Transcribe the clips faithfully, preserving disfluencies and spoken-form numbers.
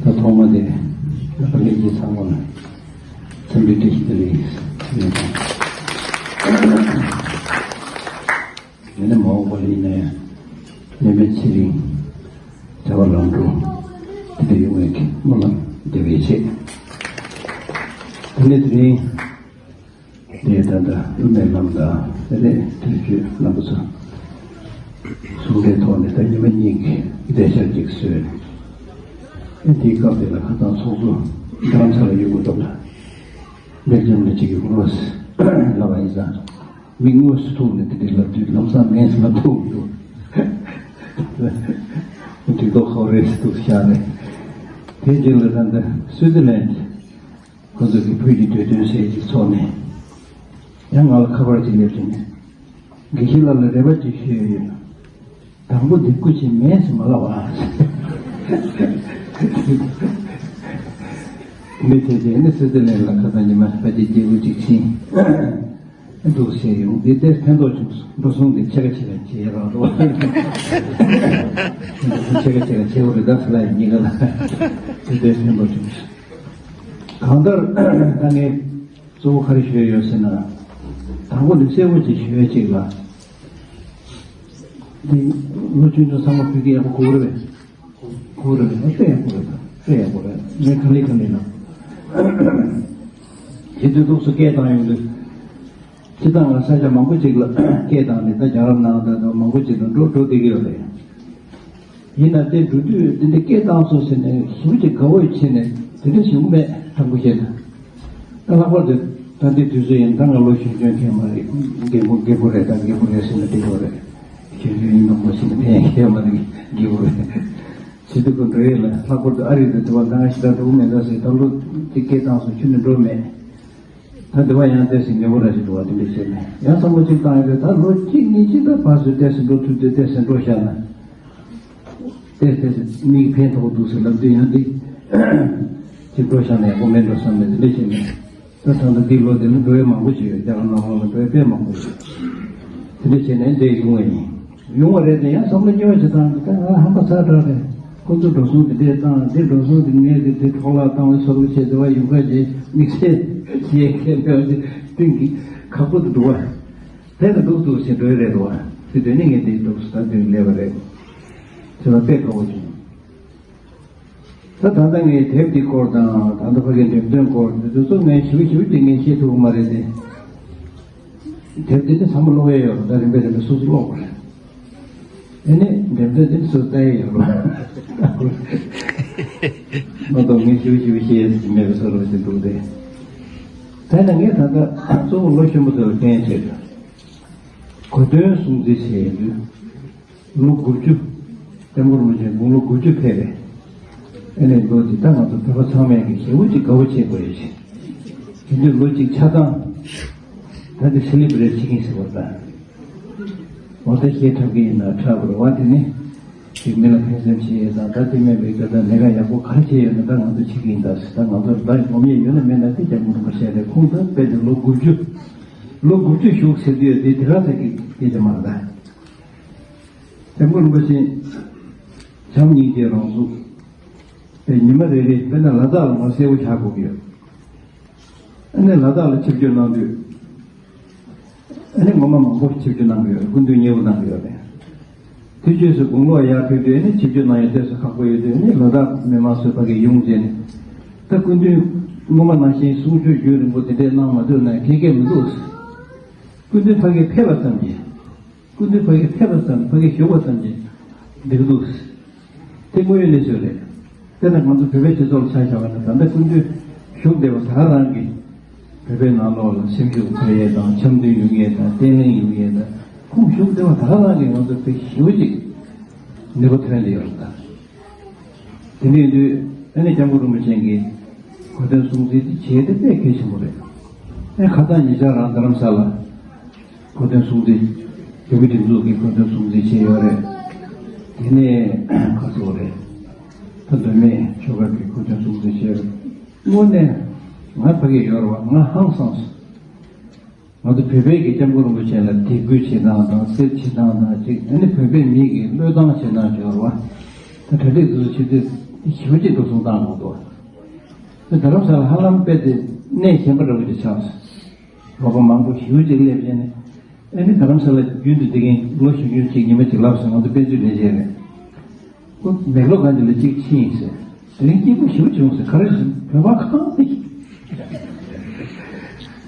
ད་ཐོག་མ་དེ་ད་ལྟ་ལས་ཀྱི་ཚང་མ་ལ་འཚམས་འདྲི་བཀྲ་ཤིས་བདེ་ལེགས་ཞུ་ཡ་དང་། ཡིན་ན་མ་འོངས་པ་ལ་ཡིན་ན་ཡང་ནད་མེད་ཚེ་རིང་བྱ་བ་ལམ་འགྲོ་དེ་འདྲ་ཡོང་བའི་སྨོན་ལམ་འདེབས་ཡས་བྱེད། དེ་ནས་དེ་རིང་དེ་ད་ལྟ་བསླུ་མེད་ལམ་དང་དེ་ནས་དུས་ཆོས་རྣམ་པ་ཚོ་གསུང་གྲོས་ཐོག་ནས་ད་ཉི་མ་གཉིས་ཀྱི་མཛད་འཆར་ཅིག་བཟོས། ཨེ་དེའི་སྐབས་དེ་ལ་ཁ་སང་ཚོགས་གཙོ་རྡ་རམ་ས་ལ་ཡོད་དགོས་འདུག་ལ། མེག་ཇམ་ལ་གཅིག་གིས་ངོ་ལབ་པ་ཡིན་ཙང་། མིག་དངོས་སུ་ཐུག་ནས་དེ་འདྲའི་ལབ་དུས་ལམ་སང་མེད་ཟེར་ལབ་ཐུབ་འདུག་དེ་ཐོག་ཁོ་རེ་སི་ཐུག་ཤག་ནས། དེའི་རྗེས་ལ་ད་ལྟ་སུའི་ཙི་ལན་ཁོ་ཚོ་གི་བོད་ཀྱི་དུས་སྟོན་ཟེར་ཅིག་ཚོགས་ནས། ཡང་ང་ལ་ཁ་པར་ཅིག་སླེབས་བྱུང་ནས། དགེ་བཤེས་ལགས་ལ་རེ་བ་ཅིག་ཞུས་ཡོད། དང་པོ་འདི་སྐུ་མཁྱེན་མེད་ཟེར་མ་ལབ་ཨ། མི་དེ་དེ་ནི་སི་ཏི་ལན་ལ་ཁ་སང་ཉི་མ་ཕ་གི་སྐྱེས་བུ་གཅིག་ཕྱིན་འདུག་ཟེར་ཡོང་། འདི་ལྟར་ཕན་ཐོགས་བྱུང་སོང་། འགྲོ་སོང་འདི་ཕྱེད་ཀ་ཕྱེད་ཀ་བྱེད་ཡ་རང་རོགས། ཕྱེད་ཀ་ཕྱེད་ཀ་བྱེད་འོ་རེད་ད་ཟེར་ལ་ཡིན་གཉིས་ཀ་ལ། འདི་ལྟར་ཕན་ཐོགས་བྱུང་སོང་། གང་ལྟར་ད་ངས་གཙོ་བོ་ག་རེ་ཞུ་ཡ་ཡོད་ཟེར་ན། དང་པོ་ནི་གསལ་པོ་ཅིག་ཞུ་ཡ་ཅིག་ལ། འདི་ལོ་ཆུང་ཆུང་ཚང་མ་བོད་སྐད་ཡག་པོ་གོ་གི་རེད་པས། གོ་གི་རེད་པས། དཔེ་ཡག་པོ་རེད་ད། དཔེ་ཡག་པོ་རེད། ངས་ག་ལེ་ག་ལེ་ལ། དེ་དུས་ལུགས་སུ་སྐད་བཏང་ཡོང་དུས། སྤྱིར་བཏང་ང་ས་ཆ་མང་པོ་ཅིག་ལ་སྐད་བཏང་ནས་ད་རྒྱ་གར་ནང་ད་ད་མང་པོ་ཅིག་ལ་འགྲོ་འགྲོ་བསྡད་ཀྱི་ཡོད་རེད། ཡིན་ན་དེ་འགྲོ་དུས་འདི་འདྲ་སྐད་བཏང་སོང་ཟེར་ནས་ཞེ་པོ་ཅིག་དགའ་བོ་བྱས་ནས་དེ་འདྲ་བྱུང་མེད། དྲང་པོ་བཤད་ན། ད་ལྷག་པར་དུ་ད་འདི་དུས་ཚོད་ཡིན་ད་ང་ལོ་གཞོན་གཞོན་མཁན་མ་རེད། རྒན་པོ་རྒན་པོ་རེད་ད་རྒན་པོ་རེད་ཟེར་ན་འགྲིག་གི་རེད། གཞོན་གཞོན་ཡིན་མདོག་མདོག་བྱས་ན་ཕན་མཁན་མ་རེད། རྒན་པོ་རེད། བྱེད་དུས་ཁོ་འགྲོ་ཡས་ལ་ལྷག་པར་དུ་ཨ་རི་དུ་དུ་བ་ད་ང་ཞིག་ད་འགྲོ་གི་མེད་ད་ཟེར། ད་ལོ་གཅིག་སྐད་བཏང་སོང་ཁྱོན་ནས་འགྲོ་མེད། ད་འདི་བ་ཡང་ཏོག་ཙམ་ཉེ་བོ་ར་ཞིག་འདུག་བ། དེ་འདྲ་བྱས་ནས་ཡང་བསམ་བློ་གཅིག་བཏང་ཡོད་པས། ད་ལོ་གཅིག་གཉིས་གཅིག་ད་བར་སོང་ཏོག་ཙམ་འགྲོ་ཐུབ་དུས་ཏོག་ཙམ་འགྲོ་བཞག་ན། ཏོག་ཙམ་ཏོག་ཙམ་མིག་ཕན་ཐོགས་འདུག་ཟེར་ལབ་དུས་ཡང་འདི་ཅིག་འགྲོ་བཞག་ན་ཡག་པོ་མེད་འགྲོ་བསམ་ནས་དེ་འདྲ་བྱས་ནས། ད་ད་ལྟ་འདི་ལོ་འདི་ལ་འགྲོ་ཡས་མང་པོ་ཞིག་ཡོད། རྒྱ་གར་ནང་ལོགས་ལ་འགྲོ་ཡས་དཔེ་མང་པོ་ཡོད། དེ་འདྲ་བྱས་ནས་འདིར་ཡོང་བ་ཡིན། ཡོང་བ་རེད་དེ་ཡང་བསམ་བློ་སྐྱོ་བ་ཞིག་བཏང་། ད་ང་ཧམ་པ་ཚ་དྲགས་རེད། ཁོ་ཚོ་འགྲོ་སོང་དེ་འདྲས་བཏང་། དེ་འགྲོ་སོང་དེ་ངས་དེ་དེ་འཕྲོ་བརླག་བཏང་བའི་བཟོ་འདྲ་བྱས། དེ་བ་ཡུལ་ཁ་བྱས་དམིགས་བསལ་བྱས་མཁན་མེད་པ་དེ་སྟེང་གི་ཁག་པོ་དུ་འདུག་བ། དེ་ལ་འདུག་འདུག་ཞེས་འགྲོ་ཡི་རེད་འདུག་བ། དེ་དོན་ནི་ངས་དེ་འདུག་ད་དོན་ལས་པ་རེད། དེ་ལ་དཔེ་དགའ་བོ་བྱུང་། ད་ད་ལྟ་ངས་དེབ་འདི་སྐོར་དང་ད་ལྟ་ཕ་གིའི་འགྲེམས་སྟོན་སྐོར་འདི་ཚོ་ཚོ་ངས་ཞིབ་ཞིབ་ཅིག་ངས་བཤད་ཐུབ་ཀྱི་མ་རེད་དེ། དེབ་འདི་ནི་ཚང་མ་ཀློག་ཡས་ཡོད་རེད། ད་རིམ་པས་རིམ་པས་སོ་སོ་ཀློག་དགོས་རེད། དེ་ནས་འགྲེམས་སྟོན་འདི་ནི་སོ་སོ་ལྟ་ཡས་ཡོད་རེད། མ་གཏོགས་ངས་ཞིབ་ཞིབ་བཤད་ཡས་མེད་པའི་བཟོ་འདྲ་ཞིག་འདུག་སྟེ། དེ་ནས་ངས་ད་ལྟ་གཙོ་བོ་ལོ་གཞོན་པ་ཚོ་ལ་བསྟན་བྱས་གོ་སྟོན་སྲུང་བརྩི་བྱས་ཡོད་དུས། ལོ་དགུ་བཅུ། སྐྱབས་མགོན་རིན་པོ་ཆེ་དགུང་ལོ་དགུ་བཅུ་ཕེབས་པས། ཨ་ནི་ལོ་འདི་ད་ང་ཚོ་བོད་པ་ཚང་མས་ཀྱི་ཞེ་པོ་ཅིག་དགའ་བོ་བྱེད་དགོས་ཡོད་ཅིང་། དེ་དུས་ལོ་གཅིག་ཆ་ཚང་། ད་འདི་སེ་ལི་བྷི་རེ་ཊི་བྱེད་ཀྱིན་ཟེར་བ་དང་། འོ་ད་བཤད་འཁྲབ་ཀྱི་ཡིན་ན་འཁྲབ་རེད་བ། དེ་ནི་ཅིག་མི་ལ་ཕན་སེམས་བྱེད་ཡས་དང་། ད་དེ་མིན་པའི་སྐད་དང་ལས་ཀ་ཡག་པོ་ག་རེ་བྱས་ཡོད་ན་ད་ང་ཚོ་བྱེད་ཀྱི་ཡིན་ད་ཟེར། ད་ང་ཚོར་ད་ངོམ་ཡས་ཡོད་ན་མེད་ན་དེ་སྐྱབས་མགོན་རིན་པོ་ཆེ་རེད། ཁོང་ད་དཔེ་དེ་ལོ་དགུ་བཅུ། ལོ་དགུ་བཅུ་བཞུགས་ཟེར་དུས་དེ་དེ་ག་ཚད་ཀྱི་སྐད་ཆ་མ་རེད་ད། སྐྱབས་མགོན་རིན་པོ་ཆེ་བྱམས་སྙིང་རྗེ་རང་གཟུགས་དེ་ཉི་མ་རེ་རེ་དཔེར་ན་ལ་དྭགས་ལ་མར་གསལ་པོ་ཆགས་དགོས་ཀྱི་ཡོད། ཨ་ནི་ལ་དྭགས་ལ་ཆིབས་བསྒྱུར་གནང་དུས། ཨ་ནི་ངོ་མ་མང་པོ་ཆིབས་བསྒྱུར་གནང་གི་ཡོད་རེད། སྐུ་མདུན་མཉེས་པོ་གནང་གི་ཡོད་རེད། དེ་རྗེས་སུ་དགུང་ལོ་ཡར་ཕེབས་དུས་ཨ་ནི་ཆིབས་བསྒྱུར་གནང་ཡ་ཏོག་ཙམ་ཁག་པོ་ཡོད་དུས། ཨ་ནི་ལ་དྭགས་མི་མང་ཚོས་ཕ་གི་ཡོང་བྱས་ནས། ད་སྐུ་མདུན་སྔོན་མ་ནང་བཞིན་གསུང་ཆོས་རྒྱུན་རིང་པོ་དེ་འདྲས་གནང་མ་ཐུབ་ན་ཁེ་ཁེ་མི་འདུག། སྐུ་མདུན་ཕ་གི་ཕེབས་པ་ཙམ་གྱིས། སྐུ་མདུན་ཕ་གི་ཕེབས་པ་ཙམ། ཕ་གི་བཞུགས་པ་ཙམ་གྱིས་འགྲིག་འདུག། དེ་དངོས་ཡོད་གནས་ཚུལ་རེད། དེ་ལ་ང་ཚོ་བོད་པའི་སྤྱི་ཚོགས་ལ་ཆ་བཞག་པ་ན། ད་ལྟ་སྐུ་མདུན་བཞུགས་བསྡད་པ་ད་ག་རང་གིས་བོད་པའི་ནང་ལོགས་ལ་སེམས་ཤུགས་འཕར་ཡས་དང་། འཆམ་མཐུན་ཡོང་ཡས་དང་། བརྟན་ལྷིང་ཡོང་ཡས་དང་། ཁོང་བཞུགས་བསྡད་པ་ད་ག་རང་གིས་ང་ཚོ་དཔེ་ཞེ་པོ་ཅིག་ནུས་པ་ཐོན་བསྡད་ཡོད་རེད་ད། དེ་འདྲ་ཡིན་དུས་ཨ་ནི་སྐྱབས་མགོན་རིན་པོ་ཆེ་གིས་གོ་སྟོན་སྲུང་བརྩི་དེ་བྱས་དེ་དཔེ་གལ་ཆེན་པོ་རེད། ཨ་ནི་ཁ་སང་ཉེ་ཆར་རང་རྡ་རམ་ས་ལ་གོ་སྟོན་སྲུང་བརྩི། རྒྱ་མི་སྒྲིག་འཛུགས་ཀྱིས་གོ་སྟོན་སྲུང་བརྩི་བྱས་ཡོད་རེད། དེ་ནས་ག་ཚོད་རེད། ད་མདོ་སྨད་ཆོལ་ཁ་གིས་གོ་སྟོན་སྲུང་བརྩི་བྱས་ཡོད་རེད། དངོས་གནས་ང་ཕ་གི་ཡོད་རེད་བ། ང་ཧང་སངས་སོང་། ང་ཚོ་བོད་པའི་གི་སྐྱབས་མགོན་རིན་པོ་ཆེ་ལ་དད་གུས་བྱེད་སྟངས་དང་། སེར་བྱེད་སྟངས་དང་གཅིག། ཨ་ནི་བོད་པའི་མི་གི་བློས་བཏང་བྱེད་སྟངས་སྦྱོར་བ། ད་གྲ་སྒྲིག་འདི་ཚོ་བྱེད་དུས་ དེ་ཞེ་པོ་ཅིག་འགྲོ་སོང་བཏང་འདུག་དོ། དེ་རྡ་རམ་ས་ལ་ཧ་ལམ་དཔེ་དེ་གནས་གཞན་པ་འདྲ་བོ་ཅིག་ཆགས་སོང་། རོགས་པ་མང་པོ་ཞེ་པོ་ཅིག་སླེབས་བྱས་ནས། ཨ་ནི་རྡ་རམ་ས་ལ་རྒྱུན་དུ་དེ་གིན་ལོ་གཞོན་གཞོན་ཅིག་ཉི་མ་གཅིག་ལབ་སོང་། ང་ཚོ་དཔེ་མཛོད་ལས་བྱེད་རེད། ཁོ་མེག་ལོ་གྷན་དྷི་ལ་གཅིག་ཕྱིན་ཡིན་ཟེར། དེ་རིང་སྐྱིད་པོ་ཞེ་པོ་བྱུང་ཟེར། ག་རེ་ཟེར། བོད་པ་གང་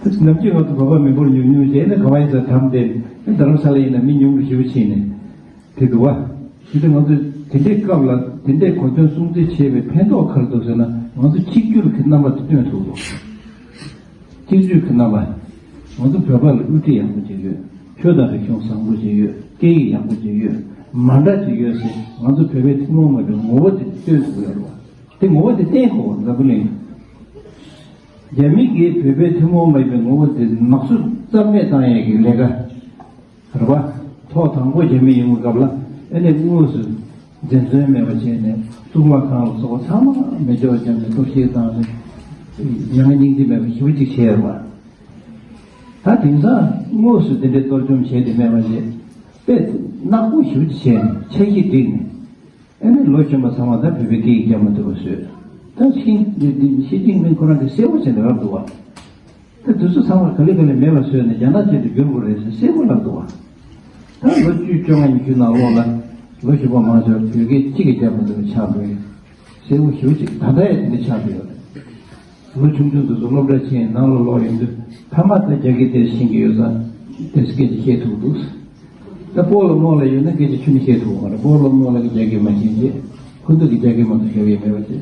དེ། ནམ་རྒྱུན་ང་ཚོ་བོད་པ་མི་འབོར་ཉུང་ཉུང་བྱས་ནས་ག་བ་ཡིན་ཟེར་དམ་བསྡད། རྡ་རམ་ས་ལ་ཡིན་ན་མི་ཉུང་རུ་ཞེ་པོ་ཕྱིན་ནས་དེ་འདུག་བ། དེ་དུས་ང་ཚོ་དེ་འདྲའི་སྐབས་ལ་དེ་འདྲའི་གོ་སྟོན་སྲུང་བརྩི་བྱས་པའི་ཕན་ཐོགས་ག་རེ་འདུག་ཟེར་ན། ང་ཚོ་གཅིག་གྱུར་གྱི་རྣམ་པ་དེ་སྟོན་ཐུབ་འདུག་གཅིག་གྱུར་གྱི་རྣམ་པ། ང་ཚོ་བོད་པ་ལ་དབུ་ཁྲིད་ཡག་པོ་ཅིག་ཡོད། ཆོས་དང་རིག་གཞུང་བཟང་པོ་ཅིག་ཡོད། སྐད་ཡིག་ཡག་པོ་ཅིག་ཡོད། མ་འདྲ་ཅིག་ཡོད་ཟེར། ང་ཚོ་བོད་པའི་ཐུན་མོང་མ་ཡིན་པའི་ངོ་བོ་དེ་སྟོན་ཐུབ་ཡོད་རེད་བ། དེ་ངོ་བོ་དེ་བསྟན་དགོས་པ་འཛམ་བུ་གླིང་། རྒྱ་མི་གིས་བོད་པའི་ཐུན་མོང་མ་ཡིན་པའི་ངོ་བོ་དེ་ནག་གསུབ་རྩ་མེད་བཏང་ཡས་ཀྱི་ལས་ཀ་རེད་བ། ཐོག་དང་པོ་རྒྱ་མི་ཡོང་བའི་སྐབས་ལ་ཨ་ནི་དངོས་སུ་འཛེམ་ཟོན་མེད་པ་བྱས་ནས་གཙུག་ལག་ཁང་ལ་སོགས་པ་ཚང་མ་མེ་སྒྱོགས་བརྒྱབ་ནས་གཏོར་བཤིག་བཏང་ནས་མྱ་ངན་སྙིང་རྗེ་མེད་པ་ཞེ་པོ་ཅིག་བྱས་རེད་བ། ད་དེང་སང་དངོས་སུ་དེ་འདྲའི་གཏོར་བཅོམ་བྱས་ཏེ་མེད་པ་བྱས། དཔེ་ནག་པོ་ཞེ་པོ་ཅིག་བྱས་ནས་འཆར་གཞི་བསྒྲིགས་ནས། ཨ་ནི་ལོ་གཞོན་པ་ཚང་མ་ད་བོད་པའི་སྐད་ཡིག་རྒྱག་མ་ཐུབ་པ་བཟོས། ད་ཤིང་འདི་འདི་ཞི་ཅིན་ཕིང་ཁོ་རང་གིས་གསལ་པོ་བྱས་ནས་ལབ་འདུག་བ། ད་དེ་ཚོ་ཚང་མ་ག་ལེ་ག་ལེ་མེད་པ་བཟོས་ནས་རྒྱ་ནག་ཅན་དུ་བསྒྱུར་དགོས་རེད་ཟེར་གསལ་པོ་ལབ་འདུག་བ། ད་ལོ་བཅུ་བཅོ་ལྔ་ཉི་ཤུ་ནང་ལོགས་ལ་ལོ་གཞོན་པ་མང་ཆེ་བ་བོད་སྐད་གཅིག་གིས་རྒྱག་མ་ཐུབ་པ་ཆགས་འགྲོ་ཡི། གསལ་པོ་ཞེ་པོ་ཅིག་ད་ལྟ་ཡང་དེ་འདྲ་ཆགས་བསྡད་ཡོད་རེད། ལོ་ཆུང་ཆུང་དེ་ཚོ་སློབ་གྲྭ་ཕྱིན་ནང་ལ་ལོག་ཡོང་དུས་ཕ་མ་དང་རྒྱ་སྐད་དེ་ཤེས་ཀྱི་ཡོད་ཙང་དེ་སྐད་ཅིག་བཤད་ཐུབ་འདུག་ད་སྤོ་ལོ་རྨོ་ལ་ཡོད་ན་སྐད་ཆ་ཁྱོན་ནས་བཤད་ཐུབ་ཀྱི་མ་རེད། སྤོ་ལོ་རྨོ་ལ་གི་རྒྱ་སྐད་མ་ཤེས་རྗེས་ཁོ་ཚོ་གི་རྒྱ་སྐད་མ་གཏོགས་ཤེས་ཡས་མེད་པ་བྱས་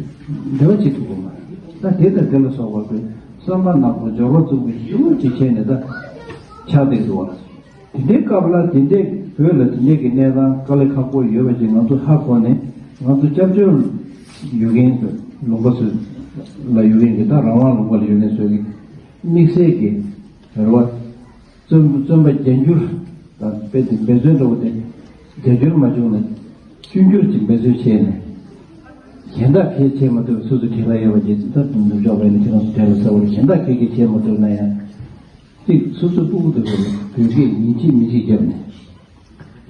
འབྲེལ་བ་བྱེད་ཐུབ་ཀྱི་མ་རེད། ད་དེ་དང་དེ་ལ་སོགས་པ་དེ་བསམ་པ་ནག་པོ་སྦྱོར་བ་རྩུབ་པོ་ཞེ་པོ་ཅིག་བྱས་ནས་ད་ཆགས་བསྡད་འདུག་བ། དེ་འདྲའི་སྐབས་ལ་དེ་འདྲའི་བོད་ལ་དེ་འདྲའི་གི་གནས་སྟངས་དཀའ་ལས་ཁག་པོ་ཡོད་པ་ཅིག་ང་ཚོ་ཧ་གོ་ནས། ང་ཚོ་སྐྱབས་བཅོལ་ཡོད་མཁན་ལུང་པ་ཚོ་ལ་ཡོད་མཁན་གྱི་ད་རང་དབང་ལུང་པ་ལ་ཡོད་མཁན་ཚོ་གི་དམིགས་བསལ་གྱི་རེ་བ། བཙོན་བཙོན་པ་བརྒྱ་འགྱུར་དང་དཔེ་དེ་འབད་བརྩོན་འདྲ་བོ་དེ་བརྒྱ་འགྱུར་མ་བྱུང་ན་བཅུ་འགྱུར་ཅིག་འབད་བརྩོན་བྱས་ནས། གཞན་དག་གས་བྱས་མ་ཐུབ་སོ་སོ་བྲེལ་བ་ཡོད་པ་ཅིག་ད་དུང་ནུབ་ཕྱོགས་པ་ཡིན་ན་ཁྱེད་རང་ཚོ་བྲེལ་བ་ཚ་བོ་རེད། གཞན་དག་གས་ཀྱིས་བྱས་མ་ཐུབ་ན་ཡང་། གཅིག་སོ་སོའི་སྤུ་གུ་དེ་ཚོ་ལ་བོད་སྐད་ཉིན་གཅིག་མི་གཅིག་བརྒྱབ་ནས།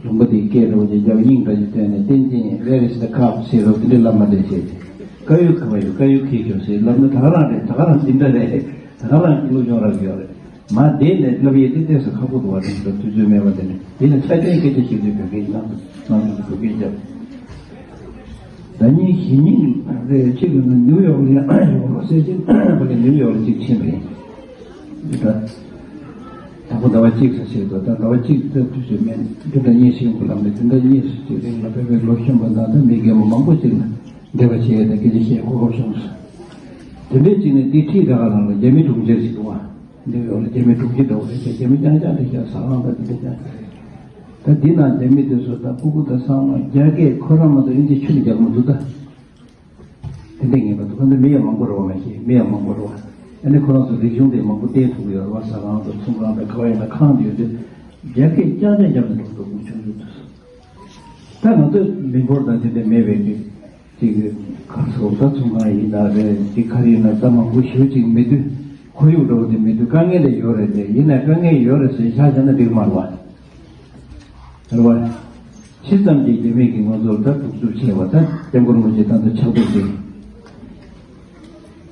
ལུང་པ་དེའི་སྐད་འདྲ་བོ་ཅིག་བརྒྱབ་སྙིང་འདྲ་ཅིག་བཏོན་ནས་བསྟན་འཛིན་where is the cup ཟེར་རོགས་དེ་འདྲའི་ལབ་མ་བསྡད་བྱས་ཏེ། དཀར་ཡོལ་ག་བ་ཡོད། དཀར་ཡོལ་ཁྱེར་ཤོག་ཟེར་ལབ་ན་ད་ག་རང་རེད། ད་ག་རང་འདི་འདྲ་རེད། ད་ག་རང་གི་སློབ་སྦྱོང་རག་གི་ཡོད་རེད། མ་བསྡད་ནས་ལབ་ཡས་དེ་ཏོག་ཙམ་ཁག་པོ་འདུག་བ། དེ་ཚོ་དུས་ཚོད་མེད་པ་དེ་ནས་དེ་ལ་ཆ་རྐྱེན་སྐད་ཆ་བཤད་དུས་བོད་སྐད་ནང་དུ་ནང་དུ་བོད་སྐད་བརྒྱབ། ཟླ་ཉིན་གཞེས་ནིང་རེ་གཅིག་ལ་ནིའུ་ཡོག་ལ་ཡང་ཡོང་རོགས་ཟེར་གྱིན་ཁོ་ནི་ནིའུ་ཡོག་ལ་གཅིག་ཕྱིན་པ་ཡིན། འདི་ལྟར། དང་པོ་ཟླ་བ་གཅིག་ཙམ་ཞིག་འདུག་ད་ཟླ་བ་གཅིག་ཙམ་དུས་ཚོད་མེད། འདི་འདྲ་གཉིས་ཤིག་འགོ་ལམ་ནས་འདི་འདྲ་གཉིས་ཤིག་རིང་ལ་བོད་པའི་ལོ་གཞོན་པ་དང་ད་མི་རྒན་པོ་མང་པོ་ཅིག་ལ་འབྲེལ་བ་བྱས་ཏེ་སྐད་ཆ་བཤད་གོ་སྐབས་བྱུང་སོང་། དེ་འདྲའི་གཅིག་ནས་འདི་ཁྲིད་ད་ག་རང་ལ་རྒྱ་མི་དྲུང་ཆེར་ཞིག་འདུག་བ། ནིའུ་ཡོག་ལ་རྒྱ་མི་དྲུང་ཆེ་འདྲ་བོ་རེད་ཤག་རྒྱ་མི་རྐྱང་རྐྱང་རེད་ཤག་ཟ་ཁང་དང་དེ་འདྲ་རྐྱང་རྐྱང་རེད། ད་འདི་ན་རྒྱ་མི་དེ་ཚོ་ད་སྤུ་གུ་དང་ཚང་མ་རྒྱ་སྐད་ཁོ་རང་མ་གཏོགས་དབྱིན་ཇི་ཆུ་ལ་རྒྱག་མི་འདུག་ད། དེ་འདྲ་ངེས་པ་འདུག་ཁོ་ཚོ་མི་ཡང་མང་པོ་རེད་བ། མ་གཞི་མི་ཡང་མང་པོ་རེད་བ། ཨ་ནི་ཁོ་རང་ཚོ་རིག་གཞུང་དེ་མང་པོ་བསྟན་ཐུབ་ཀྱི་ཡོད་རེད་བ། ཟ་ཁང་དང་ཚོང་ཁང་དང་ག་བ་ཡིན་ན་ཁང་དེ་ཡོད་དུས་རྒྱ་སྐད་རྐྱང་རྐྱང་རྒྱབ་ནས་འགྲོ་འགྲོ་དགོས་བྱུང་འདུག་ད་ང་ཚོ་མི་འབོར་དང་དེ་འདྲ་མེད་པའི་གི་ཅིག་ག་རེ་ཟེར་ད་ཚོང་ཁང་ཡིན་ན་རེད། ཅིག་ག་རེ་ཡིན་ན་ད་མང་པོ་ཞེ་པོ་ཅིག་མེད་དུས་ཁོར་ཡུག་འདྲ་བོ་དེ་མེད་དུས་དཀའ་ངལ་ལས་ཡོད་རེད་དེ། ཡིན་ན་དཀའ་ངལ་ཡོད་རེད་ཟེར་བཞག་བཞག་ན་འགྲིག་མ་རེད་བ། རེད་བ། ཇི་ཙམ་གྱིས་རྒྱ་མི་གིས་ང་ཚོར་ད་གདུག་རྩུབ་ཆེ་བ་ད་སྐྱབས་མགོན་རིན་པོ་ཆེ་ད་ལྟ་ཕྱག་ཐུག་དེ།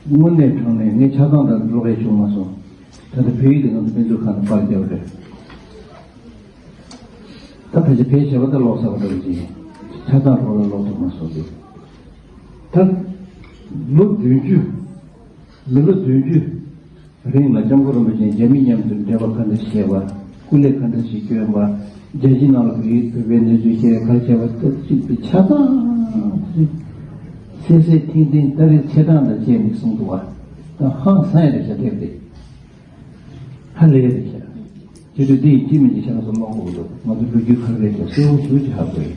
དངོས་གནས་དྲང་གནས་ངས་ཆ་ཚང་དང་ཀློག་ཡས་བྱུང་མ་སོང་། ད་ལྟ་བོད་ཡིག་དེ་ང་ཚོ་དཔེ་མཛོད་ཁང་ནས་པར་བརྒྱབ་རེད། ད་ཕལ་ཆེར་ཕལ་ཆེ་བ་ད་ཀློག་ཚར་བ་འདྲ་བོ་ཅིག་ཡིན། ཆ་ཚང་རོགས་ལ་ཀློག་ཐུབ་མ་སོང་ཟེར། ད་ལོ་བདུན་ཅུ། མི་ལོ་བདུན་ཅུ་རིང་ལ་སྐྱབས་མགོན་རིན་པོ་ཆེས་རྒྱ་མི་མཉམ་དུ་འབྲེལ་བ་ག་འདྲ་བྱས་པ། སྐུ་ལས་ག་འདྲ་ཞིག་བསྐྱོན་པ། རྒྱལ་སྤྱིའི་ནང་ལ་བོད་ཡིག་བོད་པའི་གནས་ཚུལ་བཤད་ག་རེ་བྱས་པ་ད་གཅིག་པའི་ཆ་ཚང་གསལ་གསལ་ཐིང་ཐིང་ཏ་རིག་ཚེས་གྲངས་དང་བཅས་ནས་གསུངས་འདུག་བ། ད་ཧང་སང་ཡ་རེད་ཤག་དེབ་དེ། ཧ་ལས་རེད་ཤག་དེ་དུས་འདི་ཡི་ཅི་མིན་གྱི་ཤ་ཚ་ལོང་དགོས་འདུག་ང་ཚོ་ལོ་རྒྱུས་ག་རེ་རེད་ཤག་གསལ་བོ་ཞེ་པོ་ཅིག་ཧ་གོ་ཡོད།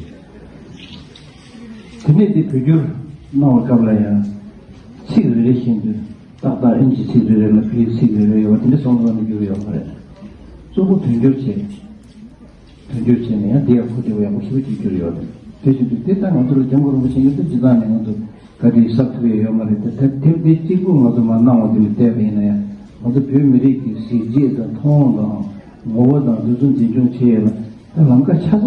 དེ་ནས་འདི་བོད་བསྒྱུར་གནང་བའི་སྐབས་ལ་ཡང་ཚིག་རེ་རེ་བཞིན་དུ་ཏག་ཏག་དབྱིན་ཇི་ཚིག་རེ་རེ་ལ་བོད་ཡིག་ཚིག་རེ་རེ་ཡོད་པ་དེ་འདྲ་སོང་ཙང་ནས་བསྒྱུར་ཡོད་མ་རེད། གཙོ་བོ་དོན་སྒྱུར་བྱས། དོན་སྒྱུར་བྱས་ནས་ཡང་འདི་ཡང་གོ་བདེ་བ་ཡག་པོ་ཞེ་པོ་ཅིག་གྱུར་ཡོད་རེད། དེ་བཞིན་དུ་དེ་ལྟར་ང་ཚོ་ལ་སྐྱབས་མགོན་རིན་པོ་ཆེ་ཡོད་དུས་སྤྱི་བཏང་ནས་ང་ཚོ་ག་དུས་གསབ་ཐུབ་ཡས་ཡོད་མ་རེད་དེ། དེབ་དེབ་དེ་གཅིག་པུ་ང་ཚོ་མར་གནང་བ་དེ་ལ་བལྟས་པ་ཡིན་ན་ཡང་ང་ཚོ་བོད་མི་རིགས་ཀྱི་གཟི་བརྗིད་དང་མཐོང་དང་ངོ་བོ་དང་འདི་ཚོ་འཛིན་སྐྱོང་བྱེད་ཡས་ལ་ད་ལམ་ཁ་ཆ་ཚང་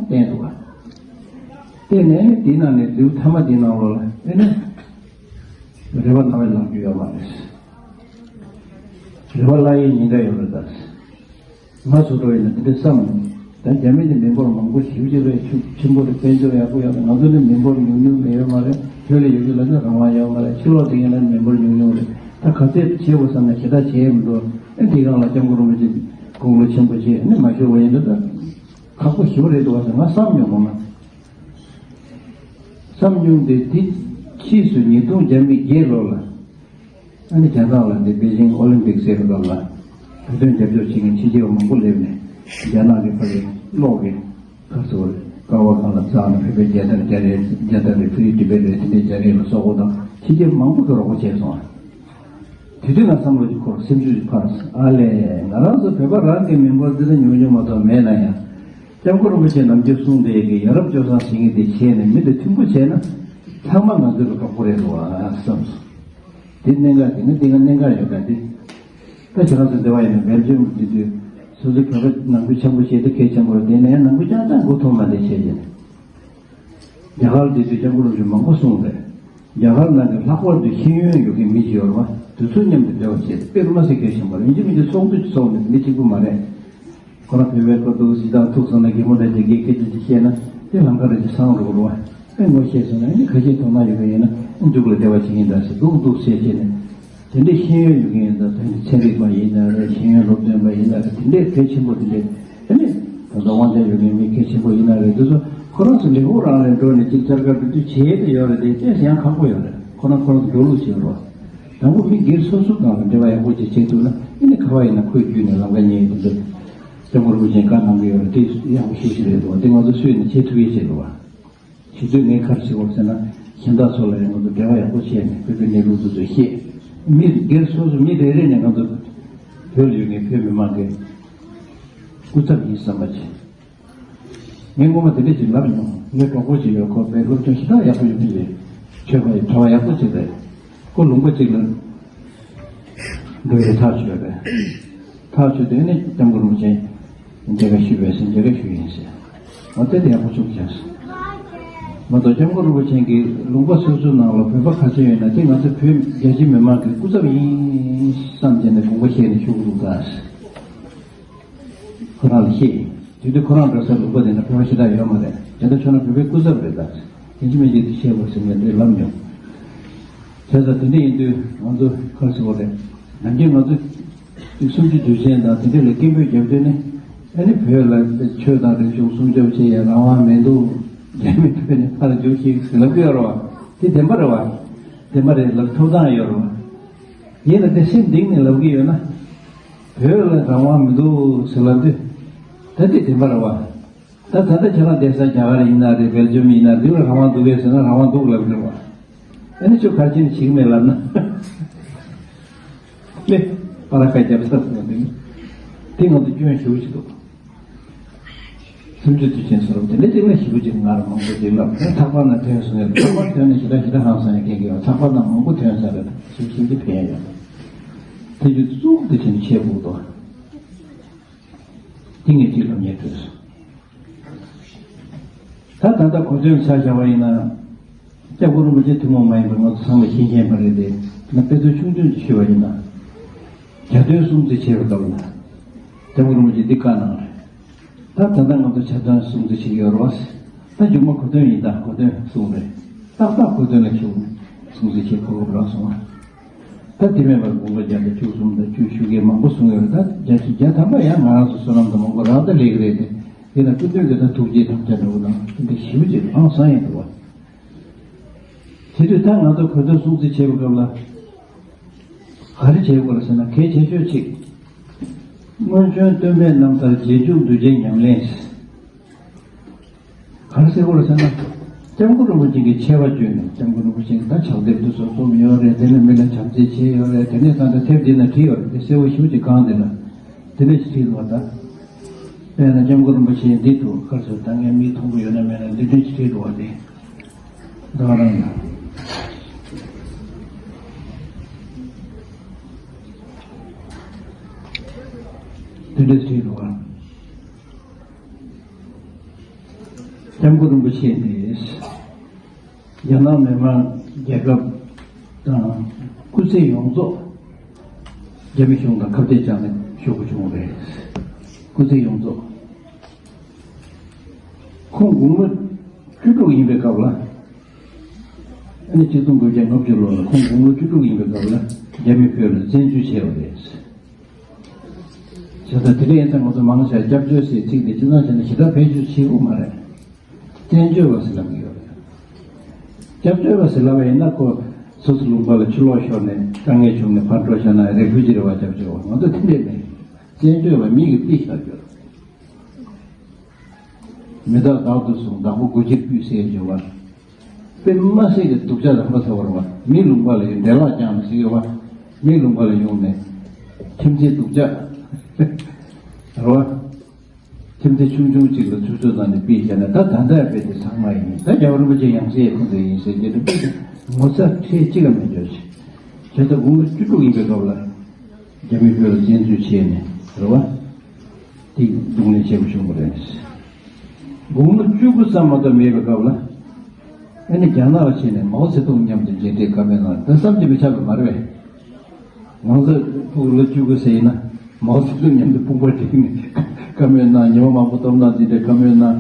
བསྟན་འདུག་ག་དེ་ནས་དེའི་ནང་ནས་དུས་ཐ་མ་དེའི་ནང་ལོགས་ལ་དེ་ནས་རེ་བ་ལང་བའི་ལང་རྒྱུ་ཡོད་མ་རེད། རེ་བ་ལང་ཡའི་ཉེན་ཁ་ཡོད་རེད་ད། ང་ཚོ་འགྲོ་ཡིན་ན་འདི་འདྲ་བསམ་མྱོང་། ད་རྒྱ་མི་ནི་མི་འབོར་མང་པོ་ཞེ་པོ་ཅིག་རེད། ཆུ་ཆེན་པོ་རེད། དཔལ་འབྱོར་ཡག་པོ་ཡོད་རེད། ང་ཚོ་ནི་མི་འབོར་ཉུང་ཉུང་ལས་ཡོད་མ་རེད། བོད་ལ་ཡོད་རྒྱུ་ལ་ནི་རང་དབང་ཡོད་མ་རེད། ཕྱི་ལོགས་དེ་ཡིན་ན་ནི་མི་འབོར་ཉུང་ཉུང་རེད། ད་ག་ཚད་བྱེད་དགོས་བསམ་ན་ཞེ་དྲག་བྱེད་ཡས་མི་འདུག་ཨ་དེའི་སྒང་ལ་སྐྱབས་མགོན་རིན་པོ་ཆེ་དགུང་ལོ་ཆེན་པོ་བྱས་ནི་མ་ཤོར་བ་ཡིན་ན་ད་ཁག་པོ་ཞེ་པོ་རེད་འདུག་བ་ཟེར་ང་བསམ་མྱོང་མ། བསམ་མྱོང་དེ་དེ་ཕྱིས་སུ་ཉིས་སྟོང་བརྒྱ་མེད་བརྒྱད་ལོ་ལ། ཨ་ནི་རྒྱ་ནག་ལ་འདི་པེ་ཅིང་ཨོ་ལིམ་པིག་ཟེར་བའི་སྐབས་ལ་བོད་དོན་རྒྱབ་སྐྱོར་བྱེད་མཁན་ཕྱི་རྒྱལ་བ་མང་པོ་སླེབས་ནས་རྒྱ་ནག་གི་ཕ་གི་གློག་གི་ཁ་སོ་ཀ་བ་གང་ལ་བཙགས་ནས་བོད་པའི་རྒྱལ་དར་རྒྱ་རེད། རྒྱལ་དར་རེད། Free Tibet རེད། དེ་འདྲའི་རྒྱ་རེད་ལ་སོགས་པ་དང་ཕྱི་རྒྱལ་མང་པོ་གི་རོགས་པ་བྱས་སོང་། དེ་དུས་ང་བསམ་བློ་ཅིག་འཁོར། སེམས་ཤུགས་ཅིག་འཕར་སོང་། ཨ་ལས་ང་རང་ཚོ་བོད་པ་རང་གི་མི་འབོར་འདི་ལ་ཉུང་ཉུང་མ་གཏོགས་མེད་ན་ཡང་། སྐྱབས་མགོན་རིན་པོ་ཆེ་ནམ་རྒྱུན་གསུངས་བསྡད་ཀྱི་ཡ་རབས་སྤྱོད་བཟང་ཟེར་མཁན་དེ་བྱས་ནས་མི་དེ་མཐུན་པོ་བྱས་ན་ཚང་མ་ང་ཚོ་ལ་ཁག་པོ་རེད་འདུག་ཨ་བསམ་སོང་། དེ་གནད་འགག་དེ་ནི་དེ་ག་གནད་འགག་ཡོད་པ་དེ། ད་ཁྱེད་རང་ཚོ་འདི་བ་ཡིན་ན་སྦེལ་ཇམ་འདི་དུས་སོ་སོའི་བོད་པ་ནང་ཁུལ་ཆེན་པོ་བྱས་ཏེ་གལ་ཆེན་པོ་རེད། དེ་ནས་ནང་ཁུལ་ཀྱང་ཀྱང་མགོ་ཐོག་མ་དེ་བྱས་ཡིན། རྒྱ་གར་འདི་དུས་སྐྱབས་མགོན་རིན་པོ་ཆེ་མང་པོ་གསུངས་རེད། རྒྱ་གར་ནང་གི་ལྷག་པར་དུ་ཤེས་ཡོན་ཡོད་མཁན་མི་ཞིག་ཡོད་རེད་བ། དེ་ཚོ་མཉམ་དུ་འབྲེལ་བ་བྱས་ཏེ་དཔེ་རུ་མ་ཟད་གལ་ཆེན་པོ་རེད། ཡིན་གཅིག་མིན་གཅིག་ཚོགས་འདུ་ཅིག་ཚོགས་ནས་མི་གཅིག་པུ་མ་རེད། ཁོ་རང་བོད་པའི་སྐོར་དུ་ཇི་ལྟར་ཐུག་སོང་ན་རྒན་མོ་འདྲ་དེ་གའི་སྐད་ཆ་ཅིག་བཤད་ན་དེ་ལམ་ཁ་རེ་ཅིག་སངས་འགྲོ་གི་རེད་བ། ཨེ་ངོ་ཤེས་སོང་ན་ཨེ་ནི་ཁ་ཤས་དོ་སྣང་ཡོད་མཁན་ཡིན་ན་ཨེ་མཇུག་ལ་འབྲེལ་བ་བྱེད་ཀྱིན་གདའ་ཟེར་འདུག་འདུག་བཤད་བྱས་ནས། དེ་འདྲའི་ཤེས་ཡོན་ཡོད་མཁན་ཡིན་ན་ད་ཚན་རིག་པ་ཡིན་ན་རེད། ཤེས་ཡོན་སློབ་སྟོན་པ་ཡིན་ན་རེད། དེ་འདྲའི་གལ་ཆེན་པོ་དེ་འདྲའི་ཨ་ནི་ད་ལྟ་དབང་ཆ་ཡོད་མཁན་མི་གལ་ཆེན་པོ་ཡིན་ན་རེད། དེ་ཚོ་ཁོ་རང་ཚོ་ལས་ཁུངས་རང་ལ་འགྲོ་ནས་ཅིག་བཅར་ག་འགྲོ་དུས་བྱེད་ཡས་དེ་ཡོད་རེད། དེ་ཏོག་ཙམ་ཡང་ཁག་པོ་ཡོད་རེད། ཁོ་རང་ཁོ་རང་ཚོ་འགྲོ་ལུགས་བྱེད་རོགས། དང་པོ་མི་སྒེར་སོ་སོ་དང་འབྲེལ་བ་ཡག་པོ་ཅིག་བྱེད་ཐུབ་ན་ཨ་ནི་ག་བ་ཡིན་ན་ཁོས་བརྒྱུད་ནས་ལམ་ཁ་ཉེ་དེ་ཚོ་སྐྱབས་མགོན་རིན་པོ་ཆེས་བཀའ་གནང་གི་ཡོད་རེད། དེ་ཡག་པོ་ཤེས་ཤིག་རེད་འདུག་དེ་ང་ཚོ་སུས་ནས་བྱེད་ཐུབ་ཡས་བྱེད་དགོས་པ། བྱེད་དུས་ངས་ག་རེ་བྱེད་དགོས་ཟེར་ན་གཞན་དག་ཚོ་ལ་ཡང་ང་ཚོ་འབྲེལ་བ་ཡག་པོ་བྱས་ནས་བོད་པའི་གནས་ལུགས་དེ་ཚོ་བཤད། མི་སྒེར་སོ་སོ་མི་རེ་རེ་ནས་ང་ཚོ་བོད་ལ་ཡོད་མཁན་བོད་མི་མང་གི་སྐུ་ཚབ་ཡིན་བསམ་པ་བྱས། ངས་སྔོན་མ་དེ་འདྲ་ཞིག་ལབ་མྱོང་། ངའི་གྲོགས་པོ་ཞིག་ཡོད། ཁོ་དཔེ་སློབ་སྦྱོང་ཞེ་དྲག་ཡག་པོ་ཡོད་མཁན་རེད། ཆོས་པ་ཡི་གྲྭ་བ་ཡག་པོ་ཅིག་རེད། ཁོ་ལུང་པ་ཅིག་ལ་འགྲོ་ཡས་ཐག་ཆོད་རེད། ཐག་ཆོད་དེ་ནས་སྐྱབས་མགོན་རིན་པོ་ཆེ་མཇལ་ཁ་ཞུས་པས་ཟེར། མཇལ་ཁ་ཞུས་ཡིན་ཟེར། འོ་དེ་དེ་ཡག་པོ་བྱུང་བྱས་སོང་། མ་གཏོགས་སྐྱབས་མགོན་རིན་པོ་ཆེ་གི་ལུང་པ་སོ་སོའི་ནང་ལ་བོད་པ་ག་ཚོད་ཡོད་ན་དེ་ང་ཚོ་བོད་རྒྱ་ཆེ་མི་མང་གི་སྐུ་ཚབ་ཡིན་བསམ་བྱས་ནས་དགོངས་པ་བཞེས་ནས་བཞུགས་འདུག་ད། ཁོ་རང་ལ་བཤད་ཡིན། དེ་དུས་ཁོ་རང་འགྲོ་སའི་ལུང་པ་དེ་ན་བོད་པ་ཞེ་དྲག་ཡོད་མ་རེད། དེ་འདྲ་བྱུང་ན་བོད་པའི་སྐུ་ཚབ་རེད་ད། ཡིན་གཅིག་མིན་གཅིག་དེ་བཤད་དགོས་ཟེར་ནས་འདི་ལབ་མྱོང་། བྱས་ཙང་དེ་འདྲ་ཡིན་དུས་ང་ཚོ་ག་རེ་ཟེར་དགོས་རེད། ནམ་རྒྱུན་ང་ཚོ་སུམ་ཅུ་དུས་ཆེན་དང་དེ་འདྲ་ལ་སྐད་འབོད་རྒྱབ་དུས་ནི་ཨ་ནི་བོད་ལ་ཆོས་དང་རིག་གཞུང་སྲུང་སྐྱོབ་བྱེད་ཡ་རང་དབང་མི་འདུག་རྒྱ་མི་བོད་ནས་ཕར་རྒྱུགས་ཤིག་ཟེར་ལབ་ཀྱི་ཡོད་རེད་བ། དེ་བདེན་པ་རེད་བ། བདེན་པ་རེད་ལབ་ཐུབ་ཐང་ཡོད་རེད་བ། ཡིན་ན་དེ་སེམས་གཏིང་ནས་ལབ་ཀྱི་ཡོད་ན། བོད་ལ་རང་དབང་མི་འདུག་ཟེར་ལབ་དུས། ད་དེ་བདེན་པ་རེད་བ། ད་ད་ལྟ་ཁྱེད་རང་བསྡད་ས་རྒྱ་གར་ཡིན་ན་རེད། སྦེལ་ཇམ་ཡིན་ན་རེད། འདི་ལ་རང་དབང་འདུག་གས་ཟེར་ན་རང་དབང་འདུག་ལབ་ཀྱི་རེད་བ། ཨ་ནི་ཁྱོད་ག་རེ་བྱས་ནས་བྱེད་ཀྱི་མེད་ལབ་ན། ལེ། པ་ར་ཁ་རྒྱབ་ས་ཟེར་བ་འདི་ནི། དེ་ང་ཚོ་སྐྱོན་ཞེ་པོ་ཅིག་འདུག་སུམ་ཅུ་དུས་ཆེན་ཟེར་བ་དེ་འདྲ་ཅིག་ལ་ཞེ་པོ་ཅིག་ང་རང་མང་པོ་ཅིག་ལབ། ད་ཐག་པ་ན་ཐོན་སོང་ཡ། ཐག་པ་ཐོན་ནས་ཞེ་དྲག་ཞེ་དྲག་ཧང་སང་ཡ་གལ་གལ་བ། ཐག་པ་ན་མང་པོ་ཐོན་ས་རེད། ཞེ་པོ་ཞེ་པོ་ཅིག་ཕན་ཡ་ཡོད། དེ་རྒྱུ་གཙོ་བོ་དུས་ཆེན་ཆེ་དགོས་འདུག་དེ་ངས་ཅིག་ལབ་ཉེས་ཐོས་སོང་། ད་ད་ལྟ་གོ་དོན་ཆ་བཞག་པ་ཡིན་ན། སྐྱབས་མགོན་རིན་པོ་ཆེ་ཐུན་མོང་མ་ཡིན་པར་ང་ཚོ་ཚང་མས་ཤེས་མཁན་པ་རེད་དེ། ང་དཔེ་མཚོན་ཆུང་ཆུང་ཅིག་ཞུས་པ་ཡིན་ན། གྱ་སྟོན་སྲུང་བརྩི་བྱེད་པའི་སྐབས་ལ། སྐྱབས་མགོན་རིན་པོ་ཆེས་འདི་བཀའ་གནང་རེད། ད་ད་ལྟ་ང་ཚོ་གྱ་སྟོན་སྲུང་བརྩི་བྱེད་ཀྱི་ཡོད་རེད་བ། ད་མཇུག་མ་གོ་སྟོན་ཡིན། ད་གོ་སྟོན་གསུངས་རེད། ཏག་ཏག་གོ་སྟོན་ལ་ཞུགས་ནས་སྲུང་བརྩི་བྱེད་གོ་སྐབས་རག་སོང་བ། ད་དེ་མིན་པར་དགུང་ལོ་བརྒྱ་དང་བཅུ་གསུམ་དང་བཅུ་བཞུགས་མཁན་མང་པོ་གསུངས་ཡོད་རེད། ད་བརྒྱད་ཅུ་གྱ་ཐམ་པ་ཡང་ང་རང་ཚོ་བསོད་ནམས་དང་མང་པོ་རག་ད་ལེགས་རེད་དེ། དེ་ན་སྐུ་མདུན་གྱི་ད་ཐུགས་རྗེ་དམ་བཅའ་འདྲ་བོ་དང་དེ་འདྲ་ཞེ་པོ་ཅིག་ཧང་སང་ཡིན་འདུག་བ། དེ་དུས་ད་ང་ཚོ་གོ་སྟོན་སྲུང་བརྩི་བྱེད་པའི་སྐབས་ལ་ག་རེ་བྱེད་དགོས་རེད་ཟེར་ན་གལ་ཆེ་ཤོས་གཅིག་སྔོན་བྱོན་སྟོན་པའི་རྣམ་ཐར་རྗེས་འཇུག་གདུལ་བྱའི་ཉམས་ལེན། ག་རེ་ཟེར་དགོས་རེད་ཟེར་ན། སྐྱབས་མགོན་རིན་པོ་ཆེ་གི་ཆེ་བ་བརྗོད་ནས་སྐྱབས་མགོན་རིན་པོ་ཆེ་གི་ད་ཕྱག་དེབ་དེ་ཚོ་རྩོམ་ཡོད་རེད། དེ་ནས་མི་ལ་བྱམས་བརྩེ་བྱས་ཡོད་རེད། དེ་ནས་ད་ལྟ་དེབ་འདི་ན་བྲིས་ཡོད་རེད། དེ་གསལ་པོ་ཞེ་པོ་ཅིག་གང་དེ་ལ་དེ་འདྲ་ཞིག་བྲིས་འདུག་བ། ད་དཔེར་ན་སྐྱབས་མགོན་རིན་པོ་ཆེ་འདི་འདུག་ག་རེ་ཟེར། ད་ངས་མིག་མཐོང་གི་ཡོད་ན་མེད་ན་འདི་འདྲ་ཞིག་བྲིས་འདུག་བ། དེ་ད་ག་རང་ཡིན། དེ་འདྲ་ཞིག་བྲིས་འདུག་བ། སྐྱབས་མགོན་རིན་པོ་ཆེ་ནས་ རྒྱ་ནག་མི་དམངས་རྒྱལ་ཁབ་དང་སྐུ་ཚེ་ཡོངས་རྫོགས་རྒྱ་མི་གཞུང་དང་ཁ་གཏད་བཅག་ནས་བཞུགས་དགོས་བྱུང་བ་རེད། སྐུ་ཚེ་ཡོངས་རྫོགས། ཁོང་དགུང་ལོ་བཅུ་དྲུག་ཡིན་པའི་སྐབས་ལ། ཨ་ནི་ཆིག་སྟོང་དགུ་བརྒྱ་ལྔ་བཅུ་ལོ་ལ་ཁོང་དགུང་ལོ་བཅུ་དྲུག་ཡིན་པའི་སྐབས་ལ་རྒྱ་མི་བོད་ལ་བཙན་འཛུལ་བྱས་པ་རེད། བྱས་ཙང་དེ་འདྲ་ཡིན་ཙང་ང་ཚོ་མང་ཆེ་སྐྱབས་བཅོལ་ཟེར་ཚིག་དེ་སྤྱིར་བཏང་བྱས་ན་ཞེ་དྲག་བེད་སྤྱོད་བྱེད་དགོས་མ་རེད། བཙན་བྱོལ་བ་ཟེར་ལབ་ཀྱི་ཡོད་རེད། སྐྱབས་བཅོལ་བ་ཟེར་ལབ་པ་ཡིན་ན་ཁོ་སོ་སོ་ལུང་པ་ལ་ཕྱིར་ལོག་ཤོར་ནས་དཀའ་ངལ་བྱུང་ནས་ཕར་འགྲོ་བཞག་ན་རེ་ཕུལ་གྱི་རེད་བ། སྐྱབས་བཅོལ་བ་ང་ཚོ་དེ་འདྲས་མེད། བཙན་བྱོལ་བ་མི་གིས་ཕུད་བཞག་རྒྱུ་རེད། མི་རྟག་བདག་ཏུ་བཟུང་བདག་པོ་སྒོ་ཕྱིར་ཕུད་ཟེར་ཡོད་པ། དཔེ་མ་སྲིད་ཀྱི་སྡུག་ཅག་རང་པ་ཚ་བར་བ། མི་ལུང་པ་ལ་ཡོང་འདྲེ་ལག་ཀྱང་ཟེར་ཡོད་པ། མི་ལུང་པ་ལ་ཡོང་ནས་ཁྱིམ་མཚེས་སྡུག་ཅག་རེད་བ། ཁྱིམ་མཚེས་ཆུང་ཆུང་གཅིག་ལ་ཚུར་ཚུར་བཏང་ནས་ཕུད་བཞག་ན་ད་ད་ལྟ་དཔེ་དེ་ཚང་མ་ཡིན། ད་རྒྱལ་བ་རིན་པོ་ཆེ་ཡང་སྲིད་ཁོང་ཚོ་ཡིན་ཟེར་གྱི་འདུག་དཔེ་དེ་ངོ་ཚ་ཁྲེལ་གཅིག་ལ་མི་འཇོག་ཅིག་བྱས་ཙང་དགུང་ལོ་བཅུ་དྲུག་ཡིན་པའི་སྐབས་ལ་རྒྱ་མི་བོད་ལ་བཙན་འཛུལ་བྱས་ནས་རེད་བ། དེ་སྡུག་བསྔལ་ཆེན་པོ་བྱུང་བ་རེད། དགུང་ལོ་བཅུ་དགུ་ཙམ་མ་གཏོགས་མེད་པའི་སྐབས་ལ། ཨ་ནི་རྒྱ་ནག་ལ་ཕྱིན་ནས་མའོ་ཙེ་ཏུང་མཉམ་དུ་མཇལ་འཕྲད་བཀའ་མོལ་གནང་། ད་བསམ་གྱིས་མི་ཁྱབ་པ་མ་རེད་པས། ང་ཚོ་ཕྲུ་གུ་ལོ་བཅུ་དགུ་ཟེར་ཡིན་ན་མའོ་ཙེ་ཏུང་མཉམ་དུ་དཔུང་པ་སྒྲིལ་ནས་བཀའ་མོལ་གནང་། ཉི་མ་མང་པོ་སྟོབས་གནང་འདི་འདྲའི་བཀའ་མོལ་གནང་།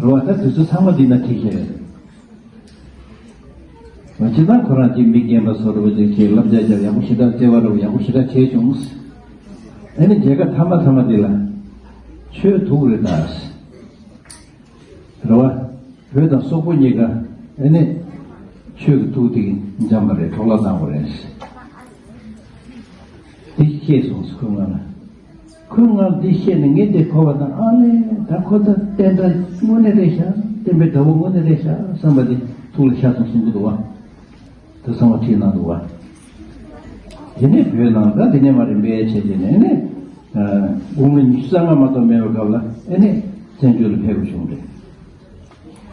རེད་བ། ད་དུས་ཚོད་ཚང་མ་འདི་ན་ཁྲིད་བཞག་ཡོད་རེད། ང་སྤྱིར་བཏང་ཁོ་རང་གཅིག་མི་རྒན་པ་བཟོ་འདྲ་བོ་ཅིག་བྱས། བསླབ་བྱ་རྒྱབ། ཡག་པོ་ཞེ་དྲག་བརྩེ་བ་འདྲ་བོ་ཡག་པོ་ཞེ་དྲག་བྱས་བྱུང་། ཨ་ནི་མཇལ་ཁ་མཐའ་མ་མཐའ་མ་དེ་ལ་ཆོས་ཐུག་རེད་ད། རེད་བ། བོད་དང་སོག་པོ་གཉིས་ཀ་ཨ་ནི་ཆོས་ཀྱི་ཐུག་དེ་འཇམ་པ་རེད། འཕྲོ་བརླག་བཏང་བ་རེད། དེ་ཤེས་སོང་ཟེར་ཁོས་ང་ལ། ཁོས་ང་ལ་འདི་བཤད་ནས་ངས་དེ་གོ་བ་དང་། ཨ་ལས། ད་ཁོ་ད་བསྟན་དགྲ་དངོས་གནས་རེད་ཤག་བསྟན་པའི་དགྲ་བོ་དངོས་གནས་རེད་ཤག་བསམ་པ་དེ་ཐུགས་ལ་ཤར་སོང་གསུང་གི་འདུག་བ། དེ་ཚང་མ་ཁྲིད་གནང་འདུག་བ། དེ་ནས་བོད་ནང་ད་དེ་ནས་མར་རིམ་པས་བྱས་བྱས་ནས་ཨ་ནི། དགུང་ལོ་ཉི་ཤུ་རྩ་ལྔ་མ་གཏོགས་མེད་པའི་སྐབས་ལ་ཨ་ནི་བཙན་བྱོལ་ལ་ཕེབས་པ་བྱུང་རེད།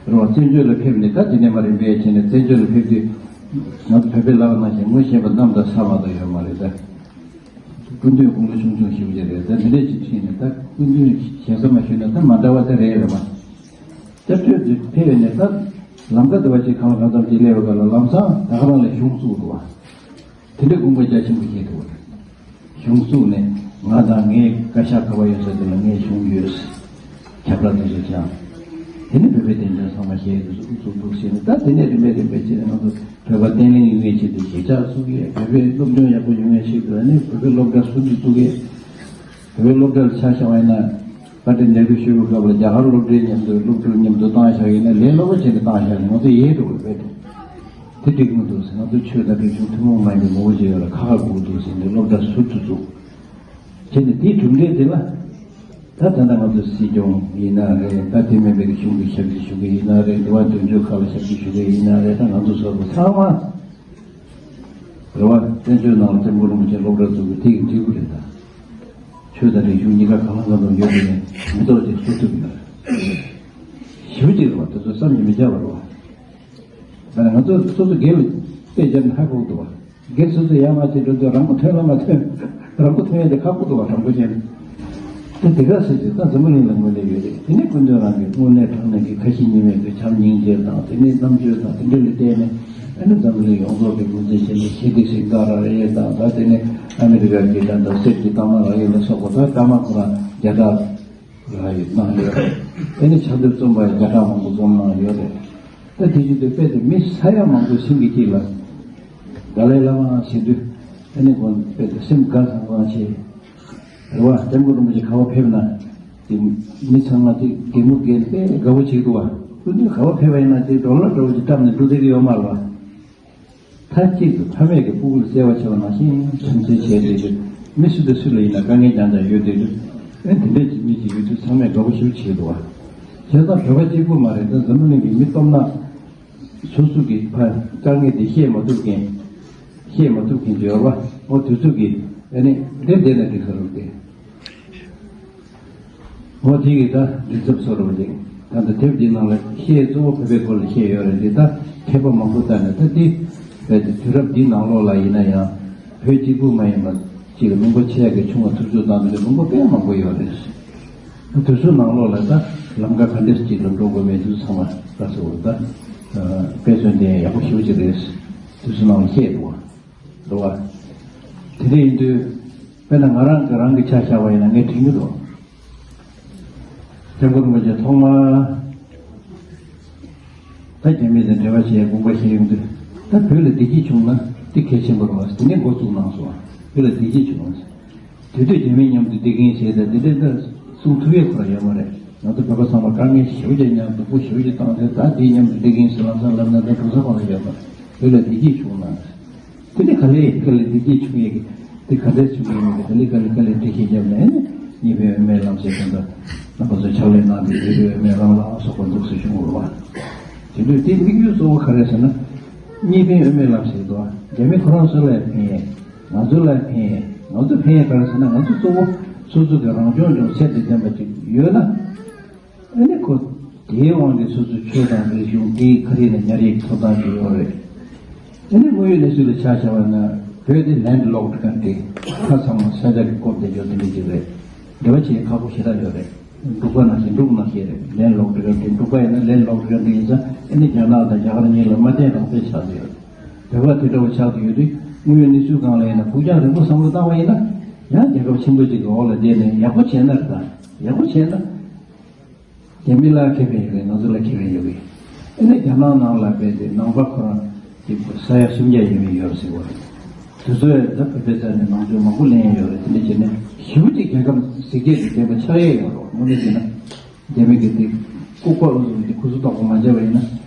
རེད་བ། བཙན་བྱོལ་ལ་ཕེབས་ནས་ད་དེ་ནས་མར་རིམ་པས་བྱས་ནས་བཙན་བྱོལ་ལ་ཕེབས་དུས། ང་ཚོ་བོད་པའི་ལག་ནང་བཞིན་ངོ་ཤེས་པ་གནམ་དང་ས་མ་གཏོགས་ཡོད་མ་རེད་ད། སྐུ་མདུན་དགུང་ལོ་ཆུང་ཆུང་ཞེ་པོ་ཅིག་རེད། ད་འདི་འདྲས་ཅིག་ཕྱིན་ནས་ད་སྐུ་མདུན་ཞེ་ས་མ་ཞུས་ན་ད་མ་འདྲ་བ་ད་རེད་རེད་བ། སྐྱབས་བཅོལ་དུ་ཕེབས་ནས་ད་ལམ་ཁ་དུ་བ་ཅིག་གང་ལ་གང་འཚམ་ཅིག་སླེབས་པའི་སྐབས་ལ་ལམ་སང་ད་ག་རང་ལ་གཞུང་བཙུགས་འདུག་བ། དེ་འདྲའི་དགོངས་པ་རྒྱ་ཆེན་པོ་བཞེས་འདུག་བ། གཞུང་བཙུགས་ནས་ང་དང་ངའི་བཀའ་ཤག་ག་བ་ཡོད་ས་དེ་ལ་ངའི་གཞུང་ཡོད། ཁྱབ་བསྒྲགས་དེ་ཚོ་བྱས། དེ་ནས་བོད་པའི་བསྟན་འཛིན་ཚང་མ་ཞལ་དུ་བཙུགས་འདུག་ཟེར་ནས། ད་དེ་ནས་རིམ་པས་རིམ་པས་བྱས་ནས་ང་ཚོ་བོད་པ་བརྟན་ལྷིང་ཡོང་ཡས་ཆེད་དུ་གཞིས་ཆགས་བཙུགས་ཡས། བོད་པའི་སློབ་སྦྱོང་ཡག་པོ་ཡོང་ཡས་ཆེད་དུ། ཨ་ནི་བོད་པའི་སློབ་གྲྭ་ཟུར་དུ་བཙུགས་ཡས། བོད་པའི་སློབ་གྲྭ་ལ་ཆ་བཞག་པ་ཡིན་ན། བཀའ་དྲིན་ལེགས་འབུལ་ཞུ་བའི་སྐབས་ལ་རྒྱ་གར་སློབ་གྲྭའི་མཉམ་དུ་སློབ་ཕྲུག་མཉམ་དུ་བཏང་བཞག་ཡིན་ན་ལས་སླ་པོ་བྱས་ནས་བཏང་བཞག་ནས་ང་ཚོ་ཡལ་འགྲོ་བ་རེད། དེ་འགྲིག་མི་འདུག་ཟེར། ང་ཚོ་ཆོས་དང་རིག་གཞུང་ཐུན་མོང་མ་ཡིན་པའི་ངོ་བོ་ཅིག་ཡོད་ལ་ཁག་ཁག་དགོས་འདུག་ཟེར་ནས་སློབ་གྲྭ་ཟུར་དུ་བཙུགས་བྱས་ནས། དེའི་གྲུབ་འབྲས་དེ་ལ་ད་ད་ལྟ་ང་ཚོ་སྲིད་སྐྱོང་ཡིན་ན་རེད། ད་དེ་མིན་པའི་རིག་གཞུང་གི་ཞབས་ཕྱི་ཞུ་མཁན་ཡིན་ན་རེད། འགྲོ་བ་དོན་གཅོད་ཁག་ལ་ཞབས་ཕྱི་ཞུ་མཁན་ཡིན་ན་རེད། ད་ང་ཚོ་ཚོ་ཚང་མ་རེད་བ། བཙན་བྱོལ་ནང་ལ་སྐྱབས་མགོན་རིན་པོ་ཆེ་སློབ་གྲྭ་བཙུགས་པའི་དེ་གི་འབྲས་བུ་རེད་ད། ཆོས་དང་རིག་གཞུང་གཉིས་ཀ་གང་ལ་གང་འཚམ་ཡོད་པ་ནས་མི་ཐོག་ཅིག་བཟོ་ཐུབ་ཀྱི་ཡོད་རེད། ཞེ་པོ་ཅིག་རེད་བ། དེ་ཚོ་བསམ་གྱིས་མི་ཁྱབ་པ་རེད་བ། ད་ནི་ང་ཚོ་སོ་སོ་སྒེར་ལ་དཔེ་བརྒྱབ་ན་ཧ་གོ་གི་འདུག་བ། སྒེར་སོ་སོ་ཡར་མར་བྱེད་འགྲོ་དུས་རང་མགོ་ཐོན་ལ་མ་ཐོན། རང་མགོ་ཐོན་ཡ་དེ་ཁག་པོ་འདུག་བ། རང་མགོ་ཅན། དེ་དེ་ག་ཟེར་དུས་ད་འཛམ་བུ་གླིང་ལ་དངོས་གནས་ཡོད་རེད། དེ་ནས་སྐུ་མདུན་རང་གི་དངོས་གནས་དྲང་གནས་ཀྱི་ཁ་ཞེ་གཉིས་མེད་ཀྱི་བྱམས་སྙིང་རྗེ་དང་། དེ་ནས་རྣམ་དཔྱོད་དང་། དེ་འདྲ་ལ་བརྟེན་ནས་ཨ་ནི་འཛམ་བུ་གླིང་ཡོངས་རྫོགས་ཀྱི་ངོས་འཛིན་བྱས་ནས་ཤེས་ཏི་སིང་ག་ར་རེ་དང་། ད་དེ་ནས་ཨ་མི་རི་ཀ་གི་ད་ད་སེར་གྱི་ལྟག་མ་ར་ཡོད་ལ་སོགས་པ། ད་ལྟག་མ་ཁོ་རང་རྒྱ་གར་ར་ཡོད་གནང་ཡོད་རེད། དེ་ནས་ཕྱག་དེབ་རྩོམ་པ་ཡང་བརྒྱ་ཕྲག་མང་པོ་རྩོམ་གནང་ཡོད་རེད། ད་དེ་བཞིན་དུ་དཔེ་དེ་མི་ས་ཡ་མང་པོ་སེམས་ཀྱི་དཀྱིལ་ལ་དཱ་ལའི་བླ་མ་ཟེར་དུས་ཨ་ནི་ཁོང་དཔེ་དེ་སེམས་དགའ་ཚང་ཚང་བྱས། རེད་བ། སྐྱབས་མགོན་རིན་པོ་ཆེ་ག་པར་ཕེབས་ན་དེ་མི་ཚང་མ་དེ་གད་མོ་བགད་ནས་དཔེ་དགའ་པོ་བྱེད་འདུག་བ། སྐུ་མདུན་ག་པར་ཕེབས་པ་ཡིན་ན་དེ་ཌོ་ལར་འདྲ་བོ་ཅིག་བཀྲམ་ནས་འགྲོ་བསྡད་ཀྱི་ཡོད་མ་རེད་བ། མཐའ་གཅིག་ཏུ་ཕ་མས་ཀྱི་སྤུ་གུ་ལ་བརྩེ་བ་བྱེད་པ་ནང་བཞིན་བྱམས་བརྩེ་བྱས་བསྡད་དུས། མི་སུ་དང་སུ་ལ་ཡིན་ན་དཀའ་ངལ་རྐྱང་རྐྱང་ཡོད་བསྡད་དུས། ཨེ་དེ་འདྲས་ཀྱི་མི་ཅིག་ཡོད་དུས་ཚང་མས་དགའ་པོ་ཞེ་པོ་བྱེད་འདུག་བ། བྱས་ཙང་བོད་པ་གཅིག་པུ་མ་རེད། ད་འཛམ་བུ་གླིང་གི་མི་སྟོབས་ན་སོ་སོ་གི་ཕ་དཀའ་ངལ་དེ་བཤད་མ་ཐུབ་མཁན། བཤད་མ་ཐུབ་མཁན་ཅིག་ཡོད་པ། འོ་དེ་ཚོ་གིས་ཨ་ནི་དེབ་བསྡད་ན་འགྲིག་ས་རེད་དེ། འོ་དེ་གིས་ད་འགྲིག་ཚབ་བཟོ་རོགས་བྱེད། ད་ལྟ་དེབ་འདིའི་ནང་ལ་བཤད་གཙོ་བོ་བོད་པའི་སྐོར་ལ་བཤད་ཡོད་རེད་དེ། ད་མཁས་པ་མང་པོ་བལྟས་ནས་ད་དེ་རྦད་དེ་དུས་རབས་འདིའི་ནང་ལོགས་ལ་ཡིན་ན་ཡང་བོད་གཅིག་པུ་མ་ཡིན་པ་ཅིག་ལ་ལུང་པ་ཆེ་ཡག་གི་ཆུང་བ་ཐུབ་ཚོད་བཏང་འདུག་ལུང་པ་དཔེ་མང་པོ་ཡོད་རེད། དུས་ཚོད་ནང་ལོགས་ལ་ད་ལམ་ཁ་ག་འདྲས་ཅིག་ལ་འགྲོ་དགོས་མེད་དུས་ཚང་མ་ལྟ་ཚོ་ད། དཔེ་མཚོན་དེ་ཡག་པོ་ཞེ་པོ་ཅིག་རེད། དུས་ཚོད་ནང་ལ་བཤད་འདུག་བ། འདུག་བ། དེ་འདྲ་ཡིན་དུས། དཔེར་ན་ང་རང་གི་རང་གི་ཆ་བཞག་པ་ཡིན་ན་ངས་དྲན་གྱི་འདུག་སྐྱབས་མགོན་རིན་པོ་ཆེ་ཐོག་མར། ད་རྒྱ་མི་དང་འབྲེལ་བ་བྱེད་ཡ་དགོངས་པ་བཞེས་ཡོང་དུས། ད་བོད་ལ་བདེ་སྐྱིད་བྱུང་ན་དེ་གལ་ཆེན་པོ་རེད་བ། དེ་ནས་འགོ་བཙུགས་གནང་སོང་བ། བོད་ལ་བདེ་སྐྱིད་བྱུང་བ། དེ་དུས་རྒྱ་མི་མཉམ་དུ་བསྡད་མཁན་བྱས་ད་དེ་འདྲའི་ད་གསུང་ཐུབ་ཡས་ཁོ་རང་ཡོད་མ་རེད། ང་ཚོ་བོད་པ་ཚང་མ་དཀའ་ངལ་ཞེ་པོ་ཅིག་མྱངས་སྡུག་པོ་ཞེ་པོ་ཅིག་བཏང་ཚེ་ད་དེ་མཉམ་དུ་བསྡད་མཁན་ཞིག་ལམ་སང་ལབ་ན་ད་གྲུ་ས་ཁོ་རང་ཡོད་མ་རེད། བོད་ལ་བདེ་སྐྱིད་བྱུང་ན། དེ་ནས་ག་ལེ་ག་ལེ་བདེ་སྐྱིད་བྱུང་ཡས་ཀྱི་དེ་ག་འདྲས་བྱུང་ཡས་མེད་ཀྱི་དེ་ལས་ག་ལེ་ག་ལེ་འགྲེལ་བཤད་བརྒྱབ་ནས་ནི་གཉིས་ཕན་དབུ་མའི་ལམ་ཟེར་དེ་འདྲ་རྣམ་པ་ཚོས་ཕྱག་ལས་གནང་དུས་གཉིས་ཕན་དབུ་མའི་ལམ་ལ་སོགས་པ་འདུག་སེ་བྱུང་བ་རེད་བ། དེ་དུས་དེ་དམིགས་ཡུལ་གཙོ་བོ་ག་རེ་ཟེར་ན། གཉིས་ཕན་དབུ་མའི་ལམ་ཟེར་དུས་རྒྱ་མི་ཁོ་རང་ཚོ་ལ་ཕན་ཡས། ང་ཚོ་ལ་ཕན་ཡས། ང་ཚོ་ཕན་ཡས་ག་རེ་ཟེར་ན་ང་ཚོ་གཙོ་བོ་སོ་སོ་གི་རང་སྐྱོང་ལྗོངས་ཚད་དང་ལྡན་པ་ཅིག་ཡོད་ན། ཨ་ནི་ཁོ་དེའི་དབང་གིས་སོ་སོའི་ཆོས་དང་རིག་གཞུང་དེའི་ཁ་རིག་ནས་ཉར་ཡས་ཐོབ་ཐང་ཅིག་ཡོད་རེད། ཨ་ནི་དངོས་ཡོད་གནས་ཚུལ་ལ་ཆ་བཞག་པ་ན་བོད་དེ་ལེན་ལོག་ཀན་ཊི། མཐའ་ཚང་མ་ས་ཆ་གིས་བསྐོར་བསྡད་ཡོད་དེ་འདྲ་ཅིག་རེད། འབྲེལ་བ་བྱེད་ཡས་ཁག་པོ་ཞེ་དྲག་ཡོད་རེད། འབྲུག་པ་ནང་བཞིན་འབྲུག་ནང་བཞིན་རེད། ལེན་ལོག་ཀན་ཊི། འབྲུག་པ་ཡིན་ན་ལེན་ལོག་ཀན་ཊི་ཡིན་ཙང་ཨ་ནི་རྒྱ་ནག་དང་རྒྱ་གར་གཉིས་ལ་མ་བརྟེན་རང་བཙན་ཆགས་ཀྱི་ཡོད་རེད། བོད་པ་དེ་འདྲ་བོ་ཆགས་ཀྱི་ཡོད་དུས་དངོས་ཡོད་གནས་ཚུལ་སྒང་ལ་ཡིན་ན་ཕུགས་རྒྱང་རིང་པོ་བསམ་བློ་བཏང་བ་ཡིན་ན་ཡང་རྒྱལ་ཁབ་ཆེན་པོ་ཅིག་གི་འོག་ལ་བསྡད་ནས་ཡག་པོ་བྱས་ན་རེད་ད། ཡག་པོ་བྱས་ན། རྒྱ་མི་ལ་ཁེ་ཕན་ཡོད་རེད། ང་ཚོ་ལ་ཁེ་ཕན་ཡོད་རེད། ཨ་ནི་རྒྱ་ནག་ནང་ལ་བསྡད་དེ་ནང་པ་ཁོ་རང་གི་ས་ཡ་སུམ་བརྒྱ་ཡས་མས་ཡོད་ཟེར་བ་རེད། དེ་ཚོས་ད་བོད་པའི་རྩ་ནས་ནང་ཆོས་མང་པོ་ལེན་ཡོད་རེད། དེ་འདྲ་བྱས་ནས་ཞེ་པོ་ཅིག་རྒྱལ་ཁབ་གཟི་རྒྱས་ཀྱི་ལྡན་པ་ཆགས་ཡས་ཡོད་རེད། དངོས་གནས་བྱས་ན་རྒྱ་མི་གི་དེ་ལྐུགས་པ་འུ་ཚོ་གི་དེ་ཁུ་ཚུར་དོག་པོ་མ་བྱས་པ་ཡིན་ན་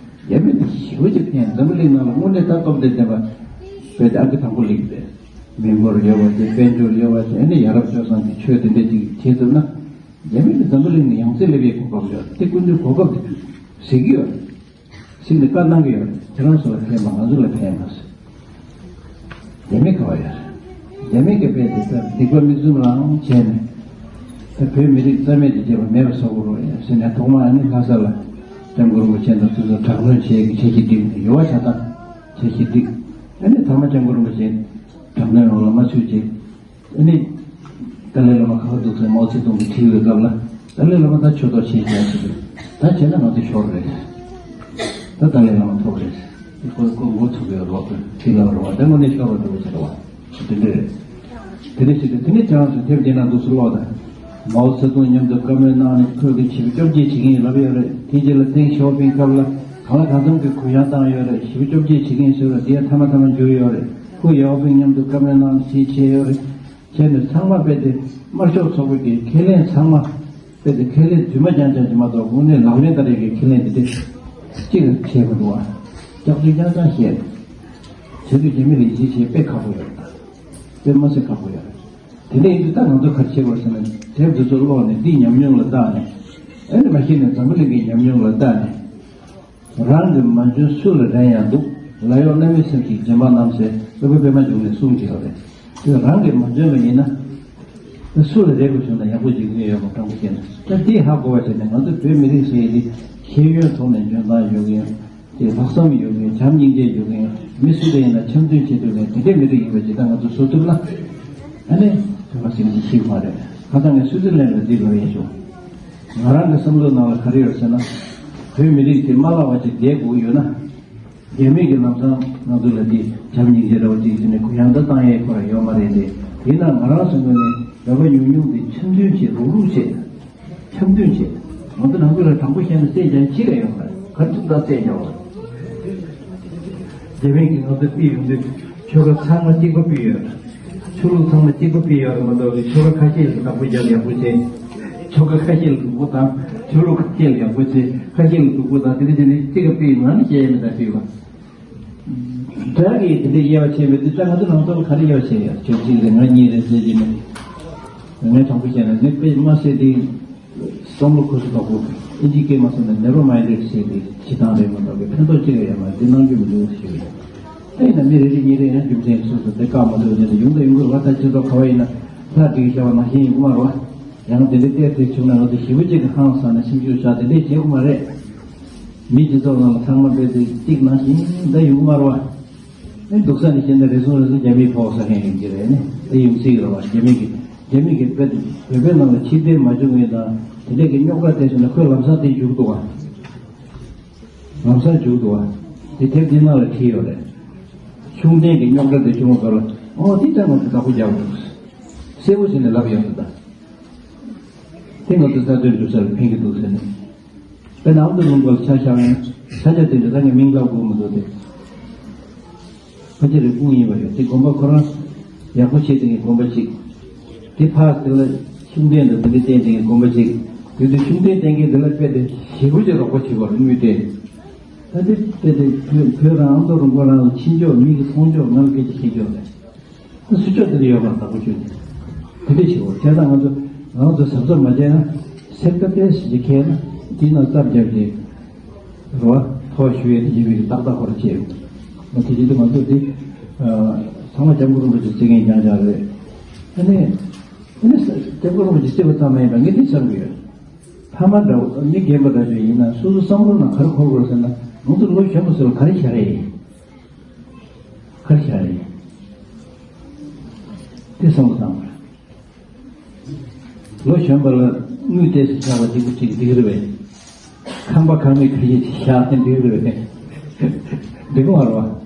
རྒྱ་མི་དེ་ཞེ་པོ་ཅིག་ཕན། འཛམ་བུ་གླིང་ནང་ལ་དངོས་གནས་ད་སྟོབས་ལྡན་ལྡན་པ་བོད་དེ་ཨ་ཁུ་དང་པོ་ལེགས་རེད། མི་འབོར་ཡོད་པ་དེ། དཔལ་འབྱོར་ཡོད་པ་དེ། ཨ་ནི་ཡ་རབས་སྤྱོད་བཟང་གི་ཆོས་དེ་འདྲ་ཅིག་བྱེད་ཐུབ་ན། རྒྱ་མི་གིས་འཛམ་བུ་གླིང་ནས་ཡང་རྩེ་སླེབས་པའི་གོ་སྐབས་ཡོད། དེ་སྐུ་མདུན་གོ་སྐབས་དེ་གཟིགས་ཀྱི་ཡོད། གཟིགས་ནས་བཀའ་གནང་གི་ཡོད། ཁྱེད་རང་ཚོ་ལ་ཕན་པ་ང་ཚོ་ལ་ཕན་པ་ཟེར། རྒྱ་མི་ག་བ་ཡོད་རེད། རྒྱ་མི་གིས་དཔེ་དེ་ལྟར་སྡིག་པ་མིག་བཙུམ་རང་བྱས་ནས། ད་བོད་མི་རིགས་རྩ་མེད་དུ་བྱས་པ་མེད་པ་བཟོ་དགོས་རེད་ཟེར་ནས་ཐོག་མར་ཨ་ནི་ལྷ་ས་ལ་སྐྱབས་མགོན་རིན་པོ་ཆེ་དང་དུས་ཚོད་དྲག་གནོན་བྱེད་ཀྱི་འཆར་གཞི་བསྒྲིགས་ནས་ཡོ་བ་བྱ་སྟངས་འཆར་གཞི་བསྒྲིགས། ཨ་ནི་ཐོག་མར་སྐྱབས་མགོན་རིན་པོ་ཆེ་དྲག་གནོན་འོག་ལ་མ་ཚུད་ཅིག་ཨ་ནི། ཏཱ་ལའི་བླ་མ་ཁ་ཁ་འདུག་ཟེར་མའོ་ཙེ་ཏུང་གིས་དྲིས་པའི་སྐབས་ལ། ཏཱ་ལའི་བླ་མ་ད་ཆོས་ཐོག་ཆེད་བཞག་ཟེར་གི། ད་བྱས་ན་ང་ཚོ་ཤོར་རེད། ད་ཏཱ་ལའི་བླ་མ་ཐོབ་རེད། ཁོ་ཁོ་མགོ་ཚུགས་ཡོད་རོགས་ཁོས་ཁྲིད་ལ་རོགས་དེ་དངོས་གནས་ཤོར་བ་འདྲ་བོ་ཞིག་རེད་བ། དེ་འདྲ་རེད། དེ་འདྲ་ཞིག་རེད། དེ་ནས་ཁྱེད་རང་ཚོས་དེབ་འདི་ན་འདུག་སེ་ཀློག་དང་། མའོ་ཙེ་ཏུང་མཉམ་དུ་བཀའ་མོལ་གནང་ནས་ཁོས་ཀྱི་ཞི་བ་བཅོ་བརྒྱད་བྱེད་ཀྱི་ཡིན་ལབ་ཡོད་རེད། དེ་རྗེས་ལ་ཏེང་ཞའོ་ཕིང་སྐབས་ལ་གང་ལ་གང་འཚམ་གྱི་གུ་ཡངས་བཏང་ཡོད་རེད། ཞི་བ་བཅོ་བརྒྱད་བྱེད་ཀྱི་ཡིན་ཟེར་བ་དེ་ཡང་མཐའ་མ་མཐའ་མ་འགྱུར་ཡོད་རེད། ཧུའུ་ཡའོ་ཕིང་མཉམ་དུ་བཀའ་མོལ་གནང་ནས་དེ་བྱས་ཡོད་རེད། བྱས་ནས་ཚང་མ་རྦད་དེ་དམར་ཤོག་ཚོགས་པའི་གི་ཁས་ལེན་ཚང་མ་རྦད་དེ་ཁས་ལེན་རྫུན་མ་རྐྱང་རྐྱང་ཅིག་མ་གཏོགས་དངོས་གནས་ལག་ལེན་བསྟར་ཡས་ཀྱི་ཁས་ལེན་དེ་འདྲ་གཅིག་ལ་བྱས་མི་འདུག་བ། སྐྱག་རྫུན་རྐྱང་རྐྱང་བཤད། བྱས་དུས་རྒྱ་མི་ལ་ཡིད་ཆེས་བྱེད་དཔེ་ཁག་པོ་ཡོད་རེད། དཔེ་མ་སྲིད་ཁག་པོ་ཡོད་རེད། དེ་འདྲ་ཡིན་དུས་ད་ང་ཚོ་ག་རེ་བྱེད་དགོས་ཟེར་ན་དེབ་འདི་ཚོ་ཀློག་ནས་འདིའི་ཉམས་མྱོང་ལ་བརྟག་ནས། ཨ་ནི་མ་གཞི་ནས་འཛམ་བུ་གླིང་གི་ཉམས་མྱོང་ལ་བརྟག་ནས། རང་གི་མ་འཇོན་སུ་ལ་རན་ཡང་འདུག་ལ་གཡོག་རྣམ་སྨིན་སེམས་ཀྱིས་རྗེས་མ་རྣམས་ཟེར་སློབ་དཔོན་པད་མ་འབྱུང་གནས་གསུངས་ཀྱི་ཡོད་རེད། དེ་རང་གིས་མ་འཇོན་པ་ཡིན་ན། སུ་ལ་རེ་དགོས་བྱུང་ན་ཡག་པོ་ཅིག་ངེས་ཡོད་མ་དྲང་པོ་བཤད་ན། ད་དེ་ཧ་གོ་བ་བྱས་ནས་ང་ཚོ་བོད་མི་རིགས་ཟེར་ཡས་དེ་ཤེས་ཡོན་ཐོག་ནས་འཇོན་ཐང་ཡོད་མཁན། དེ་ལྷག་བསམ་ཡོད་མཁན། བྱམས་སྙིང་རྗེ་ཡོད་མཁན། མི་སུ་དང་ཡིན་ན་འཆམ་མཐུན་བྱེད་ཐུབ་མཁན་དེ་འདྲའི་མི་རིགས་ཡིན་པ་ཇི་ལྟར་ང་ཚོ་བཟོ་ཐུབ་ན། ཨ་ནི་བོད་པ་ཟེར་མཁན་ཞིག་མ་རེད། ཁ་སང་ངས་སུའུ་ཙི་ལན་ལ་འདི་ལབ་ཡས་བྱུང་། ང་རང་གི་བསམ་བློ་ནང་ལ་ག་རེ་ཡོད་ཟེར་ན། བོད་མི་རིགས་དེ་མ་བརླག་པ་ཅིག་བསྡད་དགོས་ཡོད་ན། རྒྱ་མི་གི་ལམ་སང་ང་ཚོ་ལ་འདི་བྱམས་སྙིང་རྗེ་འདྲ་བོ་ཅིག་བྱས་ནས་གུ་ཡངས་ད་བཏང་ཡས་ཁོ་རང་ཡོད་མ་རེད་དེ། དེས་ན་ང་རང་ཚོའི་ངོས་ནས་བོད་པ་ཉུང་ཉུང་དེ་འཆམ་མཐུན་བྱེད། རོགས་རོགས་བྱེད། འཆམ་མཐུན་བྱེད། ང་ཚོ་ནང་ཁུལ་ལ་དྲང་པོ་བཤད་ན་བསད་རྒྱག་ཅི་རེད་ཡོང་བ་རེད། ག་ཚོད་ད་བསད་རྒྱག་བ་རེད། རྒྱ་མི་གིས་ང་ཚོ་ཕུད་ཡོང་དུས་ཆོལ་ཁ་ཚང་མ་གཅིག་པ་ཕུད་ཡོད་རེད། ཆོས་ལུགས་ཚང་མ་གཅིག་པ་ཕུད་ཡོད་རེད་མ་གཏོགས་ཆོལ་ཁ་ཁ་ཤས་ལ་བདག་པོ་རྒྱག་ཡག་པོ་བྱས། ཆོལ་ཁ་ཁ་ཤས་ལ་སྡུག་པོ་བཏང་། ཆོས་ལུགས་ཁ་ཤས་ལ་ཡག་པོ་བྱས། ཁ་ཤས་ལ་སྡུག་པོ་བཏང་། དེ་འདྲ་བྱས་ནས་གཅིག་ག་ཕུད་ཡོད། ང་ནི་བཤད་ཡ་མེད་ད་ཕུད་པ། དགྲ་གིས་དེ་འདྲའི་དབྱེ་བ་ཕྱེ་མེད་དུས་ད་ང་ཚོ་ནང་ཚོགས་ལ་ག་རེ་དབྱེ་བ་ཕྱེ་ཡ། ཁྱོད་གཅིག་རེད། ང་གཉིས་རེད་ཟེར་གྱི་མེད། ངས་དྲང་པོ་བཤད་ན་ངས་དཔེ་མ་སྲིད་དེ། བསམ་བློ་ཁུ་སུ་དོག་པོ། ཨིན་ཇི་སྐད་མ་སོང་ན་narrow minded ཟེར་དེ་བྱེད་སྟངས་རེད་མ་གཏོགས་ཕན་ཐོགས་ཅི་རེད་ཡ་མ་རེད། འདི་གནང་རྒྱུ་མི་འདུག་ཞུ་ཡོད། ད་ཡིན་ན་མི་རེ་རེ་གཉིས་རེ་ཡང་རྒྱུ་མཚན་སོ་སོ་དེ་བཀག་མ་ཐུབ་ནས་ཡོང་ད་ཡོང་གི་རེད་བ། ད་སྤྱི་ཚོགས་ག་བ་ཡིན་ན་ལྷ་སྒྲིག་བྱ་བ་ནང་བཞིན་ཡོང་གི་མ་རེད་བ། ཡང་དེ་འདྲའི་གཏེར་དེ་བྱུང་ན་ང་ཚོ་ཞེ་པོ་ཅིག་གི་ཧང་སངས་ནས་སེམས་ཤུགས་བཞག་དེ་འདྲས་བྱེད་དགོས་མ་རེད། མི་སྤྱི་ཚོགས་ནང་ལ་ཚང་མ་དཔེ་དེ་གཅིག་ནང་བཞིན་ད་ཡོང་གི་མ་རེད་བ། ཨེ་འདུག་ས་ནས་བཤད་ན་རེ་ཟུང་རེ་ཟུང་རྒྱ་མིའི་ཕོག་ས་ཧན་ཡིན་གྱི་རེད་ནི། ཨེ་ཡོང་སྲིད་ཀྱི་རེད་བ། རྒྱ་མི་གི་རྒྱ་མི་གི་དཔེ་བོད་པའི་ནང་ལ་ཕྱིར་འཐེན་མ་བྱུང་ངེས་དང་དེ་འདྲས་ཀྱི་རྙོག་དྲ་དེ་བྱུང་ན་ཁོས་ལམ་སང་དེ་འཇུག་འདུག་བ། ལམ་སང་མཇུག་ཏུ་བ། དེ་དེབ་འདི་ནང་ལ་བྲིས་ཡོད་རེད། ཤུགས་ལྡན་གྱི་རྙོག་དྲ་དེ་བྱུང་བ་ལ། ཨོ་དེ་ལྟར་ང་ཚོ་བདག་པོ་རྒྱག་དགོས། གསལ་པོ་བྱས་ནས་ལབ་ཡོང་དུས་ད། དེ་ང་ཚོ་རྩ་དོན་སྒྲུབ་ས་ལ་ཕན་གྱི་འདུག་ཟེར་ནས། དཔེར་ན་ཨ་མདོ་ལུང་པ་ལ་ཆ་བཞག་ན་ས་ཆ་དེ་འདྲ་ད་ངས་མིང་ལབ་དགོས་མི་འདུག་སྟེ། ཕལ་ཆེར་རེ་སྤུངས་ཡིན་པ་རེད། དེ་དགོན་པ་ཁོ་རང་ཡག་པོ་བྱེད་དེ་ངའི་དགོན་པ་གཅིག་དེ་ཕར་དེ་ལ་ཤུགས་ལྡན་དུ་དེ་འདྲ་བསྟན་དེ་ངའི་དགོན་པ་གཅིག་དེ་དུས་ཤུགས་ལྡན་བསྟན་མཁན་དེ་ལ་དཔེ་དེ་ཞེ་པོ་ཅིག་རོགས་པ་བྱེད་པར་དངུལ་སྟེར། ད་དེ་དཔེ་དེ་བོད་བོད་རང་ཨ་མདོ་རུ་མགོ་རང་ལ་ཕྱིན་ཆོག་མི་གི་མཐོང་ཆོག་ང་ལ་སྐད་ཆ་བཤད་ཆོག་རེད། ད་སུ་ཆོག་དེ་འདྲ་ཡོད་པར་བདག་པོ་བྱོས་ནས་དེ་འདྲ་བྱེད་དགོས། བྱས་ཙང་ང་ཚོ་ང་ཚོ་གཟབ་གཟབ་མ་བྱས་ན་སེམས་ཁ་ཏོག་ཙམ་ཞིག་ཁྱེར་ན་དེའི་ནང་སྟབས་བརྒྱབ་སྟེ། རེད་བ། ཐོག་ཞུ་ཡས་དེ་ཡིན་པའི་ཏག་ཏག་ཧོར་བྱས་ཡོད། ང་དེ་བཞིན་དུ་ང་ཚོ་འདི། ཚང་མ་སྐྱབས་མགོན་རིན་པོ་ཆེ་བརྩི་མཁན་རྐྱང་རྐྱང་རེད། ཨ་ནི། ཨ་ནི་སྐྱབས་མགོན་རིན་པོ་ཆེ་བརྩི་བ་ཙམ་མ་ཡིན་པ་ངས་འདི་བསམ་གྱི་ཡོད། ཕ་མ་འདྲ་བོ་མི་རྒན་པ་འདྲ་ཅིག་ཡིན་ན་སོ་སོ་བསམ་བློ་ནང་ག་རེ་འཁོར་དགོས་ཟེར་ན་ང་ཚོ་ལོ་གཞོན་པ་ཚོ་ལ་ག་རེ་བྱ་རེད། ག་རེ་བྱ་རེད། དེ་བསམ་བློ་བཏང་བ་རེད། ལོ་གཞོན་པ་ལ་དངུལ་ཏོག་ཙམ་བཞག་པ་འགྲིག་པོ་ཅིག་འགྲིག་རེད་པས། ཁང་པ་ཁང་མིག་ཁ་ཤས་ཅིག་བཞག་ན་འགྲིག་རེད་པས། འགྲིག་གི་མ་རེད་བ།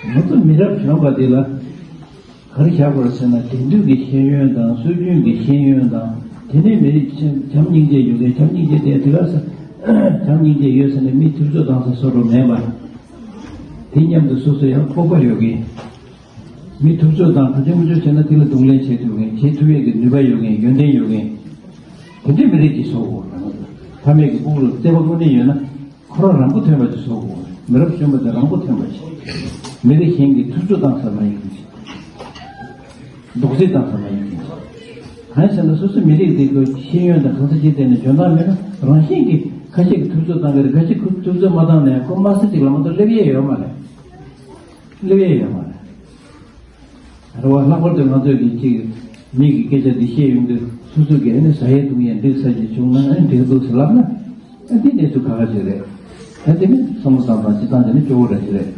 ང་ཚོ་མི་རབས་གཞོན་པ་འདི་ལ་ག་རེ་བཞག་དགོས་རེད་ཟེར་ན། དེང་དུས་ཀྱི་ཤེས་ཡོན་དང་སྲོལ་རྒྱུན་གྱི་ཤེས་ཡོན་དང་། དེ་ནས་མི་རིགས་བྱམས་སྙིང་རྗེ་ཡོད་མཁན། བྱམས་སྙིང་རྗེ་དེ་དེ་ག་ས་བྱམས་སྙིང་རྗེ་ཡོད་ཟེར་ནས་མི་ཐུབ་ཚོད་བཏང་ས་བཟོ་འགྲོ་མེད་པ། དེ་མཉམ་དུ་སོ་སོ་ཡང་སྤོབས་པ་ཡོད་མཁན། མི་ཐུབ་ཚོད་དང་ག་ཚོད་མི་ཚོད་བྱས་ན་དེ་ལ་གདོང་ལེན་བྱེད་ཐུབ་མཁན། བྱེད་ཐུབ་ཡས་ཀྱི་ནུས་པ་ཡོད་མཁན། ཡོན་ཏན་ཡོད་མཁན། དེ་འདྲའི་མི་རིགས་ཀྱི་བཟོ་དགོས། ཕ་མེས་ཀྱི་ཕྲུ་གུ་ལ་བརྩེ་བ་དངོས་གནས་ཡོད་ན་ཁོ་རང་རང་མགོ་ཐོན་པ་ཅིག་བཟོ་དགོས། མི་རབས་གཞོན་པ་དེ་རང་མགོ་ཐོན་པ་ཅིག་མི་རིགས་གཞན་གྱིས་ཐུབ་ཚོད་བཏང་ས་མ་ཡིན་ཅིག་རྡོག་རྫིས་བཏང་ས་མ་ཡིན་ཅིག་གང་ཡིན་ཟེར་ན་སོ་སོའི་མི་རིགས་དེ་ཚོ་ཤེས་ཡོན་དང་གང་ས་ཅིའི་ཐད་ནས་འཇོན་ཐང་མེད་ན་རང་བཞིན་གྱིས་ཁ་ཤས་ཀྱིས་ཐུབ་ཚོད་བཏང་གི་རེད། ཁ་ཤས་ཀྱིས་ཐུབ་ཚོད་མ་བཏང་ན་ཡང་ཁོ་དམའ་ས་ཅིག་ལ་མ་གཏོགས་སླེབས་ཡས་ཡོད་མ་རེད། སླེབས་ཡས་ཡོད་མ་རེད། རེད་བ། ལྷག་པར་དུ་ང་ཚོས་ཀྱི་ཅིག་མི་གི་སྐད་ཆ་འདི་བཤད་ཡོང་དུས་སོ་སོ་གི་ཨ་ནི་ཟ་ཡས་བཏུང་ཡས་འགྲིག་ས་ཅིག་བྱུང་ན་ཨ་ནི་འགྲིག་འདུག་ཟེར་ལབ་ན། ཨ་འདི་གནས་ཚུལ་ཁ་ཁ་ཅིག་རེད། ད་དེ་ནི་བསམ་བློ་བཏང་སྟངས་བྱེད་སྟངས་དེ་ནི་སྐྱོ་བོ་འདྲ་ཅིག་རེད།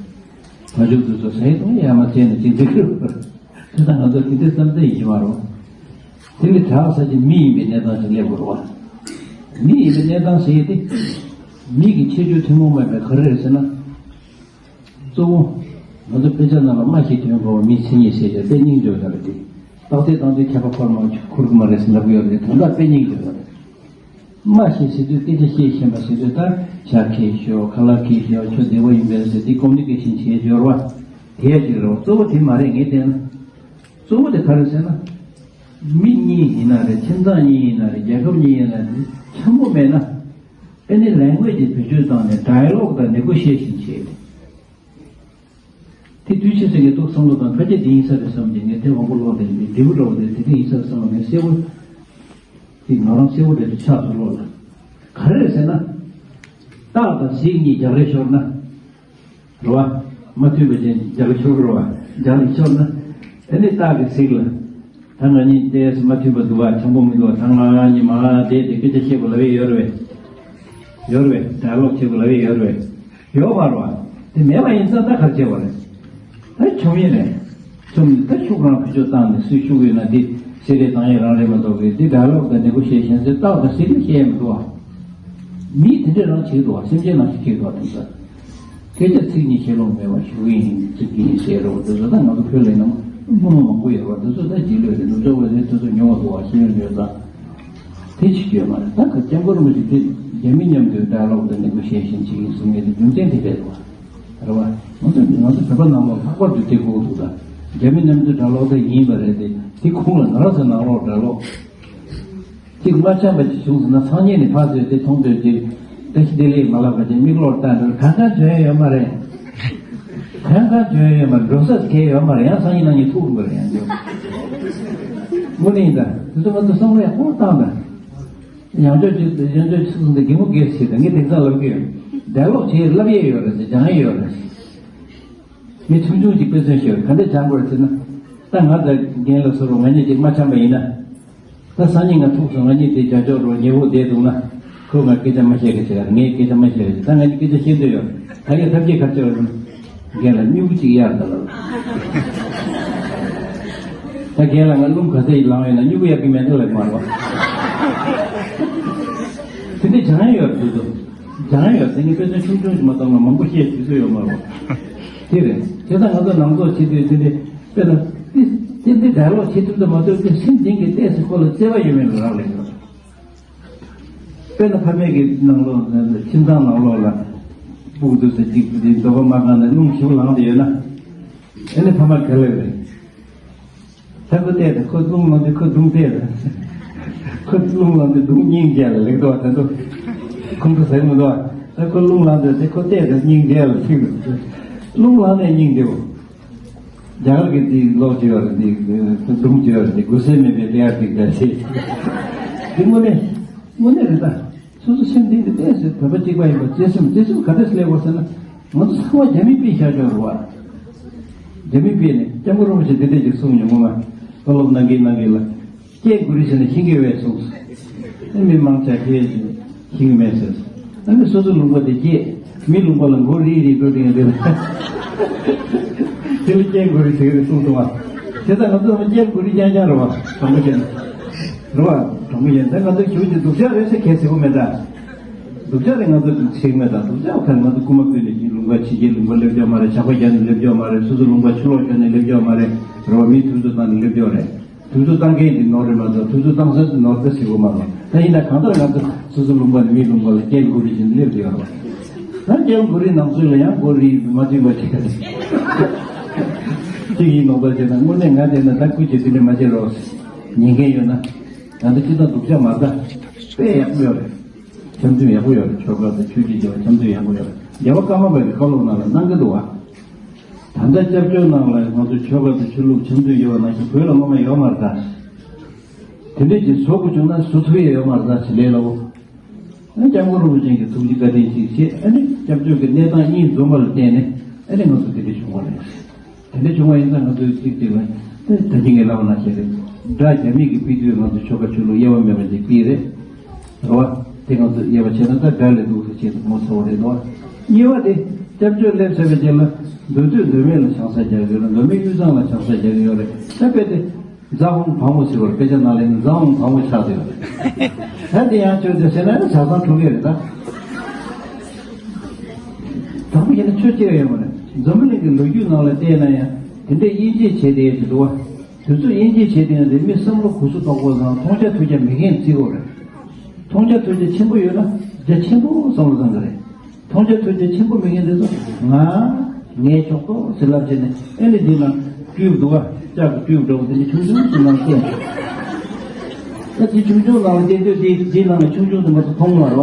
བ་ཕྱུགས་དེ་ཚོ་ཟ་ཡས་བཏུང་ཡས་ཡར་མར་བྱས་ནས་ཅིག་འགྲིག་གི་རེད། དེ་ད་ང་ཚོ་དེ་འདྲའི་བསམ་ཚུལ་ཡིན་གྱི་མ་རེད། དེ་ནི་དྲག་ས་ཅིག་མི་ཡིན་པའི་གནས་སྟངས་ཅིག་སླེབས་དགོས་རེད་བ། མི་ཡིན་པའི་གནས་སྟངས་ཟེར་ཡས་དེ། མི་གི་ཁྱད་ཆོས་ཐུན་མོང་མ་ཡིན་པ་ག་རེ་རེད་ཟེར་ན། གཙོ་བོ། ང་ཚོ་དཔེ་ཆ་ནང་ལ་སྨྲ་ཤེས་དོན་གོ་བ་མིའི་མཚན་ཉིད་ཟེར་ཏེ་དཔེ་རྙིང་བརྗོད་ཡོད་རེད་དེ། རྟགས་གསལ་བཏང་དུས་ཁྱད་པར་འཁོར་མ་འཁོར་གི་མ་རེད་ཟེར་ལབ་ཀྱི་ཡོད་རེད། དོན་དག་དཔེ་རྙིང་བརྗོད་ཡོད་རེད། སྨྲ་ཤེས་ཟེར་དུས་སྐད་ཆ་བཤད་ཤེས་པ་ཟེར་དུས་ད་ཞྭ་མཁས་ཤོག་ཁ་ལག་མཁས་ཤོག་ཁྱོད་བདེ་པོ་ཡིན་པས་ཟེར་དེ་ཀོ་མུ་ནི་ཀེ་ཤན་བྱེད་སྦྱོར་བ་དེ་ཡ་ཅིག་རེད། གཙོ་བོ་དེ་མ་རེད་ངས་བལྟས་ན། གཙོ་བོ་དེ་ག་རེད་ཟེར་ན། མི་གཉིས་ཡིན་ན་རེད། ཁྱིམ་ཚང་གཉིས་ཡིན་ན་རེད། རྒྱལ་ཁབ་གཉིས་ཡིན་ན་རེད། འཆམ་པོ་མེད་ན། ཨེ་ནི་ལེང་གུ་ཨེ་ཇི་བེད་སྤྱོད་བཏང་ནས་ཌའི་ལོག་དང་ནེ་གོ་ཤི་ཨེ་ཤན་བྱེད། དེ་དུས་ཕྱིས་སུ་ངས་ཏོག་བསམ་བློ་བཏང་། ཕལ་ཆེར་དེ་ཡིན་ས་རེད་བསམ་གྱི། ངས་དེ་དབང་པོ་ལོག་དེ་འདི་འབྲས་བུ་འདྲ་བོ་དེ་དེ་དེ་ཡིན་ས་རེད་བསམ་པ་ངས་གསལ་པོ། དེ་ང་རང་གསལ་པོ་འདྲ་ཅིག་ཆགས་སོང་བློ་ལ། ག་རེ་རེད་ཟེར་ན། སྟག་དང་གཟིག་གཉིས་རྒྱག་རེས་ཤོར་ན། རེད་བ། མ་མཐུན་པ་ཅན་རྒྱག་རེས་ཤོར་གི་རེད་བ། རྒྱག་རེས་ཤོར་ན། དེ་ནས་སྟག་གིས་གཟིག་ལ། ད་ང་གཉིས་ཏོག་ཙམ་མ་མཐུན་པ་འདུག་བ། འཆམ་པོ་མི་འདུག་བ། ད་ང་གཉིས་མར་བསྡད་དེ་སྐད་ཆ་བཤད་དགོས་ལབ་ཡས་ཡོད་རེད་པས། ཡོད་རེད་པས། ཌའི་ལོག་བྱེད་དགོས་ལབ་ཡས་ཡོད་རེད་པས། ཡོད་མ་རེད་བ། དེ་མེད་པ་ཡིན་ཙང་ད་ག་རེ་བྱེད་དགོས་རེད། ད་བྱུང་ཡས་རེད། བྱུང་ནས་ད་ཤུགས་རང་བེད་སྤྱོད་བཏང་ནས་སུས་ཤུགས་ཡོད་ན་དེ་གསེར་རེ་བཏང་ཡས་རང་རེད་མ་གཏོགས་པའི་དེ་ཌའི་ལོག་དང་ནེ་གོ་ཤི་ཨེ་ཤན་ཟེར་སྟག་དང་གཟིག་གིས་བཤད་ཡས་མི་འདུག་བ། མིས་དེ་འདྲ་རང་བྱེད་འདུག་བ། སེམས་ཅན་རང་ཞིག་བྱེད་འདུག་བ། དེང་སང་སྐད་ཆ་ཚིག་གཉིས་བཤད་ལོང་མེད་པ་ཞུ་གི་ཡིན། ཚིག་གཉིས་བཤད་རོགས། དེ་ཚོ་ད་ང་ཚོ་བོད་ལ་ཡིན་ན་དངོས་མང་པོ་ཡོད་པ། དེ་ཚོ་ད་རྗེས་ལུས་རེད། ནུབ་ཕྱོགས་པ་ཚོས་དེ་ཚོ་ཉོ་བ་འདུག་བ། ཤེས་ཡོན་ཡོད་ཙང་། དེ་བྱེད་རྒྱུ་ཡོད་མ་རེད། ད་ག་སྐྱབས་མགོན་རིན་པོ་ཆེ་དེ་རྒྱ་མི་མཉམ་དུ་ཌའི་ལོག་དང་ནེ་གོ་ཤི་ཨེ་ཤན་བྱེད་ཀྱི་གསུང་མཁན་དེ་རྒྱུ་མཚན་དེ་རེད་འདུག་བ། རེད་བ། ང་ཚོ་ང་ཚོ་བོད་པ་ནང་ལོགས་ལྷག་པར་དུ་དེ་དགོས་འདུག་ད་རྒྱ་མི་མཉམ་དུ་ཌའི་ལོག་དེ་ཡིན་པ་རེད་དེ། དེ་ཁོང་ལ་ང་རང་ཚོ་ནང་ལོགས་ཌའི་ལོག་གཅིག་མ་འཆམ་པ་ཅིག་བྱུང་ཟིན་ན་སང་ཉིན་ནས་ཕར་ཚུར་དེ་མཐོང་དུས་ཀྱི་བཀྲ་ཤིས་བདེ་ལེགས་མ་ལབ་པ་ཅིག་མིག་ལོག་ལྟ་འགྲོ། གང་གང་འཇོན་ཡོད་མ་རེད། གང་གང་འཇོན་ཡོད་མ་རེད། འགྲོ་ས་གལ་ཡོད་མ་རེད། ཡང་སང་ཉིན་གནངས་ཉིན་ཐུག་འགྲོ་རེད། ཡང་འཇོན་དངོས་གནས་ཡིན་ད། དེ་ཚོ་ང་ཚོ་བསམ་བློ་ཡག་པོ་བཏང་ད། ཡང་འཇོན་ཅིག་ཡང་འཇོན་ཅིག་སོང་ད་གད་མོ་བགད་ཟེར་ད། ངས་དེང་སང་ལབ་གི་ཡོད། ཌའི་ལོག་བྱེད་ལབ་ཡས་ཡོད་རེད་ཟེར། སྦྱང་ཡས་ཡོད་རེད་ཟེར། ངས་ཆུང་ཆུང་ཅིག་དཔེ་མཚོན་ཞུ། ག་འདྲས་སྦྱང་དགོས་རེད་ཟེར་ན། ད་ང་དང་རྒན་ལགས་ཚོ་རུ་ང་གཉིས་ཅིག་མ་འཆམ་པ་ཡིན་ན། ད་སང་ཉིན་ང་ཐུག་སོང་། ང་གཉིས་དེ་རྒྱ་ཕྱོགས་རུ་ཉེ་པོ་བསྡད་འདུག་ན། ཁོས་ང་སྐད་ཆ་མ་བཤད་གི་ཟེར། ངས་སྐད་ཆ་མ་བཤད་གི་ཟེར། ད་ང་གཉིས་སྐད་ཆ་བཤད་འདོད་ཡོད། ད་ངས་ཐབས་ཤེས་ག་རེ་བྱས་པ་རེད། རྒན་ལགས་སྨྱུ་གུ་ཅིག་གཡར་ད་ལབ། ད་རྒན་ལགས་ང་རླུང་ག་ཚད་ཡིན་ལངས་ཡོད་ན་སྨྱུ་གུ་གཡར་གི་མེད་ད་ལབ་མ་རེད་བ། དེ་འདྲས་སྦྱང་ཡས་ཡོད་རེད་དེ་ཚོ། སྦྱང་ཡོད་དེ་ནི་དཔེ་མཚོན་ཆུང་ཆུང་ཞིག་མ་གཏོགས་ང་མང་པོ་བཤད་ཤེས་སུ་ཡོད་མ་རེད། དེ་རེད། དེ་ལྟར་ང་ཚོ་ནང་ཚོགས་བྱེད་དུས་དེ་འདྲའི་དཔེར་ན་ཏི་ཏི་འདི་ཌའི་ལོག་བྱེད་ཐུབ་ད་མ་ཐུབ་དེ་སེམས་གཏིང་གི་ལྟས་སུ་ཁོ་ལ་བརྩེ་བ་ཡོད་མེད་ལ་རག་ལས་ཡོད། དཔེར་ན་ཕ་མེས་ཀྱི་ནང་ལོགས་ཁྱིམ་ཚང་ནང་ལོགས་ལ་སྤུག་འདུག་ཟེར་གཅིག་དེ་རྡོ་ཁ་མ་གང་ནས་རླུང་ཞིག་ལངས་ཏེ་ཡོད་ན། ཨེ་ནི་ཕ་མ་ག་ལེར་རེད། ད་ཁོ་བལྟས་ཏེ་ཁོ་རླུང་ལངས་དུས་ཁོ་རྡུང་བལྟས་ཏེ། ཁོ་རླུང་ལངས་དུས་རྡུང་སྙིང་རྗེ་ལ་ལེགས་འགྲོ་བ་དེ་ཚོ། ཁོང་ཚོ་ཟེར་མི་འདུག་ཨ། ད་ཁོ་རླུང་ལངས་དུས་དེ་ཁོ་བལྟས་ཏེ་སྙིང་རྗེ་ལ་ཐིག་རེད། རླུང་ལངས་ནས་སྙིང་རྗེ་བོ། རྒྱ་གར་གྱི་དེ་ལོག་ཅི་ཡོད་རེད། དེ་རྡུང་ཅི་ཡོད་རེད། དེ་དགུ་སེ་མེད་པའི་ལེ་ཡར་ཐིག་འདྲ་ཞིག་དེ་དངོས་གནས་དངོས་གནས་རེད་ད། སོ་སོ་སེམས་གཏིང་དུ་ཏོག་ཙམ་བོད་པ་གཅིག་པ་ཡིན་པ་བརྩེ་སེམས། བརྩེ་སེམས་ག་འདྲ་སླེབས་པ་ཟེར་ན། ང་ཚོ་ཚང་མ་རྒྱ་མི་པའི་ཤར་ཕྱོགས་རེད་བ། རྒྱ་མི་པས་ནི་སྐྱབས་མགོན་རིན་པོ་ཆེ་འདི་འདྲས་ཅིག་གསུངས་མྱོང་ངོ་མ། བཀའ་སློབ་གནང་གིན་གནང་གིན་ལ། སྐད་མགོ་རིལ་ཟེར་ན་ཤེས་ཀྱི་ཡོད་གསུངས། ཨ་མི་མང་ཆེ་ཤེས་ཤེས་ཀྱི་མེད་ཟེར། ཨ་ནི་སོ་སོ་ལུང་པ་དེ་སྐྱེས། མི་ལུང་པ་ལ་མགོ་རིལ་རིལ་འགྲོ་དེ་ཡང་རེད། དེ་ལ་སྐད་མགོ་རིལ་ཟེར་གི་རེད་གསུངས་སོང་བ། དེ་ལྟར་ང་ཚོ་སྐད་མགོ་རིལ་རྐྱང་རྐྱང་རེད་བ། དྲང་པོ་བཤད་ན། རེད་བ། དྲང་པོ་བཤད་ན་ད་ང་ཚོ་གྱོད་ཀྱི་སྡུག་ཅག་རེད་ཟེར་གལ་སྲིད་པོ་མེད་ད། སྡུག་ཅག་རེད། ང་ཚོ་ཚིག་མེད་ད། སྡུག་ཅག་ཁ་ང་ཚོ་རྐུ་མ་རྐུས་ནས་ཀྱི་ལུང་པ་ཕྱི་རྒྱལ་ལུང་པ་སླེབས་ཀྱི་ཡོད་མ་རེད། ཇག་པ་རྒྱག་ནས་སླེབས་ཀྱི་ཡོད་མ་རེད། སོ་སོ་ལུང་པ་ཆུ་ལོག་ཤོར་ནས་སླེབས་ཀྱི་ཡོད་མ་རེད། རེད་བ། མི་དུས་ཚོད་བཏང་ནས་སླེབས་ཀྱི་ཡོད་རེད། དུས་ཚོད་བཏང་མཁན་གྱི་ནོར་རེད་མ་གཏོགས་དུས་ཚོད་བཏང་ས་ནོར་ད་ཟེར་གོ་མ་རེད། ད་ཡིན་ན་གང་ལྟར་ང་ཚོ་སོ་སོ་ལུང་པ་ནས་མིའི་ལུང་པ་ལ་སྐད་མགོ་རིལ་བཞིན་སླེབས་ཀྱི་ཡོད་རེད། ད་སྐད་མགོ་རིལ་ནང་ཚུད་ལ་ཡང་མགོ་རིལ་མ་བྱུང་བ་བྱས། གཅིག་ཡིན་ནོར་པ་བྱས་ན་དངོས་གནས་ང་བལྟས་ན་ད་སྐུ་མཁྱེན་དེ་འདྲ་མ་བྱེད་རོགས། ཉན་མཁན་ཡོད་ན། ང་ཚོ་སྤྱི་བཏང་སྡུག་ཅག་མ་རེད། ད་དཔེ་ཡག་པོ་ཡོད་རེད། འཆམ་མཐུན་ཡག་པོ་ཡོད་རེད། ཆོལ་ཁ་དང་ཆོས་བརྒྱུད་བརྗེ་བ་འཆམ་མཐུན་ཡག་པོ་ཡོད་རེད། རྒྱལ་བ་ཀརྨ་པ་གི་བཀའ་སློབ་ནང་ལ་གནང་གི་འདུག་བ། ད་ལྟ་སྐྱབས་བཅོལ་ནང་ལ་ང་ཚོ་ཆོལ་ཁ་དང་ཆོས་ལུགས་འཆམ་མཐུན་ཡོད་པ་ནང་བཞིན་བོད་ལ་སྔོན་མ་ཡོད་མ་རེད་ད། དེ་འདྲས་ཀྱི་བཟོ་དགོས་བྱུང་ན་བཟོ་ཐུབ་ཡས་ཡོད་མ་རེད་ད་ཞེས་ལས་སླ་བོ། ཨ་སྐྱབས་མགོན་རིན་པོ་ཆེ་གི་ཐུགས་རྗེ་བཀའ་དྲིན་གཅིག་བྱས། ཨ་ནི་སྐྱབས་བཅོལ་གྱི་གནས་སྟངས་གཉིས་འཛོམས་པ་ལ་བརྟེན་ནས་ཨ་ནི་ང་ཚོ་དེ་འདྲས་བྱུང་བ་རེད། དེ་འདྲ་བྱུང་བ་ཡིན་ཙང་ང་ཚོས་གཅིག་གཅིག་ལ་ད་ད་གིན་ངས་ལབ་པ་ནང་བཞིན་རེད། དགྲ་རྒྱ་མི་གིས་ཕུད་དུས་ང་ཚོ་ཆོལ་ཁ་ཆོས་ལུགས་དབྱེ་བ་མེད་པ་ཅིག་ཕུད་རེད། རེད་བ། དེ་ང་ཚོ་དབྱེ་བ་ཕྱེ་ན་ད་དགྲ་ལས་སྡུག་ས་ཆེད་དུ་ངོ་ཚ་བོ་རེད་དོ། གཉིས་པ་དེ་སྐྱབས་བཅོལ་སླེབས་ཚར་བའི་རྗེས་ལ་འདོད་འདོད་འདོད་མེད་ལ་ཆང་ས་རྒྱག་གི་ཡོད་རེད། འདོད་མེད་དབུས་གཙང་ལ་ཆང་ས་རྒྱག་གི་ཡོད་རེད། ད་དཔེ་དེ་རྫ་ཧོང་བང་བོ་ཟེར་བར་དཔེ་ཆ་ནང་ལ་ཡིན་རྫ་ཧོང་བང་བོ་ཆགས་བསྡད་ཡོད་རེད། ད་དེ་ཡང་ཆོས་དེ་ཟེར་ན་ནི་ཆ་ཚང་འཁྲུག་གི་རེད་ད། དྲང་པོ་བཤད་ན་ཆོས་གཅིག་ཡང་ཡོད་མ་རེད། འཛམ་བུ་གླིང་གི་ལོ་རྒྱུས་ནང་ལ་བལྟས་ན་ཡང་དེ་འདྲའི་དབྱེ་འབྱེད་བྱས་བསྡད་ཡོད་ཀྱི་འདུག་བ། དུས་ཚོད་དབྱེ་འབྱེད་བྱས་བསྡད་ཡོད་དེ་མི་བསམ་བློ་གུ་སུ་དོག་པོ་དང་མཐོང་རྒྱ་ཐོས་རྒྱ་མེད་མཁན་བརྩི་དགོས་རེད། མཐོང་རྒྱ་ཐོས་རྒྱ་ཆེན་པོ་ཡོད་ན་རྒྱ་ཆེན་པོ་བསམ་བློ་བཏང་གི་རེད། མཐོང་རྒྱ་ཐོས་རྒྱ་ཆེན་པོ་མེད་མཁན་དེ་ཚོ་ང་ངའི་ཕྱོགས་གཏོགས་ཟེར་ལབ་བྱས་ནས་ཨེ་ནི་འདི་ན་ཀིའུབ་འདུག་ག་ལྕགས་ཀྱི་ཀིའུབ་འདྲ་བོ་དེ་འདྲ་ཆུང་ཆུང་ཞིག་ནང་བསྟན། ད་དེ་ཆུང་ཆུང་ནང་ལ་བསྟན་དུས་དེ་འདི་ནང་ལ་ཆུང་ཆུང་དེ་མ་གཏོགས་མཐོང་མ་རེད་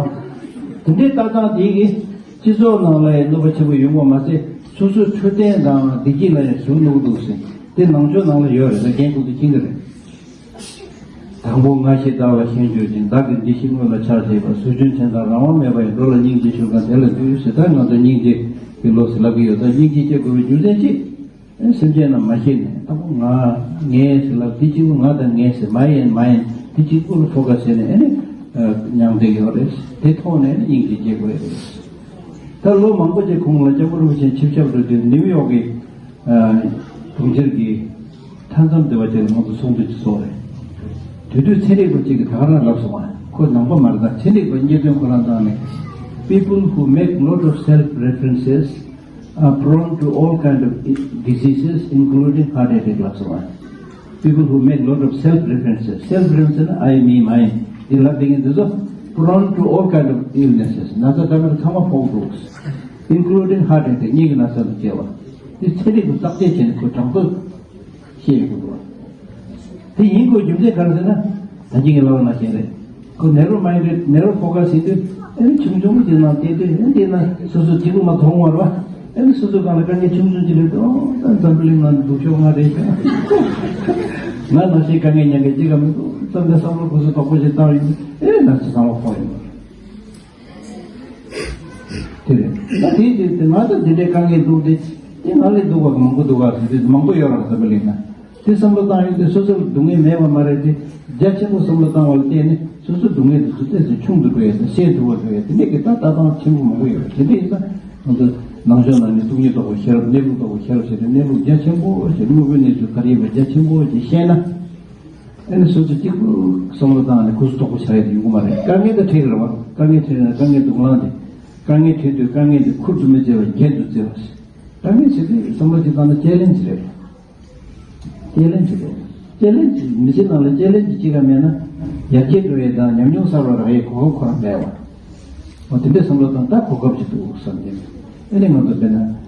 བ། དེ་འདྲའི་ལྟ་སྟངས་དེ་གིས་སྤྱི་ཚོགས་ནང་ལ་ཡང་གནོད་པ་ཆེན་པོ་ཡོང་གི་མ་ཚད་སོ་སོའི་འཕྲོད་བསྟེན་དང་བདེ་སྐྱིད་ལ་ཡང་ཟུར་གནོད་འདུག་ཟེར། དེ་ནང་ཆོས་ནང་ལ་ཡོད་རེད། ད་རྒན་ཁོང་ཚོས་མཁྱེན་གྱི་རེད། དང་པོ་ང་ཞེས་བདག་ལ་ཞེན་གྱུར་ཅིང་། བདག་གི་བདེ་སྐྱིད་དངོས་ལ་ཆགས་བྱེད་པ། ཟོལ་ཆུང་ཅན་དང་རང་དབང་མེད་པ་ཡི། འགྲོ་ལ་སྙིང་རྗེ་ཞུགས་གང་དེ་ལ་འདུད་ཟེར། ད་ང་ཚོ་སྙིང་རྗེ་གི་ལོ་ཟེར་ལབ་ཀྱི་ཡོད། ད་སྙིང་རྗེ་སྐྱེ་དགོས་པའི་རྒྱུ་མཚན་ཅི། ཨེ་སེམས་ཅན་རྣམས་མ་ཤེས་ནས་དང་པོ་ང་ངས་ཟེར་ལབ། དེ་གཅིག་པུ་ང་དང་ངས་ཟེར་མ་ཡིན་མ་ཡིན་དེ་གཅིག་པུ་ལ་ཕོ་ཁ་ཟེར་ནས་ཨེ་ནི་མྱང་འདེགས་ཡོད་རེད། དེ་ཐོག་ནས་ཨེ་ནི་སྙིང་རྗེ་སྐྱེ་དགོས་རེད། ད་ལོ་མང་པོ་ཅིག་གོང་ལ་སྐྱབས་མགོན་རིན་པོ་ཆེ་ཆིབས་ཞབས་འགྲོ་དུས་ནིའུ་ཡོག་གི་གྲོང་ཁྱེར་གྱི་མཐའ་མཚམས་སྡེ་བ་བཅས་ལ་ང་ཚོ་ཚོགས་འདུ་ཅིག་ཚོགས་རེད། དེ་དུས་ཚན་རིག་པ་གཅིག་གིས་ད་ག་རང་ལབ་སོང་བ། ཁོ་ནང་པ་མ་རེད། ད་ཚན་རིག་པ་རྙེད་དོན་ཁོ་རང་བཏང་ནས། People who make lot of self references are prone to all kind of diseases, including heart attack ལབ་སོང་བ། People who make lot of self references, self references ནི་I, me, mine དེ་ལབ་བསྡད་མཁན་དེ་ཚོ་prone to all kind of illnesses ན་ཚ་འདྲ་མིན་ཚང་མ་ཕོག་འདུག including heart attack སྙིང་གི་ན་ཚ་དང་བཅས་པ། དེ་ཚན་རིག་པས་བརྟག་དཔྱད་བྱས་ནས་ཁོ་དྲང་པོ་བཤད་ཡོད་འདུག་དེ་ཡིན་དགོས་རྒྱུ་མཚན་ག་རེ་ཟེར་ན། ད་གིན་ངས་ལབ་པ་ནང་བཞིན་རེད། ཁོ་narrow minded, narrow focus ཡིན་དུས་ཨ་ནི་ཆུང་ཆུང་ཅིག་ནང་བལྟས་དུས་ཨ་ནི་དེ་ན་སོ་སོ་སྐྱིད་པོ་མ་མཐོང་བར་བ། ཨ་ནི་སོ་སོ་སྒང་ལ་དཀའ་ངལ་ཆུང་ཆུང་ཅིག་སླེབས་དུས་ཨོ་ད་འཛམ་བུ་གླིང་ནང་སྡུག་ཤོས་ང་རེད་ཤག་ང་ནང་བཞིན་དཀའ་ངལ་མྱངས་མཁན་ཅིག་ག་མི་འདུག་བསམ་པའི་བསམ་བློ་གུ་སུ་དོག་པོ་ཞིག་བཏང་ཡོང་དུས་ཨེ་ན་ཚ་ཚང་མ་ཕོག་ཡོང་བ་རེད། དེ་རེད། ད་དེ་དེ་དེ་ང་ཚོ་འདི་འདྲའི་དཀའ་ངལ་འདུག་དེ་དེ་ང་ལས་སྡུག་པ་མང་པོ་འདུག་ག་ཟེར་དུས་མང་པོ་ཡོད་རེད་འཛམ་བུ་གླིང་ན། དེ་བསམ་བློ་བཏང་ཡོང་དུས་སོ་སོར་སྡུག་བསྔལ་མེད་པ་མ་རེད་དེ། རྒྱ་ཆེན་པོ་བསམ་བློ་བཏང་བ་ལ་བརྟེན་ནས་སོ་སོའི་སྡུག་བསྔལ་དེ་ཚོ་ཏོག་ཙམ་ཆུང་དུ་འགྲོ་ཡ་དང་སེལ་ཐུབ་པ་འགྲོ་ཡ་དེ་འདྲའི་གི་ད་ལྟ་སྟངས་ཆེན་པོ་མང་པོ་ཡོད་རེད། དེ་འདྲ་ཡིན་ཙང་ང་ཚོ་ནང་ཆོས་ནང་ནས་སྟོང་ཉིད་རྟོགས་པའི་ཤེས་རབ་གནས་ལུགས་རྟོགས་པའི་ཤེས་རབ་ཟེར་ཏེ་གནས་ལུགས་རྒྱ་ཆེན་པོ་ཞིག་དངོས་པོའི་གནས་ཚུལ་ག་རེ་ཡིན་པ་རྒྱ་ཆེན་པོ་ཞིག་ཤེས་ན། ཨ་ནི་སོ་སོ་གཅིག་པུ་བསམ་བློ་བཏང་ནས་གུ་སུ་དོག་པོ་ཆགས་ཡ་དེ་ཡོང་གི་མ་རེད། དཀའ་ངལ་དེ་འཕྲད་ཀྱི་རེད་བ། དཀའ་ངལ་འཕྲད་ན་དཀའ་ངལ་སྡུག་ལངས་དེ། དཀའ་ངལ་འཕྲད་དུས་དཀའ་ངལ་དེ་ཁུར་དུ་མི་བརྩི་བར་རྒྱན་དུ་བརྩི་བ་ཞིག་དཀའ་ངལ་ཟེར་དུས་བསམ་བློ་ཅིག་བཏང་ན་ཅེ་ལེན་ཇི་རེད། ཅེ་ལེན་ཇི་རེད། ཅེ་ལེན་ཇི་མི་ཚེ་ནང་ལ་ཅེ་ལེན་ཇི་གཅིག་ཀ་མེད་ན་ཡར་རྒྱས་འགྲོ་ཡས་དང་ཉམས་མྱོང་གསར་པ་རག་ཡས་གོ་སྐབས་ཁོ་རང་མེད་བ། འོ་དེ་འདྲའི་བསམ་བློ་བཏང་ད་གོ་སྐབས་ཅིག་འདུག་བསམ་གྱི་འདུག་ཨེ་ནི་ང་ཚོ་དཔེར་ན་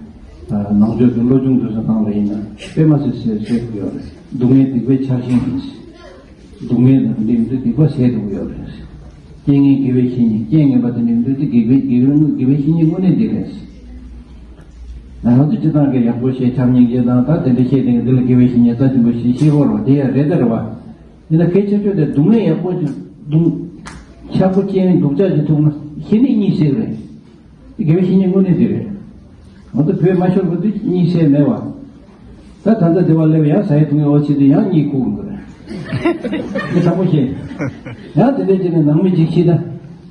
ནང་ཆོས་ཀྱི་བློ་སྦྱོང་དུས་སུ་བཏང་བ་ཡིན་ན་དཔེ་མ་སྲིད་ཟེར་ཟེར་གྱི་ཡོད་རེད། སྡུག་བསྔལ་སྡིག་པའི་ཆར་ཞེན་ཡིན། སྡུག་བསྔལ་དང་དེ་འདྲའི་སྡིག་པ་ཟད་འགྲོ་གི་ཡོད་རེད། རྐྱེན་ངན་དགེ་བའི་བཤེས་གཉེན་རྐྱེན་ངན་པ་དེ་འདྲའི་འདུག་སྟེ་དགེ་བའི་དགེ་བའི་དགེ་བའི་བཤེས་གཉེན་དངོས་གནས་འདི་རེད། ང་ཚོ་སྤྱི་བཏང་གི་ཡག་པོ་བཤད་འཆམ་སྙིང་རྗེ་དང་ད་དེ་འདྲ་བཤད་དེ་འདི་ལ་དགེ་བའི་བཤེས་གཉེན་རྩ་ཆེན་པོ་ཞིག་ཤེས་དགོས་རེད་དེ་ཡང་རེད་ད་རེད་བ། ཡིན་ན་གལ་ཆེ་ཤོས་དེ་སྡུག་བསྔལ་ཡག་པོ་ཅིག་སྡུག་ཆགས་པོ་ཅན་སྡུག་ཅག་ཅིག་ཐུག་ན་ཤི་ནས་གཉིད་སད་རེད། དགེ་བའི་བཤེས་གཉེན་དངོས་གནས་དེ་རེད། ང་ཚོ་བོད་མ་ཤོར་བར་དུ་གཉིད་སད་མེད་བ། ད་ད་ལྟ་དེ་བ་སླེབས་ཡང་ཟ་ཡི་འཐུང་ཡི་འོ་ཆེ་དུས་ཡང་གཉིད་ཁུག་འགྲོ་རེད། དེ་དྲང་པོ་བཤད། ཡང་དེ་འདྲས་བྱས་ནས་ནང་མི་འཇིགས་ཤི་ད།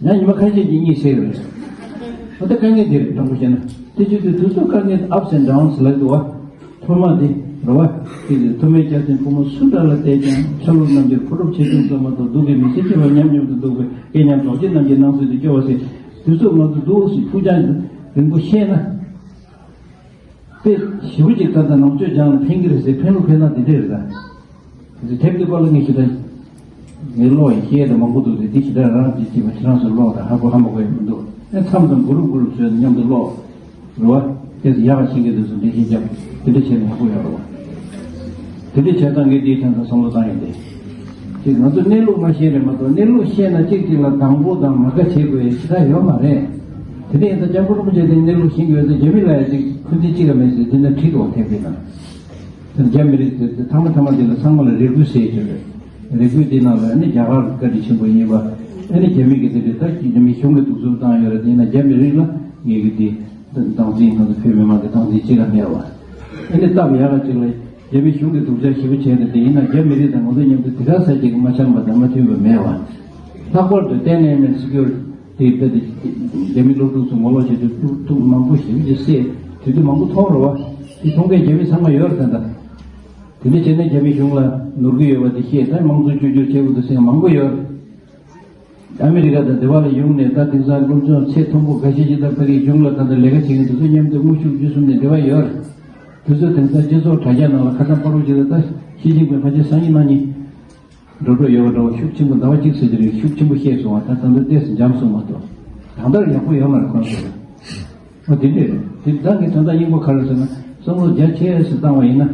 ཡང་ཉི་མ་ཁ་ཤས་ཀྱི་གཉིད་སད་རེད། འོ་ད་དཀའ་ངལ་དེ་རེད་དྲང་པོ་བཤད་ན། དེ་བྱེད་དུས་དུས་ཚོད་དཀའ་ངལ་ups and downs་ལབ་འདུག་བ། ཐོག་མ་དེ་རེད་བ། དེ་དེ་ཐོག་མའི་སྐྱབས་མགོན་ཕོ་མོ་སུ་འདྲ་ལ་བལྟས་ཀྱང་ཆ་ལུགས་རྣམ་འགྱུར་ཕོ་གྲོགས་ཆེ་ཆུང་ཙམ་མ་གཏོགས་སྡུག་གི་མི་ཚེ་སྐྱེལ་བ་མཉམ་མཉམ་དུ་འདུག་པའི་སྐད་ཉམས་རྫོགས་ཆེན་རྣམས་ཀྱི་སྣང་ཚུལ་དུ་སྐྱོ་བ་ཟེར། དུས་ཚོད་ང་ཚོ་འདུག་སེ་ཕུགས་རྒྱང་རིང་པོ་བཤད་ན། དཔེ་ཞེ་པོ་ཅིག་ད་ལྟ་ནང་ཆོས་སྦྱང་ནས་ཕན་གྱི་རེད་ཟེར་ཕན་ལུགས་ཕན་སྟངས་དེ་འདྲས་རེད་ད། དེ་ཚོ་དེབ་དེ་པར་ལ་ངས་ཞུ་ད། ངའི་ཀློག་ཡི་ཤེས་དང་མང་པོ་འདུག་དེ་དེ་ཞེ་དྲག་རང་གིས་བྱས་པ་ཁྱེད་རང་ཚོས་ཀློག་དང་ཧ་གོ་ཧ་མ་གོ་ཡི་མི་འདུག་ཨེ་མཚམས་མཚམས་གུ་རུབ་གུ་རུབ་བཟོས་ནས་མཉམ་དུ་ཀློག་རེད་བ། དེ་ཚོ་ཡག་ག་ཤེས་མཁན་དེ་ཚོ་འགྲེལ་བཤད་རྒྱབ་དེ་འདྲ་བྱས་ན་ཡག་པོ་ཡོད་རེད་བ། དེ་འདྲ་བྱས་ཙང་ངས་དེའི་ཐད་ལ་བསམ་བློ་བཏང་ཡོད་དེ། ཅིག་ང་ཚོ་གནས་ལུགས་མ་ཤེས་རེད་མ་གཏོགས་གནས་ལུགས་ཤེས་ན་གཅིག་གཅིག་ལ་དང་པོ་དང་མ་དགའ་བྱེད་དགོས་ཡ་ཞེ་དྲག་ཡོད་མ་རེད། དེ་འདྲ་ཡིན་ཙང་སྐྱབས་མགོན་རིན་པོ་ཆེ་དེ་གནས་ལུགས་ཤེས་ཀྱི་ཡོད་ཙང་རྒྱ་མི་ལ་ཡ་ཅིག་འཁོན་འཛིན་ཅིག་ག་མེད་ཟེར་དེ་འདྲ་ཁྲིད་འགྲོ་ཐེབས་ཀྱི་ན། དེ་རྒྱ་མི་རིགས་དེ་དེ་ཐ་མ་ཐ་མ་དེ་ལ་ཚང་མ་ལ་རེ་སྐུལ་ཟེར་གྱི་རེད། རེ་སྐུལ་དེ་ནང་ལ་ནི་རྒྱ་གར་བཀའ་དྲིན་ཆེན་པོ་ཡིན་པ། ཨ་ནི་རྒྱ་མི་གི་དེ་འདྲ་ད་རྒྱ་མི་གཞུང་གི་གདུག་རྩུབ་བཏང་ཡོད་རེད་དེ་ཡིན་ན་རྒྱ་མི་རིགས་ལ་ངེད་ཀྱི་དེ་སྟངས་འཛིན་ང་ཚོ་བོད་མི་མང་གི་སྟངས་འཛིན་ཅི་ལ་མེད་བ། ཨ་ནི་སྟབས་ཡག་ག་ཅིག་ལ་རྒྱ་མི་གཞུང་གི་སྡུག་ཅག་ཞེ་པོ་བྱས་ནས་དེ་ཡིན་ན་རྒྱ་མི་རིགས་དང་ང་ཚོ་མཉམ་དུ་དེ་ག་ས་ཅིག་མ་འཆམ་པ་དང་མ་མཐུན་པ་མེད་བ། ལྷག་པར་དུ་ཏན་ནན་མེན་སི་ཀིའུ་རི་ཊི་དེ་དཔེ་དེ་རྒྱ་མི་སློབ་ཕྲུག་ཚོ་ངོ་ལོག་བྱེད་དུས་ཐུག་ཐུག་མང་པོ་ཞེ་པོ་ཅིག་བསད་དུས་དུས་མང་པོ་མཐོང་རེད་བ། དེ་མཐོང་མཁན་རྒྱ་མི་ཚང་མ་ཡོད་རེད་ད་ལྟ། དེ་འདྲ་བྱས་ན་རྒྱ་མི་གཞུང་ལ་ནོར་གྱི་ཡོད་པ་དེ་ཤེས་ད་དམངས་གཙོ་བཅོས་བསྒྱུར་བྱེད་དགོས་འདུག་ཟེར་མཁན་མང་པོ་ཡོད་རེད། ཨ་མི་རི་ཀ་དང་དེ་བ་ལ་ཡོང་ནས་ད་དེང་སང་སློབ་སྦྱོང་ཚད་མཐོན་པོ་འགའ་ཤས་ཅིག་དང་ཕ་གིའི་གཞུང་ལ་ད་ལྟ་ལས་ཀ་བྱེད་མཁན་དེ་ཚོ་མཉམ་དུ་དངོས་ཤུགས་བརྒྱུད་གསུམ་ནས་འབྲེལ་བ་ཡོད་རེད། དེ་ཚོ་དེང་སང་སྤྱི་ཚོགས་དྲ་རྒྱ་ནང་ལ་ཁ་སང་པར་རོ་ཅིག་ལ་ད་ཞི་ཅིན་ཕིང་ཕལ་ཆེར་སང་ཉིན་གནངས་ཉིན་འགྲོ་འགྲོ་ཡོད་པ་འདྲ་བོ་ཤུགས་ཆེན་པོ་ཟླ་བ་གཅིག་ཟེར་གྱི་རེད། ཤུགས་ཆེན་པོ་བཤད་སོང་བ་ད་ད་ལྟ་ཏོག་ཙམ་འཇམ་སོང་མ་གཏོགས་ད་ལྟ་ཡག་པོ་ཡོད་མ་རེད་ཁོང་ཚོ་ལ། ཨོ་དེ་འདྲས་རེད། དེ་ད་ངས་དོན་དག་སྙིང་པོ་ག་རེ་ཟེར་ན་བསམ་བློ་རྒྱ་ཆེ་ཞིག་བཏང་བ་ཡིན་ན།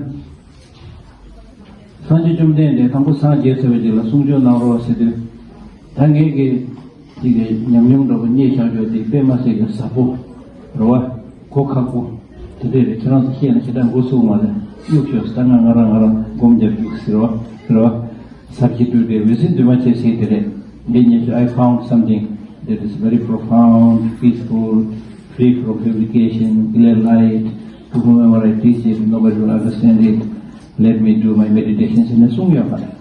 སངས་རྒྱས་བཅོམ་ལྡན་འདས་དང་པོ་སངས་རྒྱས་ཚར་བའི་རྗེས་ལ་གསུང་ཆོས་གནང་རོགས་ཟེར་དུས། ད་ངས་ཀྱི་ཅིག་གི་ཉམས་མྱོང་འདྲ་པོ་རྙེད་བཞག་ཆོག་དེ་དཔེ་མ་སྲིད་ཀྱི་ཟབ་པོ་རེད་བ། གོ་ཁག་པོ་དེ་འདྲས་རེད། ཁྱེད་རང་ཚོ་ཤེས་ན་ཞེ་དྲག་མགོ་ཚོས་མ་རེད། གཡུག་ཤོག་ཟེར། ད་ང་ང་རང་ང་རང་སྒོམ་རྒྱབ་རྒྱུག་ཟེར་བ་རེད་བ། ཟབ་ཞི་སྤྲོས་བྲལ་འོད་གསལ་འདུས་མ་བྱས་ཟེར་དེ་རེད། འདི་ཉན་ཞོག I found something that is very profound, peaceful, free from fabrication, clear light. To whomever I teach it, nobody will understand it. Let me do my meditation ཟེར་ནས་གསུངས་ཡོད་པ་རེད།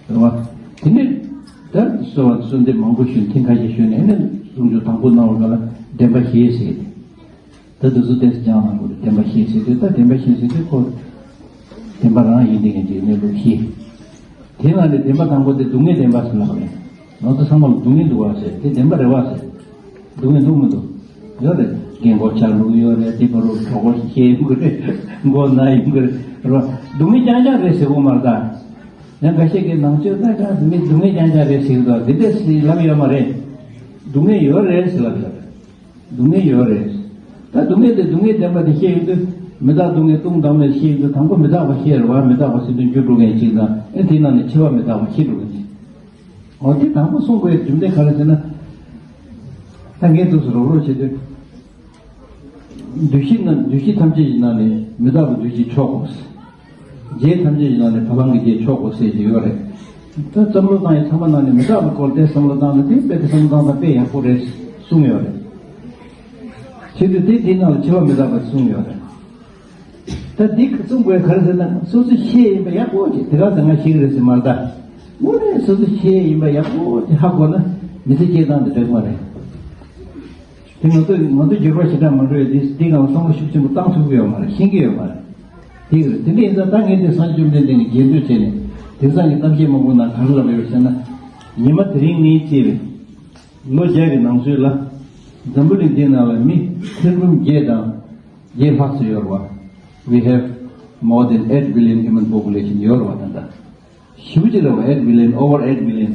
རེད་བ། དེ་ནས་ད་གསོལ་བ་གསོལ་འདེབས་མང་པོ་ཞུས། ཐེངས་ཁ་ཤས་ཞུས་ནས་ཨ་ནི་གསུང་ཆོས་དང་པོ་གནང་བ་ག་ལ་བདེན་པ་བཞི་ཟེར། ད་དུས་ཚོད་ཏོག་ཙམ་སྦྱངས་གནང་དགོས་རེད། བདེན་པ་བཞི་ཟེར་དུས་ད་བདེན་པ་བཞི་ཟེར་དུས་ཁོ་བདེན་པ་རང་ཡིན་དེ་ངས་ཅིག་གནས་ལུགས་བཞི། དེ་ནང་ནས་བདེན་པ་དང་པོ་དེ་སྡུག་བསྔལ་བདེན་པ་ཟེར་ལབ་རེད། ང་ཚོ་ཚང་མ་ལ་སྡུག་བསྔལ་འདུག་བ་ཟེར་དེ་བདེན་པ་རེད་བ་ཟེར། སྡུག་བསྔལ་འདུག་མི་འདུག་ཡོད་རེད། རྒན་མགོ་ཆག་ལུག་ཡོད་རེད། དེ་བར་དུ་གྲོད་ཁོག་ཤི་ཡོང་གི་རེད། མགོ་ན་ཡོང་གི་རེད། རེད་བ། སྡུག་བསྔལ་རྐྱང་རྐྱང་རེད་ཟེར་གོ་མ་རེད་ད། ཡང་འགའ་ཤས་ཀྱིས་ནང་ཆོས་ད་ཀྱང་སྡུག་བསྔལ་རྐྱང་རྐྱང་རེད་ཟེར་གི་འདུག་འདི་འདྲ་ཟེར་ལབ་ཡོད་མ་རེད། སྡུག་བསྔལ་ཡོད་རེད་ཟེར་ལབ་ཡོད་རེད། སྡུག་བསྔལ་ཡོད་རེད། ད་སྡུག་བསྔལ་དེ་སྡུག་བསྔལ་བདེན་པ་དེ་ཤེས་ཡོང་དུས་མི་རྟག་སྡུག་བསྔལ་སྟོང་དང་མེད་ཤེས་ཡོང་དུས་དང་པོ་མི་རྟག་པ་ཤེས་རེད་བ། མི་རྟག་པ་ཟེར་དུས་འགྱུར་འགྲོ་མཁན་གཅིག་དང་ཨེ་དེའི་ནང་ནས་འཆི་བ་མི་རྟག་པ་ཤི་འགྲོ་མཁན་གཅིག་འོ་དེ་དང་པོ་གསུང་དགོས་རྒྱུ་མཚན་ག་རེ་ཟེར་ན། ད་ངས་འདུག་སེ་རོགས་རོགས་བྱེད་དུས། འདུ་ཤེས་རྣམས་འདུ་ཤེས་ཐམས་ཅད་ཀྱི་ནང་ནས་མི་རྟག་པའི་འདུ་ཤེས་འཕྲོག་དགོས། རྒྱལ་ཐམས་ཅད་ཀྱི་ནང་ནས་བ་ལང་གི་རྒྱལ་འཕྲོག་དགོས་ཟེར་གྱི་ཡོད་རེད། ད་བསམ་བློ་བཏང་ཡས་ཚང་མ་ནང་ནས་མི་རྟག་པའི་སྐོར་དེ་བསམ་བློ་བཏང་ན་དེ་དཔེ་དེ་བསམ་བློ་བཏང་ན་དཔེ་ཡག་པོ་རེད་གསུངས་ཡོད་རེད། བྱེད་དུས་དེ་དེའི་ནང་ལ་འཆི་བ་མི་རྟག་པ་གསུངས་ཡོད་རེད། ད་འདི་ག་གསུང་དགོས་ག་རེ་ཟེར་ན་སོ་སོ་ཤེས་ཡིན་པ་ཡག་པོ་ཅིག་དེ་ག་ཟེར་ང་ཤེས་ཀྱི་རེད་ཟེར་མ་རེད་ད། དངོས་གནས་སོ་སོ་ཤེས་ཡིན་པ་ཡག་པོ་ཅིག་ཧ་གོ་ན་མི་ཚེ་སྐྱེལ་སྟངས་དེ་འགྲིག་མ་རེད། དེ་ང་ཚོ་ང་ཚོ་འགྱུར་བ་ཞེ་དྲག་མ་འགྲོ་ཡས་དེ་འདི་གང་བསམ་བློ་ཤུགས་ཆེན་པོ་བཏང་ཐུབ་ཀྱི་ཡོད་མ་རེད། ཤེས་ཀྱི་ཡོད་མ་རེད། དེ་གི་རེད། དེ་འདྲ་ཡིན་ཙང་ད་ངས་དེ་སངས་རྒྱས་བཅོམ་ལྡན་འདས་ཀྱི་རྗེས་ཟློས་བྱས་ནས་དེང་སང་གི་གཏམ་བཤད་མང་པོ་ནང་ག་རེ་ལབ་ཡོད་ཟེར་ན། ཉི་མ་དེ་རིང་ངས་བརྩིས་པའི་ལོ་བརྒྱ་གི་ནང་ཚུད་ལ། འཛམ་བུ་གླིང་འདི་ནང་ལ་མི་ཐེར་འབུམ་བརྒྱད་དང་བརྒྱད་ལྷག་ཙམ་ཡོད་རེད་བ། We have more than eight billion human population ཡོད་རེད་བ། ད་ལྟ་ཞེ་པོ་ཅིག་རེད་བ། Eight billion, over eight billion.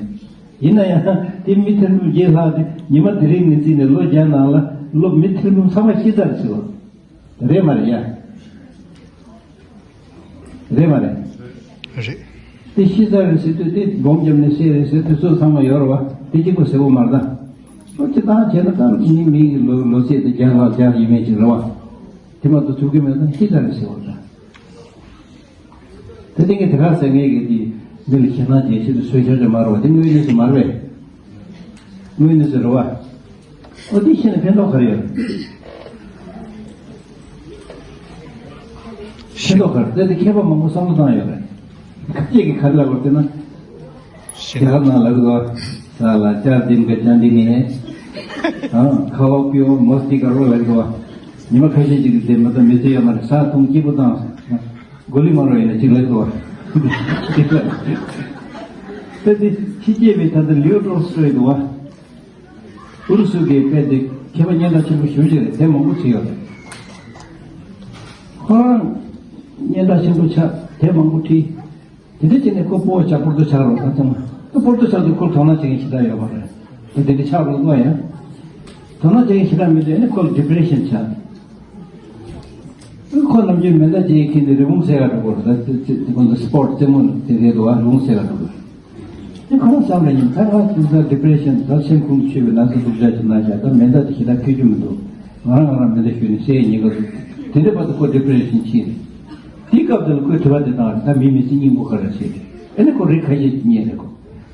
ཡིན་ན་ཡང་དེ་མི་ཐེར་འབུམ་བརྒྱད་ལྷག་དེ་ཉི་མ་དེ་རིང་ནས་བརྩིས་ནས་ལོ་བརྒྱ་ནང་ལ་ལོ་མི་ཐེར་འབུམ་ཚང་མ་ཤི་ཚར་ཟེར་བ། རེད་མ་རེད་ཡ། རེད་མ་རེད། རེད། དེ་ཤི་ཚར་རེད་ཟེར་དུས་དེ་སྦོམ་བརྒྱབ་ནས་བཤད་རེད་ཟེར་དུས་ཚོད་ཚང་མ་ཡོད་རེད་བ། དེ་གཅིག་པོ་ཟེར་བོ་མ་རེད་ད། ཨོ་ཅི་ད་བྱས་ན་ད་མི་མི་གི་ལོ་ལོ་ཚད་དེ་བརྒྱ་ལྷག་བརྒྱ་ཡིན་མིན་ཅིག་རེད་བ། དེ་མ་གཏོགས་ཐུབ་ཀྱི་མེད་ད་ཤི་ཚར་རེད་ཟེར་བ་ད། དེ་སྟེང་གི་དེ་ག་ཟེར་ངེས་ཀྱི་དེ་འདི་ལ་ཞེད་སྣང་བྱེད་ཆེད་དུ་བཟོས་ཤོག་ཅེས་མ་རེད་བ། དེ་དངོས་གནས་སུ་མ་རེད་པས། དངོས་གནས་སུ་རེད་བ། ཨོ་དེ་ཤེས་ན་ཕན་ཐོགས་ག་རེ་ཡོད། ཕན་ཐོགས་ག་རེ། དེ་དེ་མཁས་པ་མང་པོ་བསམ་བློ་བཏང་ཡོད་རེད། ཁ་ཅིག་གིས་ག་རེ་ལབ་དགོས་ཟེར་ན། རྒྱ་གར་ནང་ལབ་དགོས། ས་ལ་ཅར་དིན་ག་ཅན་དི་ནི། ཨ་ཁ་བ་པིའོ་མོ་སྟི་ཀ་རོ་ལབ་དགོས། ཉི་མ་ཁ་ཤས་ཅིག་གིས་དེ་མི་ཚེ་མི་ཚེ་ཡོད་མ་རེད། ས་འཐུང་སྐྱིད་པོ་བཏང་། གོ་ལི་མ་རོ་ཡིན་ན་གཅིག་ལེགས་འགྲོ་བ། དཔེ་དེ་ཕྱི་རྒྱལ་བའི་ད་ལྟ་ལིའོ་ཏོལ་སི་ཊོའི་འདུག་བ། ཨུ་རུ་སུ་གི་དཔེ་དེ་མཁས་པ་སྙན་གྲགས་ཆེན་པོ་ཞེ་པོ་ཅིག་རེད། དེབ་མང་པོ་བྲིས་ཡོད་རེད། ཁོ་རང་སྙན་གྲགས་ཆེན་པོ་ཆགས། དེབ་མང་པོ་བྲིས། དེ་འདྲ་བྱས་ནས་ཁོ་སྤོ་བོ་ཆགས་པོར་ཏོ་ཆགས་རོགས་ད་ཚང་མ། ད་པོར་ཏོ་ཆགས་དུས་ཁོ་དོ་སྣང་བྱེད་མཁན་ཞེ་དྲག་ཡོད་མ་རེད། དེ་འདྲ་ཆགས་རོགས་གནང་ཡ། དོ་སྣང་བྱེད་མཁན་ཞེ་དྲག་མེད་དུས་ཨ་ནི་ཁོ་ལ་ཌི་པི་རེ་ཤན་ཆགས། ཁོ་ནམ་རྒྱུན་མེ་མདའ་རྒྱག་མཁན་དེ་རི་བོང་བསད་ག་འགྲོ་དགོས་རེད། ད་དེ་དེ་ཁོ་ཚོ་སི་པོར་ཊི་རྩེད་མོ་དེ་རེད་འདུག་བ། རི་བོང་བསད་ག་འགྲོ་དགོས་རེད། དེ་ཁོ་རང་བསམ་རེ་ཡིན། ད་ང་ཚོ་ད་ཌི་པི་རེ་ཤན་ད་སེམས་ཁོང་དུ་ཆུད་པའི་ན་ཚ་སྡུག་ཅག་ཅིག་ན་བཞག་ད་མེ་མདའ་དེ་ཞེ་དྲག་ཁྱོད་རྒྱུ་མི་འདུག་ང་རང་ང་རང་མེ་མདའ་གཞུས་ནས་བསད་ཉེན་ཁ་འདུག་དེ་འདྲ་བར་དུ་ཁོ་ཌི་པི་རེ་ཤན་ཕྱིན་རེད། དེའི་སྐབས་དེ་ལ་ཁོས་དྲི་བ་དེ་བཏང་རེད། ད་མི་མི་ཚེ་སྙིང་པོ་ག་རེ་བྱེད་རེད། ཨ་ནི་ཁོ་རིགས་ཁ་ཤས་ཀྱིས་རྙེད་རེད་ཁོ།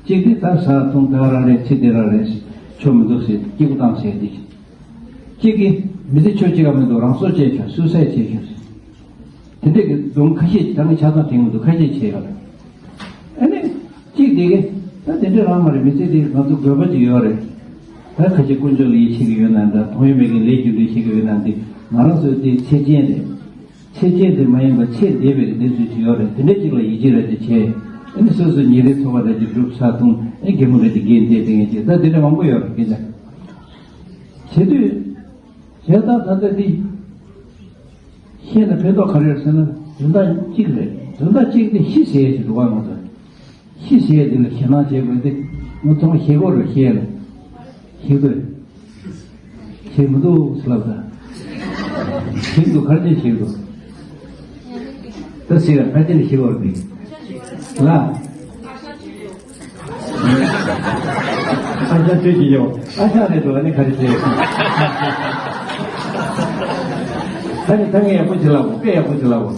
གཅིག་དེ་ད་ཟ་འཐུང་ད་རང་རེད། ཚེ་འདི་རང་རེད། ཆོ་མི་འདུག་ཟེར་སྐྱིད་པོ་བཏང་ཟེར་དེ། གཅིག་གིས་མི་ཚེ་ཆོ་གཅིག་ག་མི་འདུག་རང་སྲོག་བཅད་ཆོག་སུའི་སའིཌ་བྱེད་ཆོག་ཟེར། དེ་འདྲས་ཀྱི་སྡོམ་ཁ་ཤས་ད་ངས་ཆ་ཚང་དྲན་གྱི་མི་འདུག་ཁ་ཤས་བྱས་ཡོད་རེད། ཨ་ནི་གཅིག་དེ་གིས་ད་དེ་འདྲས་རང་མ་རེད། མི་ཚེ་འདི་ང་ཚོ་དགོས་པ་ཅིག་ཡོད་རེད། ད་ཁ་ཤས་དཀོན་མཆོག་ལ་ཡིད་ཆེས་ཀྱི་ཡོད་ན་འདྲ། མཐོང་ཡོད་མེད་ཀྱི་ལས་རྒྱུ་འབྲས་ཤེས་ཀྱི་ཡོད་ན་འདི་ང་རང་ཚོའི་དེ་ཚེ་སྐྱེལ་རེད། ཚེ་སྐྱེལ་དེ་མ་ཡིན་པར་ཚེ་འདས་པའི་གནས་ཚུལ་ཅིག་ཡོད་རེད། དེ་འདྲ་ཅིག་ལ་ཡིད་ཆེས་རེ་ཅིག་བྱས། ཨ་ནི་སོ་སོ་ཉིན་རེའི་འཚོ་བ་རེ་ཅིག་སྒྲུབ། ཟ་འཐུང་། ཨ་ནི་གད་མོ་རེ་ཅིག་བགད་བསྡད་དེ་ངས་ཅིག་ད་དེ་འདྲ་མང་པོ་ཡོད་རེད། སྐད་ཆ་བྱེད་དུས་བྱས་ཙང་ད་ལྟ་འདི་ཤེས་ན་ཕན་ཐོགས་ག་རེ་རེད་ཟེར་ན། དོན་དག་གཅིག་རེད། དོན་དག་གཅིག་དེ་ཤི་ཟེར་ཞིག་འདུག་བ། ང་ཚོ་ཤི་ཟེར་དེ་ལ་ཞེད་སྣང་བྱེད་དགོས་ཏེ། ང་ཚོ་ཤེས་དགོས་རེད། ཤེས་ལ་ཤེས་དགོས། ཤེས་མི་འདུག་ཟེར་ལབ་ད། ཤེས་འདུག་ག་རེ་ཤེས་འདུག་ད་ཟེར་བ་ག་རེ་ཤེས་དགོས་རེད་ལ། ཨ་ཅག་ཁྱོད་ཀྱིས་ཡོང་། ཨ་ཅག་རེད་འདུག་ཨ་ནི་ག་རེ་བྱས། ད་ནི་ད་ངས་ཡག་པོ་བྱེད་ལབ་གོ། དཔེ་ཡག་པོ་བྱེད་ལབ་གོ།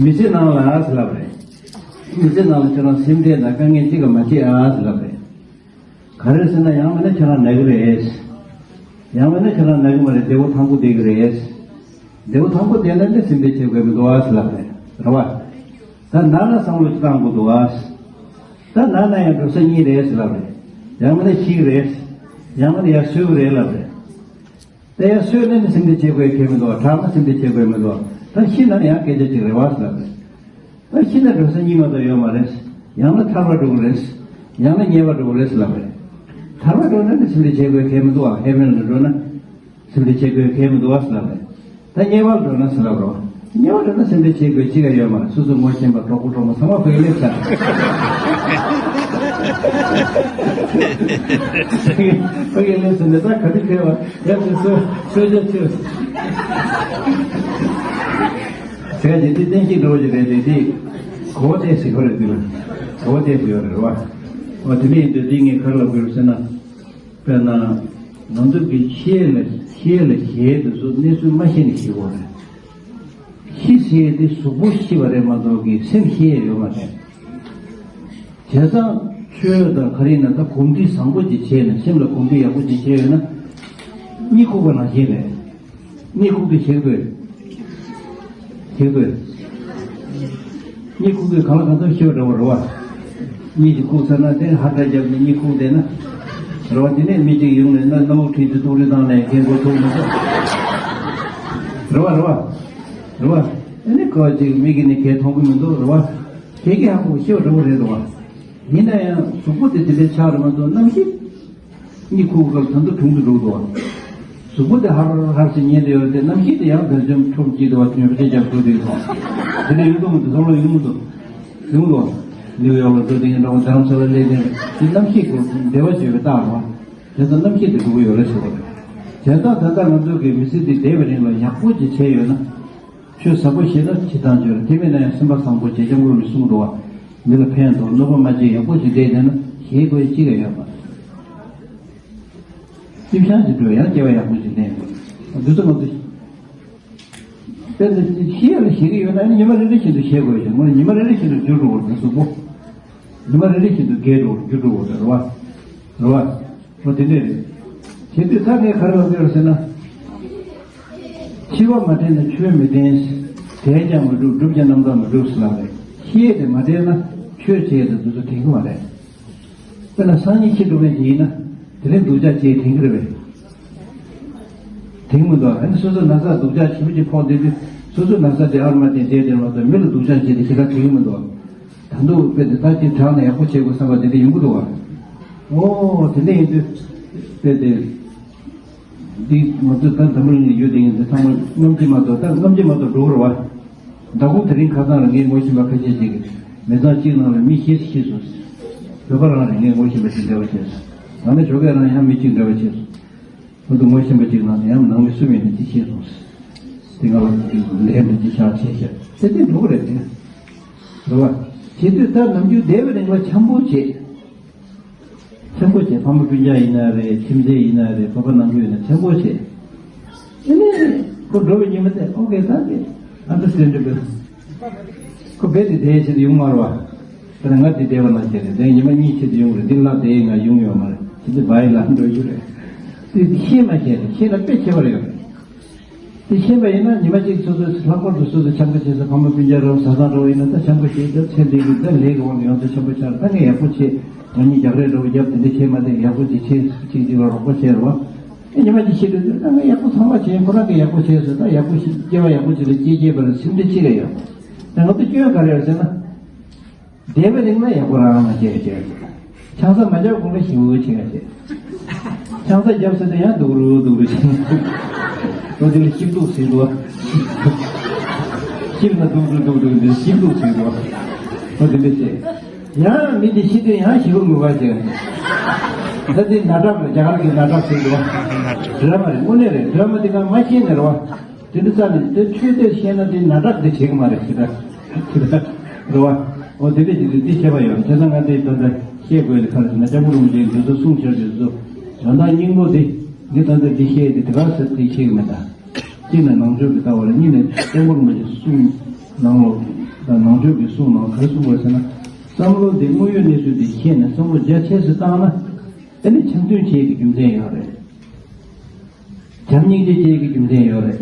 མི་ཚེ་ནང་ལ་ཟེར་ལབ་རེད། མི་ཚེ་ནང་ལ་ཁྱོད་རང་སེམས་ཁྲལ་དང་དཀའ་ངལ་གཅིག་ཀྱང་མ་བྱེད་ཨ་ཟེར་ལབ་རེད། ག་རེ་ཟེར་ན་ཡང་མིན་ན་ཁྱོད་རང་ན་གི་རེད། ཡང་མིན་ན་ཁྱོད་རང་ན་གི་མ་རེད། བདེ་པོ་ཐང་པོ་བསྡད་ཀྱི་རེད། བདེ་པོ་ཐང་པོ་བསྡད་ན་ནི་སེམས་ཁྲལ་བྱེད་དགོས་མི་འདུག་ཨ་ཟེར་ལབ་རེད། རེད་བ། ད་ན་ན་བསམ་བློ་ཅིག་བཏང་དགོས་འདུག་ཨ། ད་ན་ན་ཡང་འགྲོ་ས་གཉིས་རེད་ཟེར་ལབ་རེད། ཡང་མིན་ན་ཤི་གི་རེད། ཡང་མིན་ན་ཡར་གསོན་གི་རེད་ལབ་རེད། ད་ཡར་གསོན་ན་ནི་སེམས་ཁྲལ་བྱེད་དགོས་གལ་མི་འདུག་བ། དྲག་ན་སེམས་ཁྲལ་བྱེད་དགོས་མི་འདུག་བ། ད་ཤི་ན་ཡང་སྐད་ཆ་ཅིག་རེད་བ་ཟེར་ལབ་རེད། ད་ཤི་ན་འགྲོ་ས་གཉིས་མ་གཏོགས་ཡོད་མ་རེད། ཡང་ན་ཐར་པ་འགྲོ་གི་རེད། ཡང་ན་དམྱལ་བ་འགྲོ་གི་རེད་ཟེར་ལབ་རེད། ཐར་པ་འགྲོ་ན་ནི་སེམས་ཁྲལ་བྱེད་དགོས་གལ་མི་འདུག་བ། ཧེ་ཝན་ལ་འགྲོ་ན་སེམས་ཁྲལ་བྱེད་དགོས་གལ་མི་འདུག་བ་ཟེར་ལབ་རེད། ད་དམྱལ་བ་ལ་འགྲོ་ན་ཟེར་ལབ་རོགས། དམྱལ་བ་འགྲོ་ན་སེམས་ཁྲལ་བྱེད་དགོས་གཅིག་ཀྱང་ཡོད་མ་རེད། སོ་སོ་ངོ་ཤེས་པ་གྲོགས་པོ་གྲོགས་མོ་ཚང་མ་ཕ་གི་སླེབས་ཚར། ཕ་གི་སླེབས་ཚར་ནས་ད་ག་དུས་ཕེབས་པ་ཡག་པོ་གསོལ་གསོལ་ཇ་ཚིར། ཟེར་གྱི་འདི་བསྟན་བཤིག་འགྲོ་གི་རེད་དེ། འདི་གོ་བ་བལྟས་ཟེར་གོ་རེད། འདི་ལ་གོ་བ་བལྟས་ཟེར་ཡོད་རེད་བ། འོ་དེ་འདྲ་ཡིན་དུས་འདི་ངས་ག་རེ་ལབ་དགོས་རེད་ཟེར་ན། དཔེར་ན། ང་ཚོ་གི་ཤེས་ལ་ཤེས་ལ་ཞེད་དུ་སོགས་གནས་ཚུལ་མ་ཤེས་ནས་ཤི་གོ་རེད། ཤི་ཟེར་དེ་གཟུགས་པོ་ཤི་བ་རེད་མ་གཏོགས་ཀྱི་སེམས་ཤི་ཡས་ཡོད་མ་རེད། བྱས་ཙང་ཆོས་དང་ག་རེ་ཡིན་ན་ད་གོམས་འདྲིས་བཟང་པོ་ཅིག་བྱས་ནས་སེམས་ལ་གོམས་འདྲིས་ཡག་པོ་ཅིག་བྱས་ཡོད་ན། གཉིད་ཁུག་པ་ནང་བཞིན་རེད། གཉིད་ཁུག་དུས་ཤི་དགོས། ཤི་དགོས། གཉིད་ཁུག་དུས་གང་ལ་གང་འཚམ་ཤི་བ་འདྲ་བོ་རེད་བ། གཉིད་ཅིག་ཁུག་ཚར་ན་དེ་ཧ་ཏྲ་བརྒྱབ་ནས་གཉིད་ཁུག་བསྡད་ན། རེད་བ། དེ་ནས་མི་གཅིག་ཡོང་ནས་ན་སྣ་བུག་བྲིས་ཏེ་ཏུག་རི་བཏང་ནས་རྒན་མགོ་ཐུག་མི་ཐུབ། རེད་བ་རེད་བ། རེད་བ། ཨ་ནི་ཁོ་ཅིག་མི་གིས་ནི་གས་མཐོང་གི་མི་འདུག་རེད་བ། གས་ཀྱི་ཧ་གོ་ཤི་བ་འདྲ་བོ་རེད་རེད་བ། ཡིན་ན་ཡང་གཟུགས་པོ་དེ་དེ་འདྲའི་ཆགས་རེད་མ་གཏོགས་རྣམ་ཤེས། གཉིད་ཁུག་སྐབས་ད་དུང་གྲུང་གི་འདུག་དོ། གཟུགས་པོ་དེ་ཧར་ཧར་ཞིག་ཉལ་བསྡད་ཡོད་དེ་རྣམ་ཤེས་དེ་ཡང་བེལ་ཇམ་ཁྲོམ་གྱིས་དེ་བ་ཉོ་ཆ་རྒྱབ་འགྲོ་དུས་སོང་། དེ་ནས་ཡོང་དུས་མི་འདུག་བསམ་བློ་ཡོང་མི་འདུག་ཡོང་དོ། ནིའུ་ཡོག་ལ་འགྲོ་དེ་ཡིན་འདྲ་བ་རྡ་རམ་ས་ལ་སླེབས་དེ་དེ་རྣམ་ཤེས་ཀྱི་འབྲེལ་བ་བརྗོད་པའི་རྟགས་རོ། དེ་ཚོ་རྣམ་ཤེས་དེ་འགྲོ་གི་ཡོད་རེད་ཟེར་བ་རེད། བྱས་ཙང་ད་ལྟ་ང་ཚོ་གི་མི་ཚེ་འདི་འདས་པའི་རིང་ལ་ཡག་པོ་ཅིག་བྱས་ཡོད་ན། ཆོས་ཟབ་པོ་ཤེས་ན་ཕྱི་ཐང་ཆོས་རེད། དེ་མིན་ན་ཡང་སེམས་པ་བཟང་པོ་བྱེད་ཀྱང་དངོས་མི་གསུང་འགྲོ་བ། མི་ལ་ཕན་ཐོགས་གནོད་པ་མ་བྱེད་ཡག་པོ་ཞིག་བསྡད་བསྡད་ན་ཞེད་དགོས་ཅི་ཡང་ཡོད་མ་རེད། ཅིབ་ཤང་ཅིག་འགྲོ་ཡང་སྐྱེ་བ་ཡག་པོ་ཞིག་ལེན་དགོས། འདི་ཚོ་ང་ཚོ་དཔེ་འདི་ཤེས་ལ་ཤེས་ཀྱི་ཡོད་ན་ཉི་མ་རེ་རེ་བཞིན་དུ་ཤེས་དགོས་ཤིང་ངོ་ཉི་མ་རེ་རེ་བཞིན་དུ་འགྱུར་འགྲོ་བར་འདི་གཟུགས་པོ། ཉི་མ་རེ་རེ་བཞིན་དུ་རྒས་འགྲོ་བར་འགྱུར་འགྲོ་བར་རེད་བ། རེད་བ། འོ་དེ་འདྲས་རེད། བྱེད་དུས་ད་ངས་ག་རེ་ལབ་ཀྱི་ཡོད་ཟེར་ན། འཆི་བ་མ་དྲན་ན་ཆོས་མི་བདེན། དྲན་ཀྱང་མི་འགྲུབ་འགྲུབ་ཀྱང་རྣམ་དག་མི་འགྲུབ་ཟེར་ལབ་རེད། ཤེས་དེ་མ་དྲན་ན་ཆོས་བྱེད་དེ་འདི་ཚོ་དྲན་གི་མ་རེད། དཔེར་ན་སང་ཉིན་ཤི་འགྲོ་མཁན་ཅིག་ཡིན་ན། དེ་རིང་སྡུག་ཅག་ཅིག་དྲན་གི་རེད་པས། དྲན་མི་འདུག་ཨ་ནི་སོ་སོ་ན་ཚ་སྡུག་ཅག་ཆེན་པོ་ཅིག་ཕོག་བསྡད་དུས་སོ་སོ་ན་ཚ་དེ་ཨར་མ་དེ་བསྡད་དེ་མ་གཏོགས་མི་ལ་སྡུག་ཅག་བྱས་ཏེ་ཞེ་དྲག་དྲན་གི་མི་འདུག་ད་དུང་དཔེ་དེ་ད་ཅིག་དྲག་ན་ཡག་པོ་བྱེད་དགོས་བསམ་པ་དེ་འདྲ་ཡོང་གི་འདུག་བ། ཨོ་དེ་འདྲ་ཡིན་དུས་དཔེ་དེ། འདི་ང་ཚོ་ད་འཛམ་བུ་གླིང་ལ་ཡོད་དེ་ཡིན་དེ་ཚང་མ་རྔམ་གྱིས་མ་གཏོགས་ད་རྔམ་གྱིས་མ་གཏོགས་འགྲོ་གི་རེད་བ། མདང་དགོང་དེ་རིང་ཁ་སང་ལ་ངས་ངོ་ཤེས་པ་ཁ་ཤས་ཤིག་གིས་མི་ཚང་གཅིག་ནང་ལ་མི་བཞི་ཤི་སོང་། བོད་པ་རང་རེད། ངས་ངོ་ཤེས་པ་ཞིག་འབྲེལ་བ་བྱས་སོང་། ད་ནི་ཇོ་ཁེ་རང་ཡང་མི་གཅིག་འབྲེལ་བ་བྱས་སོང་། ང་ཚོ་ངོ་ཤེས་པ་གཅིག་ནང་ནས་ཡང་ནང་མི་སུ་མེད་ནས་གཅིག་ཤི་སོང་། དེ་ང་ལ་ལས་འདི་གཅིག་ཤག་ཆེ་ཤག་དེ་དེ་འགྲོ་གི་རེད་དེ། རེད་བ། བྱེད་དུས་ད་ནམ་རྒྱུན་འདས་པའི་རིང་ལ་འཆམ་པོ་བྱེད། འཆམ་པོ་བྱེད། ཕ་མ་སྤུན་ཀྱག་ཡིན་ན་རེད། ཁྱིམ་མཚེས་ཡིན་ན་རེད། བོད་པ་ནང་ཁུལ་ཡིན་ན་འཆམ་པོ་བྱེད། དེ་ནས་ཁོ་འགྲོ་བའི་ཉི་མ་དེ་ཨོ་ཀེ་ད་དེ་ཨན་ཌར་སི་ཊེན་ཌ་བལ། ཁོ་རྦད་དེ་བསྡད་བྱེད་དུ་ཡོང་མ་རེད་བ། ད་ནི་ང་དེ་བསྡད་པ་ན་བྱས་རེད། དེ་ཉི་མ་གཉིས་བྱེད་དུ་ཡོང་རེད། འདི་ལ་དེ་ང་ཡོང་ཡོད་མ་རེད། བྱེད་དུ་བའི་ལ་འགྲོ་རྒྱུ་རེད། དེ་ཤེས་མ་ཤེས་རེད། ཤེས་ན་དཔེ་ཁྱད་པར་ཡོད་རེད། དེ་ཤེས་པ་ཡིན་ན་ཉི་མ་གཅིག་སོ་སོའི་ལྷག་པར་དུ་སོ་སོ་འཆམ་པོ་བྱེད་ས་ཕ་མ་སྤུན་ཀྱག་རོགས་བཟའ་ཚང་རོགས་ཡིན་ན་ད་འཆམ་པོ་བྱེད་ད་ཚེ་འདི་གི་ད་ལས་ཀྱི་དབང་གིས་ཡོང་ཚེ་འཆམ་པོ་ཆགས་ད་ངས་ཡག་པོ་བྱེད། ང་གཉིས་རྒྱག་རེས་འདྲ་བོ་རྒྱབ་དེ་འདྲ་བྱེད་མ་དེ་ཡག་པོ་ཅིག་བྱེད་ཅིག་ཅིག་ལ་རོགས་པ་བྱེད་རོགས། ཨེ་ཉི་མ་གཅིག་ཤི་དུས་ད་ངས་ཡག་པོ་ཚང་མ་བྱེད། ཁོ་རང་གིས་ཡག་པོ་བྱས་སོང་། ད་ཡག་པོ་ཞིག་སྐྱེ་བ་ཡག་པོ་ཅིག་ལ་སྐྱེ་སྐྱེ་བར་སེམས་ཁྲལ་ཅི་ལ་ཡོད། ད་ང་ཚོ་སྐྱོན་ག་རེ་ཡོད་ཟེར་ན། བསྡད་པའི་རིང་ལ་ཡག་པོ་རང་མ་བྱས་བྱས། ཆང་ས་མ་བརྒྱབ་གོང་ལ་ཞེ་པོ་བྱས་བྱས། ཆང་ས་བརྒྱབ་ཟེར་ཏེ་ཡང་སྡུག་རུ་སྡུག་རུ་བྱས། ཨོ་དེ་ལ་ཤི་སྡུག་ཟེར་འདུག་ཤི་ན་སྡུག་རུ་སྡུག་རུ་འདི་ཤི་སྡུག་ཟེར་འདུག་ཨོ་དེ་འདྲ་བྱས། ཡང་མི་འདི་ཤི་དུས་ཡང་ཞེ་པོ་ངུ་བ་བྱས། ད་དེ་ནད་རྟགས་རེད། རྒྱ་གར་གྱི་ནད་རྟགས་ཟེར་འདུག་ཌ་ར་མ་རེད། དངོས་གནས་རེད། ཌ་ར་མ་དེ་ག་མ་ཤེས་ནས་རེད་བ། དེ་འདྲ་རྩ་ནས་དེ་ཆོས་དེ་ཤེས་ན་དེ་ནད་རྟགས་དེ་བྱེད་ཀྱི་མ་རེད་ཟེར། རེད་བ། འོ་དེ་འདྲ་ཞིག་རེད། དེ་ཤེས་པ་ཡོད། བྱས་ཙང་ང་དེ་ད་ལྟ་བཤད་དགོས་ནི་ག་རེ་ཟེར་ན་སྐྱབས་མགོན་རིན་པོ་ཆེས་འདི་ཚོ་གསུངས་བཞག་དེ་ཚོ་དོན་དག་སྙིང་པོ་དེ་འདི་ད་ལྟ་འདི་བཤད་དེ་དེ་ག་ཟེར་དེ་ཤེས་ཀྱི་མེད་ད། གཅིག་ནས་ནང་ཆོས་ཀྱི་ལྟ་བ་ལ། གཉིས་ནས་སྐྱབས་མགོན་རིན་པོ་ཆེས་གསུངས་ནང་ལོགས་དང་ནང་ཆོས་ཀྱི་གསུང་ནང་ག་རེ་གསུངས་པ་ཟེར་ན། བསམ་བློ་འདི་དངོས་ཡོད་གནས་ཚུལ་འདི་ཤེས་ནས་བསམ་བློ་རྒྱ་ཆེ་ཙམ་བཏང་ན། དེ་ནི་འཆམ་མཐུན་བྱེད་ཀྱི་རྒྱུ་མཚན་ཡོད་རེད། བྱམས་སྙིང་རྗེ་བཅས་ཀྱི་རྒྱུ་མཚན་ཡོད་རེད།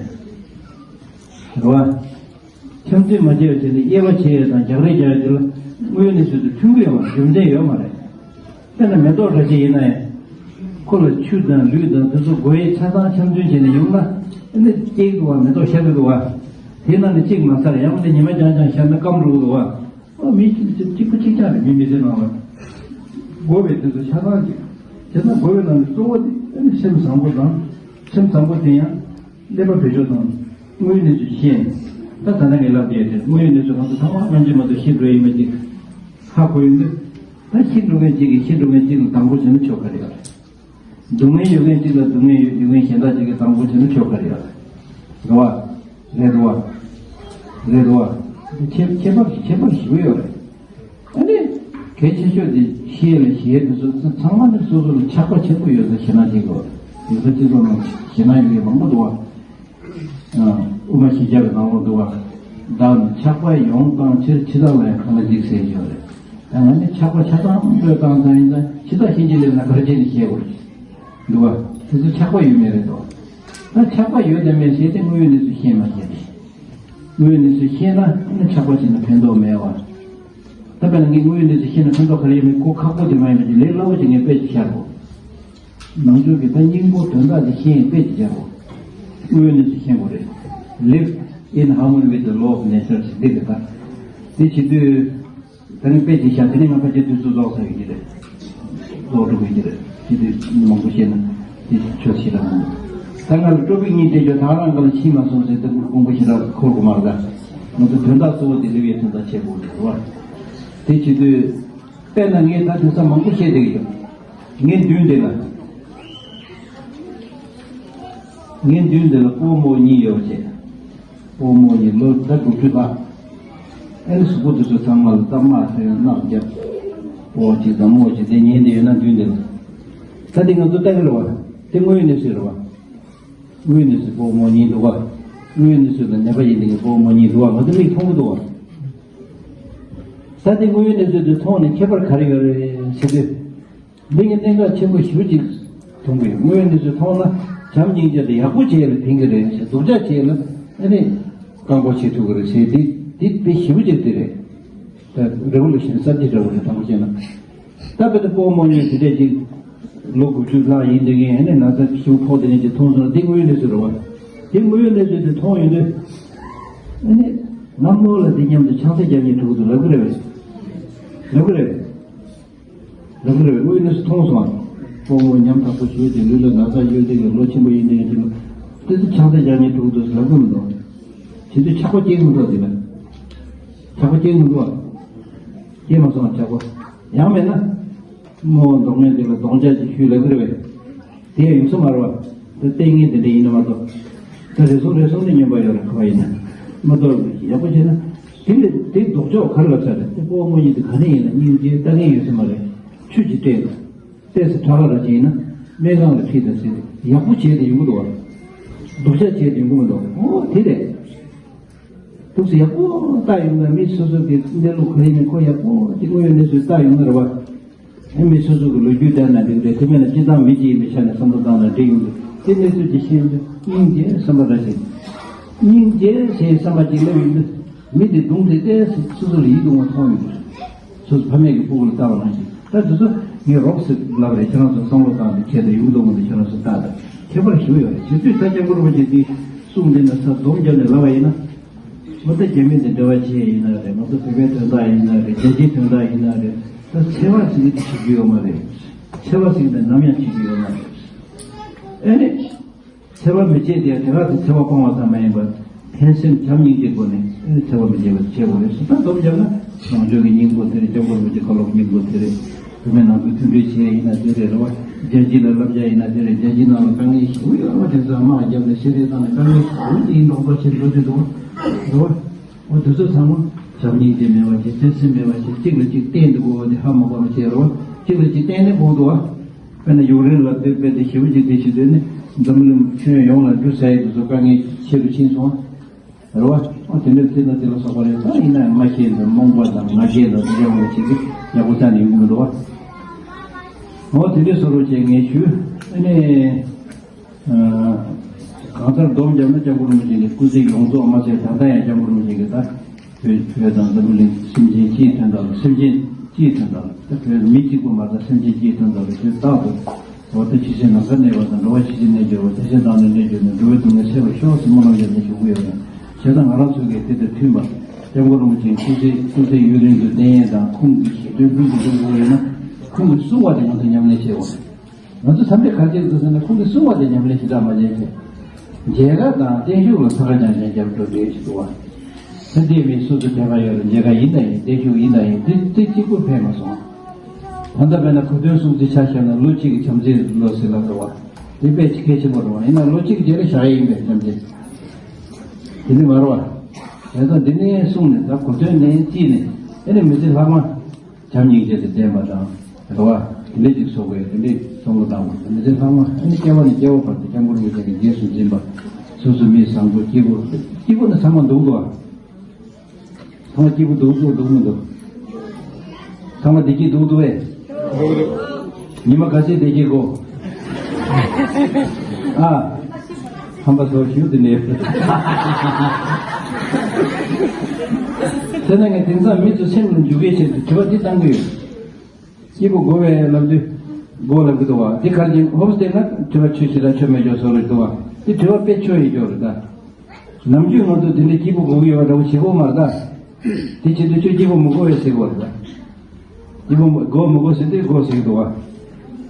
རེད་བ། འཆམ་མཐུན་མ་བྱས་པའི་ཆེད་དུ་དབྱེ་བ་ཕྱེ་ཡས་དང་རྒྱག་རེས་རྒྱག་ཡས་དེ་ལ་དངོས་ཡོད་གནས་ཚུལ་དུ་མཐུན་གྱི་ཡོད་མ་རེད། རྒྱུ་མཚན་ཡོད་མ་རེད། དཔེར་ན་མེ་ཏོག་འདྲ་ཞིག་ཡིན་ན་ཡང་། ཁོ་ལ་ཆུ་དང་ལུད་དང་དེ་ཚོ་དགོས་ཡས་ཆ་ཚང་འཆམ་མཐུན་བྱས་ནས་ཡོང་ན། ཨ་ནི་སྐྱེ་གི་འདུག་བ། མེ་ཏོག་ཤར་གི་འདུག་བ། དེ་ནང་ནས་གཅིག་མ་ཚར་ཡང་ན་ཉི་མ་རྐྱང་རྐྱང་ཤར་ན་སྐམ་འགྲོ་གི་འདུག་བ། ཨ་མི་གཅིག་གཅིག་པུ་གཅིག་རྐྱང་རེད། མི་མི་ཚེ་ནང་ལ་དགོས་པའི་དེ་ཚོ་ཆ་ཚང་གཅིག་བྱས་ན། དགོས་པའི་ནང་ནས་གཙོ་བོ་དེ་ཨ་ནི་སེམས་བཟང་པོ་དང་། སེམས་བཟང་པོ་དེ་ཡང་ཀླད་པ་བེད་སྤྱོད་དང་དངོས་ཡོད་གནས་ཚུལ་ཤེས་ནས། ད་ད་ལྟ་ངས་ལབ་བསྡད་དེ་དངོས་ཡོད་གནས་ཚུལ་ང་ཚོ་ཚང་མ་སྔོན་ཆད་མ་གཏོགས་ཤི་འགྲོ་ཡི་མེད་ཅིག་ཧ་གོ་ཡོང་དུས། ད་ཤི་འགྲོ་མཁན་གཅིག་གིས་ཤི་འགྲོ་མཁན་གཅིག་ལ་སྡང་པོ་བྱས་ན་ཆོག་ག་རེད་ཡ། སྡུག་བསྔལ་ཡོད་མཁན་གཅིག་ལ་སྡུག་བསྔལ་ཡོད་མཁན་གཞན་དག་ཅིག་གིས་སྡང་པོ་བྱས་ན་ཆོག་ག་རེད་ཡ། རེད་བ། རེད་རེད་བ། རེད་རེད་བ། ཁྱད་ཁྱད་པར་ཁྱད་པར་ཞེ་པོ་ཡོད་རེད། ཨ་ནི། གལ་ཆེ་ཤོས་དེ་ཤེས་ལ་ཞེས་དེ་ཚོ་ཚང་མ་ནི་སོ་སོ་ལ་ཆགས་པ་ཆེན་པོ་ཡོད་ས་ཞེད་སྣང་ཅིག་གོ། ཡོད་ས་སྤྱི་ཚོགས་ནང་ཞེད་སྣང་ཡོད་མཁན་མང་པོ་འདུག་བ། དབུ་མ་བཞི་བརྒྱ་གི་ནང་ལོགས་འདུག་བ། བདག་ནི་ཆགས་པ་ཡོངས་བཏང་ཕྱིར། འཆི་བདག་ལ་ཡང་གང་ན་འཇིགས་ཟེར་ཡོད་རེད། ད་ང་ནི་ཆགས་པ་ཆ་ཚང་བློས་བཏང་ཚར་ཡིན་ཙང་འཆི་བདག་གཤིན་རྗེ་སླེབས་ན་ག་རེ་བྱས་ནས་ཤེས་དགོས་རེད། འདུག་བ། དེ་ཚོ་ཆགས་པ་ཡོད་མེད་རེད་དོ། ད་ཆགས་པ་ཡོད་དམ་མེད་ཟེར་ཏེ་དངོས་ཡོད་གནས་ཚུལ་ཤེས་མ་ཤེས་རེད། དངོས་ཡོད་གནས་ཚུལ་ཤེས་ན་ནི་ཆགས་པ་བྱས་ན་ཕན་ཐོགས་མེད་བ། ད་དཔེར་ན་ངས་དངོས་ཡོད་གནས་ཚུལ་ཤེས་ན་ཕན་ཐོགས་ག་རེ་ཡོད་མེད་གོ་ཁག་པོ་དེ་མ་ཡིན་པ་ཅིག་ལས་སླ་པོ་ཅིག་ངས་དཔེ་ཅིག་བཞག་གོ། ནང་ཆོས་ཀྱི་ད་སྙིང་པོ་དོན་དག་དེ་ཤེས་ཡིན་དཔེ་ཅིག་བཞག་གོ། དངོས་ཡོད་གནས་ཚུལ་ཤེས་དགོས་རེད། Live in harmony with the law of nature ཞེས་འདི་རེད་ད། དེ་བྱེད་དུས། ད་ནི་དཔེ་ཅིག་བཞག་དེ་ནས་ང་ཕལ་ཆེར་དུས་ཚོད་རྫོགས་ཚར་ཡོད་ཀྱི་རེད། རྫོགས་འགྲོ་དགོས་ཀྱི་རེད། དེ་མང་པོ་བཤད་ན་དེ་ཆོས་ཤེས་རབ་མང་པོ། ད་ང་ལ་སྤྲོ་པོའི་གཉིས་སྤྲད་ཆོག་ད་རང་ག་ལ་ཕྱིན་མ་སོང་ཟེར་ཏེ་དགོངས་པ་ཞེ་དྲག་འཁོར་དགོས་མ་རེད་ད། ང་ཚོ་དོན་དག་གཙོ་བོ་དེ་ལེའུ་ཡི་དོན་དག་བྱེད་དགོས་རེད་བ། དེ་བྱེད་དུས་དཔེར་ན་ངས་ད་དེང་སང་མང་པོ་བཤད་བསྡད་ཀྱི་ཡོད། ངའི་མདུན་དེ་ལ། ངའི་མདུན་དེ་ལ་སྤོ་བོ་མོ་གཉིས་ཡོད་བྱས། སྤོ་བོ་མོ་གཉིས་ལོ་ཟླ་དྲུག་ཅུ་ལྷག་ཨ་ནི་གཟུགས་པོ་དེ་ཚོ་ཚང་མ་ལ་རྟ་དམག་ཐོན་གནག་རྒྱབ། སྤོ་བོ་གཅིག་དང་མོ་གཅིག་དེ་ཉལ་བསྡད་ཡོད་ན་མདུན་དེ་ལ། ད་དེ་ང་ཚོ་ལྟ་གི་རེད་བ། དེ་དངོས་ཡོད་གནས་ཚུལ་རེད་བ། དངོས་ཡོད་གནས་ཚུལ་སྤོ་བོ་མོ་གཉིས་འདུག་བ། དངོས་ཡོད་གནས་ཚུལ་ལ་ནད་པ་ཡིན་དེ་གི་སྤོ་བོ་མོ་གཉིས་འདུག་བ། ང་ཚོ་མིག་མཐོང་གི་འདུག་བ། ད་དེ་དངོས་ཡོད་གནས་ཚུལ་དེ་མཐོང་ནས་ཁྱད་པར་ག་རེ་ཡོད་རེད་ཟེར་དུས། འདི་གི་གནད་འགག་ཆེན་པོ་ཞེ་པོ་ཅིག་མཐོང་གི་ཡོད། དངོས་ཡོད་གནས་ཚུལ་མཐོང་ན་བྱམས་སྙིང་རྗེ་དེ་ཡག་པོ་བྱས་ལ་ཕན་གི་རེད་ཟེར། སྡུག་ཅག་བྱས་ལ་ཨ་ནི་བཀག་འགོག་བྱེད་ཐུབ་གི་རེད་ཟེར། འདི་འདི་དཔེ་ཞེ་པོ་ཅིག་དེ་རེད། ད་རེ་བོ་ལ་ཞེན་གསར་བརྗེ་འདྲ་བོ་རེད། དང་པོ་བྱས་ན། ད་དཔེར་ན་སྤོ་བོ་མོ་གཉིས་དེ་འདྲས་ཅིག་ལོ་དགུ་བཅུ་ལྷག་ཡིན་དེ་གིན་ཨ་ནི་ན་ཚ་ཞེ་པོ་ཕོག་དེ་ནས་ཅིག་མཐོང་སོང་ན་འདི་དངོས་ཡོད་གནས་ཚུལ་རེད་བ། འདི་དངོས་ཡོད་གནས་ཚུལ་དེ་མཐོང་ཡོང་དུས། ཨ་ནི་ང་མོ་ལ་འདི་མཉམ་དུ་ཆང་ས་རྒྱག་སྙིང་བྲོ་གི་འདུག་ལབ་གི་རེད་བས། ལབ་གི་རེད་བས། ལབ་གི་རེད་བས། དངོས་ཡོད་གནས་ཚུལ་མཐོང་སོང་ང་། སྤོ་བོ་མོ་ཉམ་ཐག་པོ་ཞེ་པོ་ཅིག་ལུས་ལ་ན་ཚ་ཡོད་དེ་གིན་ལོ་ཆེན་པོ་ཡིན་དེ་གིན་ཅིག་ལ་དེ་ཚོ་ཆང་ས་རྒྱག་སྙིང་བྲོ་གི་འདུག་ལབ་གི་མི་འདུག་དེ་དུས་ཆག་པ་སྐྱེ་གི་མི་འདུག་དེ་ལ། ཆག་པ་སྐྱེ་གི་མི་འདུག་བ། སྐྱེ་མ་སོང་ཆག་པ། ཡང་མེད་ན། རྨོ་མདོག་ངན་དེ་ལ་གདོང་ལྕག་ཅིག་གཞུས་ལབ་གི་རེད་བས། དེ་ཡང་ཡོང་ས་མ་རེད་བ། དེ་ལྟས་ངན་དེ་འདྲ་ཡིན་ན་མ་གཏོགས། ད་རེ་ཟུང་རེ་ཟུང་ནས་སྨྱོན་པ་ཡོད་རེད། ག་བ་ཡིན་ན། མ་གཏོགས་ཡག་པོ་བྱས་ན། དེ་ལས་དེ་ལྡོག་ཕྱོགས་ག་རེ་ལབ་ས་རེད། དེ་སྤོ་བོ་མོ་གཉིས་དེ་ག་ནས་ཡིན་ན་སྙིང་རྗེ་ལྟ་མཁན་ཡོད་ས་མ་རེད། ཆུ་ཅིག་སྤྲད་དང་། ཏོག་ཙམ་ཁྲག་ཁ་ར་ཅིག་ཡིན་ན་སྨན་ཁང་ལ་ཁྲིད་དང་ཟེར་ཡག་པོ་བྱས་ཏེ་ཡོང་གི་འདུག་བ། སྡུག་ཅག་བྱས་ཏེ་ཡོང་གི་མི་འདུག་ཨོ་དེ་རེད། འདུག་སེ་ཡག་པོ་བལྟ་ཡོང་ན་མི་སོ་སོ་གི་གནས་ལུགས་ག་རེ་ཡིན་ན་ཁོ་ཡག་པོ་ཅིག་དངོས་ཡོད་གནས་ཚུལ་བལྟ་ཡོང་ན་རེད་བ། ཨེ་མི་སོ་སོ་གི་ལོ་རྒྱུས་བལྟས་ན་འགྲིག་རེད། དེ་མེད་ན་སྤྱིར་བཏང་མི་གཅིག་ཡིན་པའི་ཆ་ནས་བསམ་བློ་བཏང་ན་འགྲིག་ཡོང་གི། དེ་གནས་ཚུལ་ཅིག་ཤེས་ཡོང་དུས་སྙིང་རྗེ་བསམ་པ་འདྲ་ཞིག་སྙིང་རྗེ་ཞེས་བསམ་པ་ཅིག་སླེབས་ཡོང་དུས་མི་དེ་གདོང་དེ་ཏོག་ཙམ་སོ་སོ་ལ་ཡིད་དུ་འོང་བ་མཐོང་ཡོང་གི། སོ་སོ་ཕ་མེས་ཀྱི་སྤུ་གུ་ལ་ལྟ་བ་ནང་བཞིན། ད་དེ་ཚོ་ངས་རོགས་སུ་ལབ་རེད། ཁྱེད་རང་ཚོ་བསམ་བློ་བཏང་སྟེ་བྱས་ཏེ་ཡོང་གི་འདུག་མི་འདུག་ཁྱེད་རང་ཚོ་ལྟ་དང་། ཁྱད་པར་ཞེ་པོ་ཡོད་རེད། བྱེད་དུས་ད་སྐྱབས་མགོན་རིན་པོ་ཆེ་འདི་གསུང་འདི་ན་ཚ་སྡོམ་བརྒྱབ་ནས་ལབ་པ་ཡིན་ན། ང་ཚོ་རྒྱ་མི་འདི་འབྲེལ་བ་བྱེད་ཡིན་ན་རེད། ང་ཚོ་བོད་པའི་དོན་དག་ཡིན་ན་རེད། རྒྱལ་སྤྱིའི་དོན་དག་ཡིན་ན་རེད། ད་འཚེ་བ་ཟེར་གྱི་འདི་བྱེད་རྒྱུ་ཡོད་མ་རེད། འཚེ་བ་ཟེར་གྱི་འདི་ནམ་ཡང་བྱེད་རྒྱུ་ཡོད་མ་རེད། ཨེ་རེད། འཚེ་བ་མི་བྱེད་དེ་དེ་ག་དེ་འཚེ་བ་སྤང་བ་ཙམ་མ་ཡིན་པར་ཕན་སེམས་བྱམས་སྙིང་རྗེའི་སྒོ་ནས་ཨེ་འཚེ་བ་མི་བྱེད་པར་བྱེད་དགོས་རེད་ཟེར། ད་སྡོམ་བརྒྱབ་ན་བྱང་ཆུབ་ཀྱི་སྙིང་པོ་དེ་རེད། སྐྱབས་མགོན་རིན་པོ་ཆེ་བཀའ་སློབ་སྙིང་པོ་དེ་རེད། བོད་མི་ནང་ཁུལ་མཐུན་སྒྲིལ་བྱེད་ཡིན་ན་དེ་རེད། རེད་བ། རྒྱལ་སྤྱི་ལ་བསླབ་བྱ་ཡིན་ན་དེ་རེད། རྒྱལ་སྤྱི་ནང་ལ་དཀའ་ངལ་ཞེ་པོ་ཡོད་རེད་བ། དེང་སང་དམག་བརྒྱབ་ནས་ཤི་རེ་བཏང་ནས་དཀའ་ངལ་ཞེ་པོ་ཅིག་ཡིན་མདོག་མདོག་བྱེད་འགྲོ་གི་འདུག་བ། རེད་བ། འོ་དེ་ཚོ་ཚང་མ་བྱམས་སྙིང་རྗེ་མེད་པ་བྱས། བརྩེ་སེམས་མེད་པ་བྱས། གཅིག་ལ་གཅིག་བརྟེན་འདུག་གོ། དེ་ཧ་མ་གོ་བ་བྱས་རོ། གཅིག་ལ་གཅིག་བརྟེན་ནས་འགོག་འདུག་བ། དཔེར་ན་ཡུཀ་རེན་ལ་དེ་དཔེ་དེ་ཞེ་པོ་ཅིག་དེ་བྱེད་དུས་ནི་འཛམ་གླིང་ཁྱོན་ཡོངས་ལ་འབྲུ་ཟ་ཡི་དེ་ཚོ་དཀའ་ངལ་ཆེ་རུ་ཕྱིན་སོང་བ། རེད་བ། འོ་དེ་འདྲ་བརྩིས་ན་དེ་ལ་སོགས་པ་རེད། ད་ཡིན་ན་ཡང་མ་ཤེས་འདི་རྨོངས་པ་དང་ང་རྒྱལ་དང་དེ་འདྲ་འོང་བ་བྱེད་ཀྱི་ཡག་པོ་རྩ་ནས་ཡོང་གི་མི་འདུག་བ། འོ་དེ་འདྲའི་བཟོ་འདྲ་བྱས་ངས་ཞུས། ཨ་ནི། གང་ལྟར་སྡོམ་བརྒྱབ་ན་སྐྱབས་མགོན་རིན་པོ་ཆེ་གི་སྐུ་ཚེ་ཡོངས་རྫོགས་མ་ཟད་ད་ལྟ་ཡང་སྐྱབས་མགོན་རིན་པོ་ཆེ་གིས་ད་བོད་བོད་དང་འཛམ་བུ་གླིང་སེམས་ཅན་སྤྱིའི་དོན་དག་ལ། སེམས་ཅན་སྤྱིའི་དོན་དག་ལ། ད་བོད་མི་གཅིག་པུ་མ་ཟད་སེམས་ཅན་སྤྱིའི་དོན་དག་ལ་དུས་རྟག་ཏུ་འོ་ད་ཇི་སྲིད་ནམ་མཁའ་གནས་པ་དང་། འགྲོ་བ་ཇི་སྲིད་གནས་གྱུར་པ། དེ་སྲིད་བདག་ནི་གནས་གྱུར་ནས། འགྲོ་བའི་སྡུག་བསྔལ་ཚེ་རུ་ཤོག་ཟེར་སྨོན་ལམ་བརྒྱབ་ནས་ཞུ་གི་ཡོད་ལ། བྱས་ཙང་ང་རང་ཚོ་གིས་དེ་དང་མཐུན་པ་སྐྱབས་མགོན་རིན་པོ་ཆེའི་སྐུ་ཚེ་སྐུ་ཚེ་ཡུན་རིང་དུ་བརྟན་ཡས་དང་ཁོང་གི་བཞེད་དོན་ལྷུན་གྱིས་འགྲུབ་དགོས་ཡོད་ན། ཁོང་གིས་གསུངས་པ་དེ་ང་ཚོ་ཉམས་ལེན་བྱེད་དགོས། ང་ཚོ་ཐམས་ཅད་ག་རེ་བྱེད་དགོས་ཟེར་ན། ཁོང་གིས་གསུངས་པ་དེ་ཉམས་ལེན་ཞེ་དྲག་མ་བྱས་ཚེ། མཇལ་ཁ་དང་བརྟན་བཞུགས་ལ་ཚ་ཁ་རྐྱང་རྐྱང་རྒྱབ་འགྲོ་བསྡད་ཞིག་འདུག་བ། ད་ལྟའི་མི་སོ་སོ་དད་པ་ཡོད་རེད། མཇལ་ཁ་ཡིན་དང་ཡིན། བརྟན་བཞུགས་ཡིན་དང་ཡིན། དེ་དེ་གཅིག་པུ་ཕན་མ་སོང་། ད་ལྟ་དཔེར་ན་གོ་སྟོན་སྲུང་བརྩི་ཆ་བཞག་ན་ལོ་གཅིག་གི་བྱམས་བརྩེའི་ལོ་ཟེར་ལབ་འདུག་བ། དེ་དཔེ་གལ་ཆེན་པོ་རེད་བ། ཡིན་ན་ལོ་གཅིག་རྗེས་ལ་བཞག་ཡ་ཡིན་པས་བྱམས་བརྩེ། དེ་ནི་མ་རེད་བ། དེ་ཚོ་འདི་ནས་གསུངས་ནས། ད་གོ་སྟོན་ནས་བརྩིས་ནས་ཨེ་ནི་མི་ཚེ་ལྷག་མ། བྱམས་སྙིང་རྗེ་དང་ལྡན་པ་དང་། རེད་བ། དེ་འདྲ་ཅིག་བཟོ་དགོས། དེ་འདྲའི་བསམ་བློ་བཏང་དགོས། མི་ཚེ་ལྷག་མ་ཨ་ནི་སྐྱེ་བ་ནས་སྐྱེ་བ་བར་དུ་སྐྱབས་མགོན་རིན་པོ་ཆེ་གིས་རྗེས་སུ་འཛིན་པ། སོ་སོ་མི་བཟང་པོ་སྐྱིད་པོ། སྐྱིད་པོ་ནི་ཚང་མ་འདུག་འདུག་ཨ། ཚང་མ་སྐྱིད་པོ་འདུག་འདུག་འདུག་མི་འདུག་ཚང་མ་བདེ་སྐྱིད་འདུག་འདུག་ཨེ། ཉི་མ་ག་ཚོད་བདེ་སྐྱིད་དགོས། ཨ། ཧམ་པ་བཟོ་ཞུ་དེ་ནས། དེ་ན་ངས་དེང་སང་མི་ཚོ་སེམས་ལ་འཇུག་གི་ཆེད་དུ་དྲི་བ་འདི་བཏང་གི་ཡོད། སྐྱིད་པོ་དགོས་པས་ལབ་དུས་དགོས་ལབ་ཀྱི་འདུག་བ། འདི་གར་གྱིན་ཧོབ་སྟེ་ན་དྲི་བ་ཆོས་ཤིག་དང་ཆོས་མེད་ཀྱོག་བཟོ་རེད་འདུག་བ། འདི་དྲི་བ་དཔེ་ཆོས་ཡིན་ཀྱོག་རེད་ད། ནམ་རྒྱུན་ང་ཚོ་དེ་འདྲའི་སྐྱིད་པོ་དགོས་ཀྱི་ཡོད་པ་འདྲ་བོ་བྱེད་དགོས་མ་རེད་ད། དེ་བྱེད་དུས་ཁྱོད་སྐྱིད་པོ་མི་དགོས་པས་ཟེར་དགོས་རེད་ད། སྐྱིད་པོ་དགོས་མི་དགོས་ཟེར་དུས་དགོས་ཟེར་གྱི་འདུག་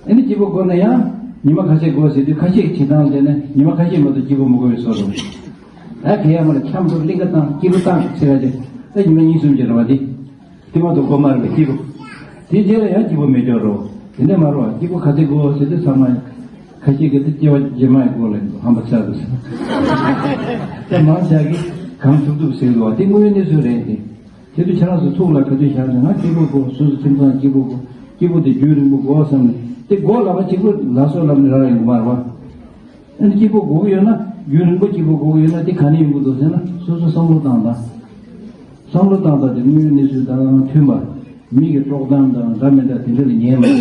བ། ཨ་ནི་སྐྱིད་པོ་དགོས་ན་ཡང་ཉི་མ་ཁ་ཤས་དགོས་ཟེར་དུས། ཁ་ཤས་ཀྱི་བྱེད་སྟངས་བྱས་ནས་ཉི་མ་ཁ་ཤས་མ་གཏོགས་སྐྱིད་པོ་མི་དགོས་པའི་བཟོ་འདྲ་པོ་ཞིག་ད་གལ་ཡང་མ་ལ་འཁྱམ་འགྲོ། གླིང་ག་བཏང་། སྐྱིད་པོ་བཏང་ཟེར་བ་དེ་ད་ཉི་མ་གཉིས་གསུམ་གྱི་རེད་པ། དེ་དེ་མ་གཏོགས་དགོས་མ་རེད་པ། སྐྱིད་པོ། དེའི་རྗེས་ལ་ཡང་སྐྱིད་པོ་མེད་ཀྱོག་འགྲོ། དེ་ནས་མར་བ་སྐྱིད་པོ་ག་ཚོད་དགོས་ཟེར་དུས། ཚང་མ་ཁ་ཤས་ཀྱིས་དེ་སྐྱེ་བ་རྗེས་མ་ཡི་སྐོར་ལ་ཧམ་པ་ཆགས་འདུག་ཟེར། ད་མང་ཆེ་གིས་གང་ཐུབ་ཐུབ་ཟེར་འདུག་པ། དེ་དངོས་ཡོད་གནས་ཚུལ་རེད་དེ། དེ་དུས་ཁྱེད་རང་ཚོ་ཐུགས་ལ་ག་དུས་བཞག་ནས། ང་སྐྱིད་པོ་དགོས། སོ་སོ་ཁྱིམ་ཚང་སྐྱིད་པོ་དགོས། སྐྱིད་པོ་དེ་རྒྱུན་རིང་པོ་དགོས་བསམ་ནས། དེ་དགོས་ལབ་པ་གཅིག་པོ་ལ་སོ་ལབ་ནས་རག་ཡོང་གི་མ་རེད་པ། ཨ་ནི་སྐྱིད་པོ་དགོས་ཀྱི་ཡོད་ན། རྒྱུན་རིང་པོ་སྐྱིད་པོ་དགོས་ཀྱི་ཡོད་ན། དེ་ག་ནས་ཡོང་གི་འདུག་ཟེར་ན། སོ་སོ་བསམ་བློ་བཏང་དང་། བསམ་བློ་བཏང་དང་། དེ་དངོས་ཡོད་གནས་ཚུལ་དང་མཐུན་པ། མི་གི་དཀྲོག་གཏམ་དང་འདྲ་མི་འདྲ་དེ་འདྲ་ལ་ཉན་མ་བྱེད་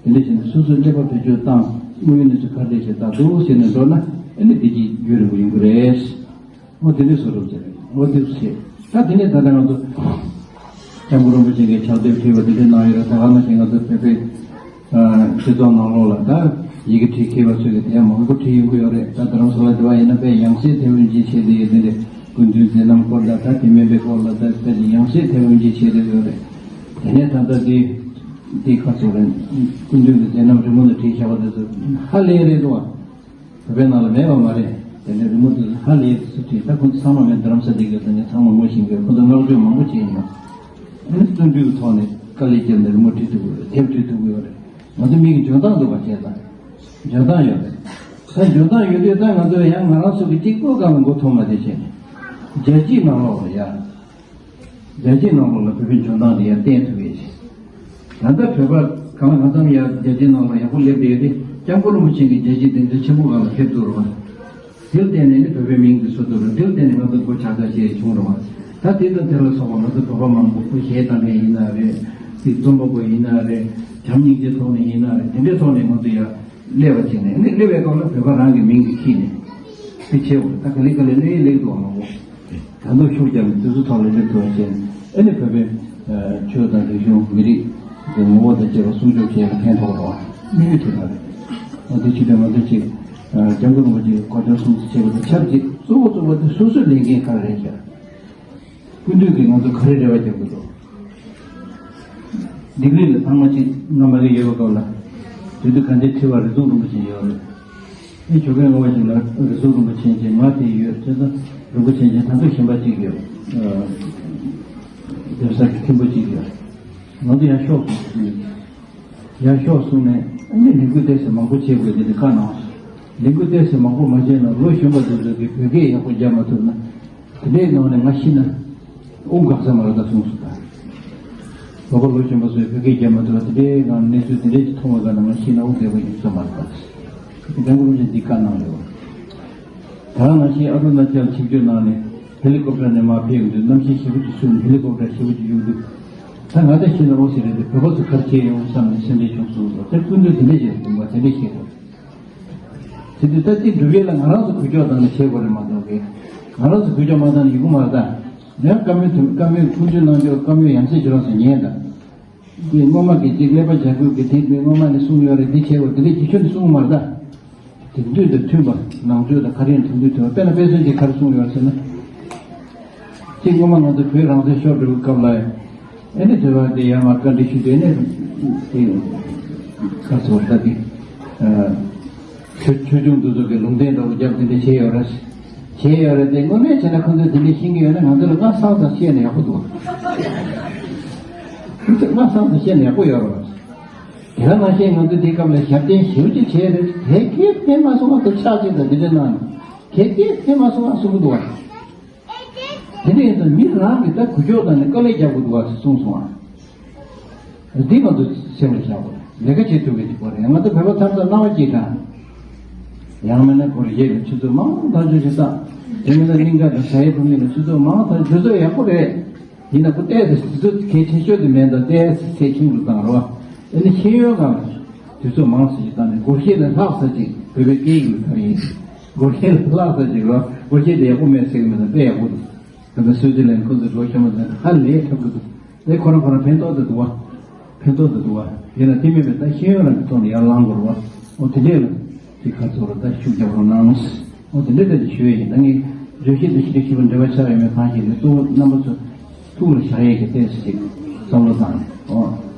པ། དེ་འདྲ་བྱས་ནས་སོ་སོའི་ཀླད་པ་བེད་སྤྱོད་བཏང་། དངོས་ཡོད་གནས་ཚུལ་ག་རེ་རེད་ཅེས་བལྟ་འདུག་ཟེར་ནས་འགྲོ་ན། ཨ་ནི་བདེ་སྐྱིད་རྒྱུན་རིང་པོ་ཡོང་གི་རེད། འོ་དེ་འདྲའི་བཟོ་འདྲ་པོ་ཅིག་རེད། འོ་དེ་བྱས། ད་དེ་ནས་ད་ལྟ་ང་ཚོ་སྐྱབས་མགོན་རིན་པོ་ཆེ་གིས་ཕྱག་དེབ་བྲིས་པ་དེ་འདྲ་གནང་ཡོད་རེད། ད་ག་ནང་བཞིན་ང་ཚོ་བོད་པའི་ཨ་སྤྱི་ཚོགས་ནང་ལོགས་ལ་ད་ཡི་གེ་བྲིས་མཁས་པ་ཚོས་ཀྱིས་དེ་ཡང་མང་པོ་བྲིས་ཡོང་གི་ཡོད་རེད། ད་རྡ་རམ་ས་ལ་དེ་བ་ཡིན་ན་དཔེ་ཡང་སེ་ཐེ་ཝན་གྱིས་བྱས་བསྡད་ཡོད། དེ་འདྲའི་སྐུ་མདུན་མཛད་རྣམ་སྐོར་དང་། ད་དེ་མིན་པའི་སྐོར་ལ་ད་ད་ཅིག་ཡང་སེ་ཐེ་ཝན་གྱིས་བྱས་བསྡད་ཡོད་རེད། དེ་ནས་ད་ལྟ་དེ་དེ་ཁ་ཚོ་རེད། སྐུ་མདུན་གྱི་མཛད་རྣམ་རི་མོ་ལ་བྲིས་བཞག་པ་དེ་ཚོ་ཧ་ལས་རེད་འདུག་པ། བོད་པའི་ནང་ལ་མེད་པ་མ་རེད། དེ་འདྲའི་རི་མོ་དེ་ཧ་ལས་སུ་བྲིས། ད་ཁོང་ཚོ་ཚང་མ་མེད། རྡ་རམ་ས་ལ་དེ་ག་དེ་ནས་ཚང་མ་ངོ་ཤེས་ཀྱི་ཡོད། ཁོང་ཚོ་བསྔགས་བརྗོད་མང་པོ་བྱས་ཡིན། ཨ་ནི་བརྩོན་འགྲུས་ཀྱི་ཐོག་ནས་དཀའ་ལས་བརྒྱབ་ནས་རི་མོ་བྲིས་ཐུབ་ཀྱི་ཡོད་རེད། དེབ་བྲིས་ཐུབ་ཀྱི་ཡོད་རེད། ང་ཚོ་མི་གི་འཇོན་ཐང་འདུག་པ་བྱས་ཙང་། འཇོན་ཐང་ཡོད་རེད། ད་འཇོན་ཐང་ཡོད་དུས་ད་ང་ཚོ་ཡང་ང་རང་ཚོ་གི་གཅིག་པོ་སྒང་ལ་མགོ་འཐོམ་པ་དེ་བྱས་ནས། རྒྱལ་སྤྱིའི་ནང་ལོགས་ལ་ཡ། རྒྱལ་སྤྱིའི་ནང་ལོགས་ལ་བོད་པའི་འཇོན་ཐང་དེ་ཡར་བསྟན་ཐུབ་ཡས་ཤིག་ད་ལྟ་བོད་པ་གང་ལ་གང་འཚམ་ཡར་རྒྱལ་སྤྱིའི་ནང་ལ་ཡག་པོ་སླེབས་བསྡད་ཡོད་དེ། སྐྱབས་མགོན་རིན་པོ་ཆེ་གིས་རྒྱལ་སྤྱིའི་སྡིངས་ཆ་ཆེན་པོ་སྒང་ལ་ཕེབས་འདུག་རོགས། དེར་བརྟེན་ནས་ནི་བོད་པའི་མིང་དེ་སུ་ཐོགས་རེད། དེར་བརྟེན་ནས་ང་ཚོ་སྒོ་ཕྱག་རྒྱ་བྱས་བྱུང་རོགས། ད་དེ་དང་དེ་ལ་སོགས་པ་ང་ཚོ་བོད་པ་མང་པོ་སྐུ་གཞས་བཏང་མཁན་ཡིན་ན་རེད། དེ་རྩོམ་པ་པོ་ཡིན་ན་རེད། བྱམས་སྙིང་རྗེའི་ཐོག་ནས་ཡིན་ན་རེད། དེ་འདྲའི་ཐོག་ནས་ང་ཚོ་ཡར་སླེབས་པ་བྱས་ནས། ཨ་ནི་སླེབས་པའི་སྐབས་ལ་བོད་པ་རང་གི་མིང་གིས་ཁྱེར་ནས་དེ་བྱེད་དགོས། ད་ག་ལེ་ག་ལེ་སླེབས་སླེབས་འདུག་བ། མང་པོ་ད་དུང་ཤུགས་རྒྱབ་ནས་དེ་ཚོ་ཐོག་ལ་སླེབས་ཐུབ་པ་བྱས་ནས། ཨ་ནི་བོད་པའི་ཆོས་དང་རིག་གཞུང་། མི་རིགས་ཀྱི་ངོ་བོ་དང་བཅས་པ་སྲུང་སྐྱོབ་བྱེད་ཡག་ལ་ཕན་ཐོགས་རོགས། དམིགས་ཡུལ་དེ་ལ་རེད། འོ་དེ་ཕྱིར་ང་ཚོ་གཅིག་སྐྱབས་མགོན་རིན་པོ་ཆེའི་གོ་ཆ་སྲུང་བརྩི་བྱེད་པ་དང་ཆབས་ཅིག་གཙོ་བོ་གཙོ་བོ་དེ་སོ་སོའི་ལས་འགན་ག་རེ་རེད་ཤག་སྐུ་མདུན་གྱིས་ང་ཚོ་ག་རེ་རེ་བ་རྒྱབ་དགོས་འདུག་སྡིག་རིས་ལ་ཐེངས་མ་གཅིག་སྔ་མ་གི་ཡོད་པའི་སྐབས་ལ། དེ་དུས་དགའ་ལྡན་ཁྲི་པ་རི་ཛོན་རིན་པོ་ཆེ་ཡོད་རེད། ཨེ་ཇོ་རྒན་ངོ་བ་ཞིག་ལ་རི་ཛོན་རིན་པོ་ཆེ་གྱིས་ང་དེ་ཡོད་ཅེས་དང་། རིན་པོ་ཆེ་གྱིས་ད་དུང་གཞན་པ་གཅིག་ཡོད། སྡེབ་གསར་གྱི་མཐུན་པོ་གཅིག་ཡོད། ང་ཚོ་ཡར་ཤོག་ཟེར་གྱི་འདུག་ཡར་ཤོག་གསུངས་ནས། ཨ་ནི་ལས་འགུལ་ཏོག་ཙམ་མང་པོ་བྱེད་དགོས་དེ་འདྲ་བཀའ་གནང་སོང་། ལས་འགུལ་ཏོག་ཙམ་མང་པོ་མ་བྱས་ན་ལོ་གཞོན་པ་དེ་ཚོ་གིས་བོད་སྐད་ཡག་པོ་རྒྱབ་མ་ཐུབ་ན། དེ་འདྲའི་ངང་ནས་ང་ཤི་ན་དབུགས་འགག་ས་མ་རེད་ད་གསུངས་སོང་། ད་ལོ་པ་ལོ་གཞོན་པ་ཚོས་བོད་སྐད་རྒྱབ་མ་ཐུབ་པ་དེ་འདྲའི་ངང་གནས་ཚུལ་དེ་འདྲའི་ཅིག་མཐོང་བ་ག་ན་ང་ཤི་ན་དབུགས་བདེ་པོ་ཡོང་ས་མ་རེད་ད། དེ་སྐྱབས་མགོན་རིན་པོ་ཆེས་འདི་བཀའ་གནང་ཡོད། ད་ག་ནང་བཞིན་ཨ་རུ་ན་ཅལ་ཆིབས་བསྒྱུར་གནང་ནས་ཧེ་ལི་ཀོབ་ཊར་ནས་མར་ཕེབས་ཡོང་དུས་གནམ་གཤིས་ཞེ་པོ་ཅིག་ཚུབ་ནས་ཧེ་ལི་ཀོབ་ཊར་ཞེ་པོ་ཅིག་ཡོང་དུས། ད་ང་ད་ཤི་ན་འོ་ཟེར་རེད་དེ། བོད་པ་ཚོ་ག་རེ་བྱས་ཡོང་བསམ་ནས་སེམས་ཁྲལ་བྱུང་སོང་ཟེར། དེ་སྐུ་མདུན་དེ་འདྲས་བྱས་སོང་བ་དེ་འདྲས་བཤད་རེད། དེ་དུས་ད་དེ་སྒྲུབ་ཡས་ལ་ང་རང་ཚོ་འགུལ་སྐྱོད་བཏང་ནས་བྱེད་དགོས་རེད་མ་གཏོགས་ཀྱི། ང་རང་ཚོ་འགུལ་སྐྱོད་མ་བཏང་ན་ཡོང་གི་མ་རེད་ད། ཡང་བཀའ་མོལ་དུ་བཀའ་མོལ་ཕུགས་འདུན་གནང་རྒྱུ་བཀའ་མོལ་ཡང་སེ་ཁྱེད་རང་ཚོ་ཉན་ད། དེ་སྔོན་མ་གི་ཅིག་ཀླད་པ་བྱ་རྒོད་ཀྱི་དེ་དུས་སྔོན་མ་ནས་གསུངས་ཡོད་རེད། འདི་བྱེད་དགོས་འདི་འདྲས་ཀྱི་ཁྱོན་ནས་གསུངས་མ་རེད་ད། དེང་དུས་དང་མཐུན་པ། ནང་ཆོས་དང་ག་རེ་ཡིན་དེང་དུས་མཐུན་པ། དཔེར་ན་དཔེ་མཚོན་ཅིག་ག་རེ་གསུངས་ཡོད་ཟེར་ན། གཅིག་སྔོན་མ་ང་ཚོ་བོད་རང་བཙན་ཤོར་འགྲོ་བའི་སྐབས་ལ། ཨེ་ནི་དེ་བ་དེ་ཡར་མར་བཀའ་འདྲི་ཞུས་དུས་ནས་དེ་ག་ཚོད་ད་དེ་ཆོས་ཆོས་སྐྱོང་འདི་ཚོ་གི་ལུང་བསྟན་འདྲ་བོ་རྒྱབ་དེ་འདྲ་བྱས་ཡོད་རེད། བྱས་ཡོད་རེད་དེ། དངོས་གནས་བྱས་ན་ཁོང་ཚོས་དེ་འདྲ་ཤེས་ཀྱི་ཡོད་ན་ང་ཚོ་ལ་སྔ་སང་ཙམ་བཤད་ན་ཡག་པོ་འདུག་ཁོང་ཚོས་སྔ་སང་ཙམ་བཤད་ན་ཡག་པོ་ཡོད་རེད། དེ་ག་ནང་བཞིན་ང་ཚོས་དེའི་སྐབས་ལ་ཞབས་བརྟན་ཞེ་པོ་ཅིག་བྱས་རེད། དེ་གས་ཕན་མ་སོང་བ་དང་ཕྱག་ཅིག་དང་དེ་འདྲ་གནང་ནས་གས་གས་ཕན་མ་སོང་བ་གསུང་གི་འདུག་བ། དེ་འདྲ་ཡིན་ཙང་མི་རང་གིས་ད་འགུལ་སྐྱོད་བཏང་ནས་དཀའ་ལས་རྒྱག་དགོས་འདུག་བ་ཟེར་གསུངས་སོང་ཨ། འདི་ང་ཚོ་སེམས་ལ་བཞག་དགོས། ལས་ཀ་བྱེད་ཐུབ་པའི་གཅིག་པོ་རེད། ང་ཚོ་བོད་པ་ཚང་ཚང་སྣང་བ་སྐྱིད་དང་། ཡང་མིན་ན་སྒོར་གཞས་ལ་ཆུ་ཚོད་མང་ཐག་ཆོད་ཅིག་བཏང་། དེ་མིན་ན་གླིང་ག་དང་ས་ཡི་བུ་མི་ལ་ཆུ་ཚོད་མང་ཐག་དུས་ཚོད་ཡག་པོ་རེད། ཡིན་ན་ཁོ་ཏོག་ཙམ་དུས་ཚོད་གལ་ཆེ་ཤོས་དེ་མེད་ད། ཏོག་ཙམ་ཚེགས་ཆུང་རུ་བཏང་རོགས། ཨ་ནི་ཤེས་ཡོན་སྒང་ལ་དུས་ཚོད་མང་ཙམ་ཞིག་བཏང་ནས་སྒོར་གཞས་ལ་ལྷག་ཙམ་ཅིག་བོད་པའི་སྐད་ཡིག་ལ་ཐར་ཡིན། སྒོར་གཞས་ལ་ལྷག་ཙམ་ཅིག་རོགས། སྒོར་གཞས་དེ་ཡག་པོ་མེད་ཟེར་གི་མེད་ད། དཔེ་ཡག་པོ་འདུག་ད་ལྟ་སུའི་ཙི་ལན་ཁོ་ཚོས་འགྲོ་ཤོར་མ་ཟེར་ཧ་ལས་འཁྲབ་གི་འདུག་དེ་ཁོ་རང་ཁོ་རང་ཕན་ཐོགས་དེ་འདུག་བ། ཕན་ཐོགས་དེ་འདུག་བ། ཡིན་ན་དེ་མིན་པའི་ད་ཤེས་ཡོན་རང་གི་ཐོག་ནས་ཡར་ལངས་དགོས་རེད་བ། འོ་དེ་འདྲས་ལ་དེ་ཁ་ཚོ་ར་ད་ཤུགས་རྒྱབ་རོགས་གནང་། འོ་དེ་འདྲས་ད་ཅིག་ཞུ་ཡས་ཡིན། ད་ངས་བརྗོད་གཞི་འདི་ཞིག་ཞིག་འབྲེལ་བ་ཆགས་ཡོད་མེད་གང་ཤེས་ནས། གཙོ་བོ་རྣམ་པ་ཚོ་ཐུགས་ལ་བཞག་ཡས་ཀྱི་ཏོག་ཙམ་ཅིག་བསམ་བློ་བཏང་ནས། འོ།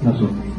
ལགས་སོ།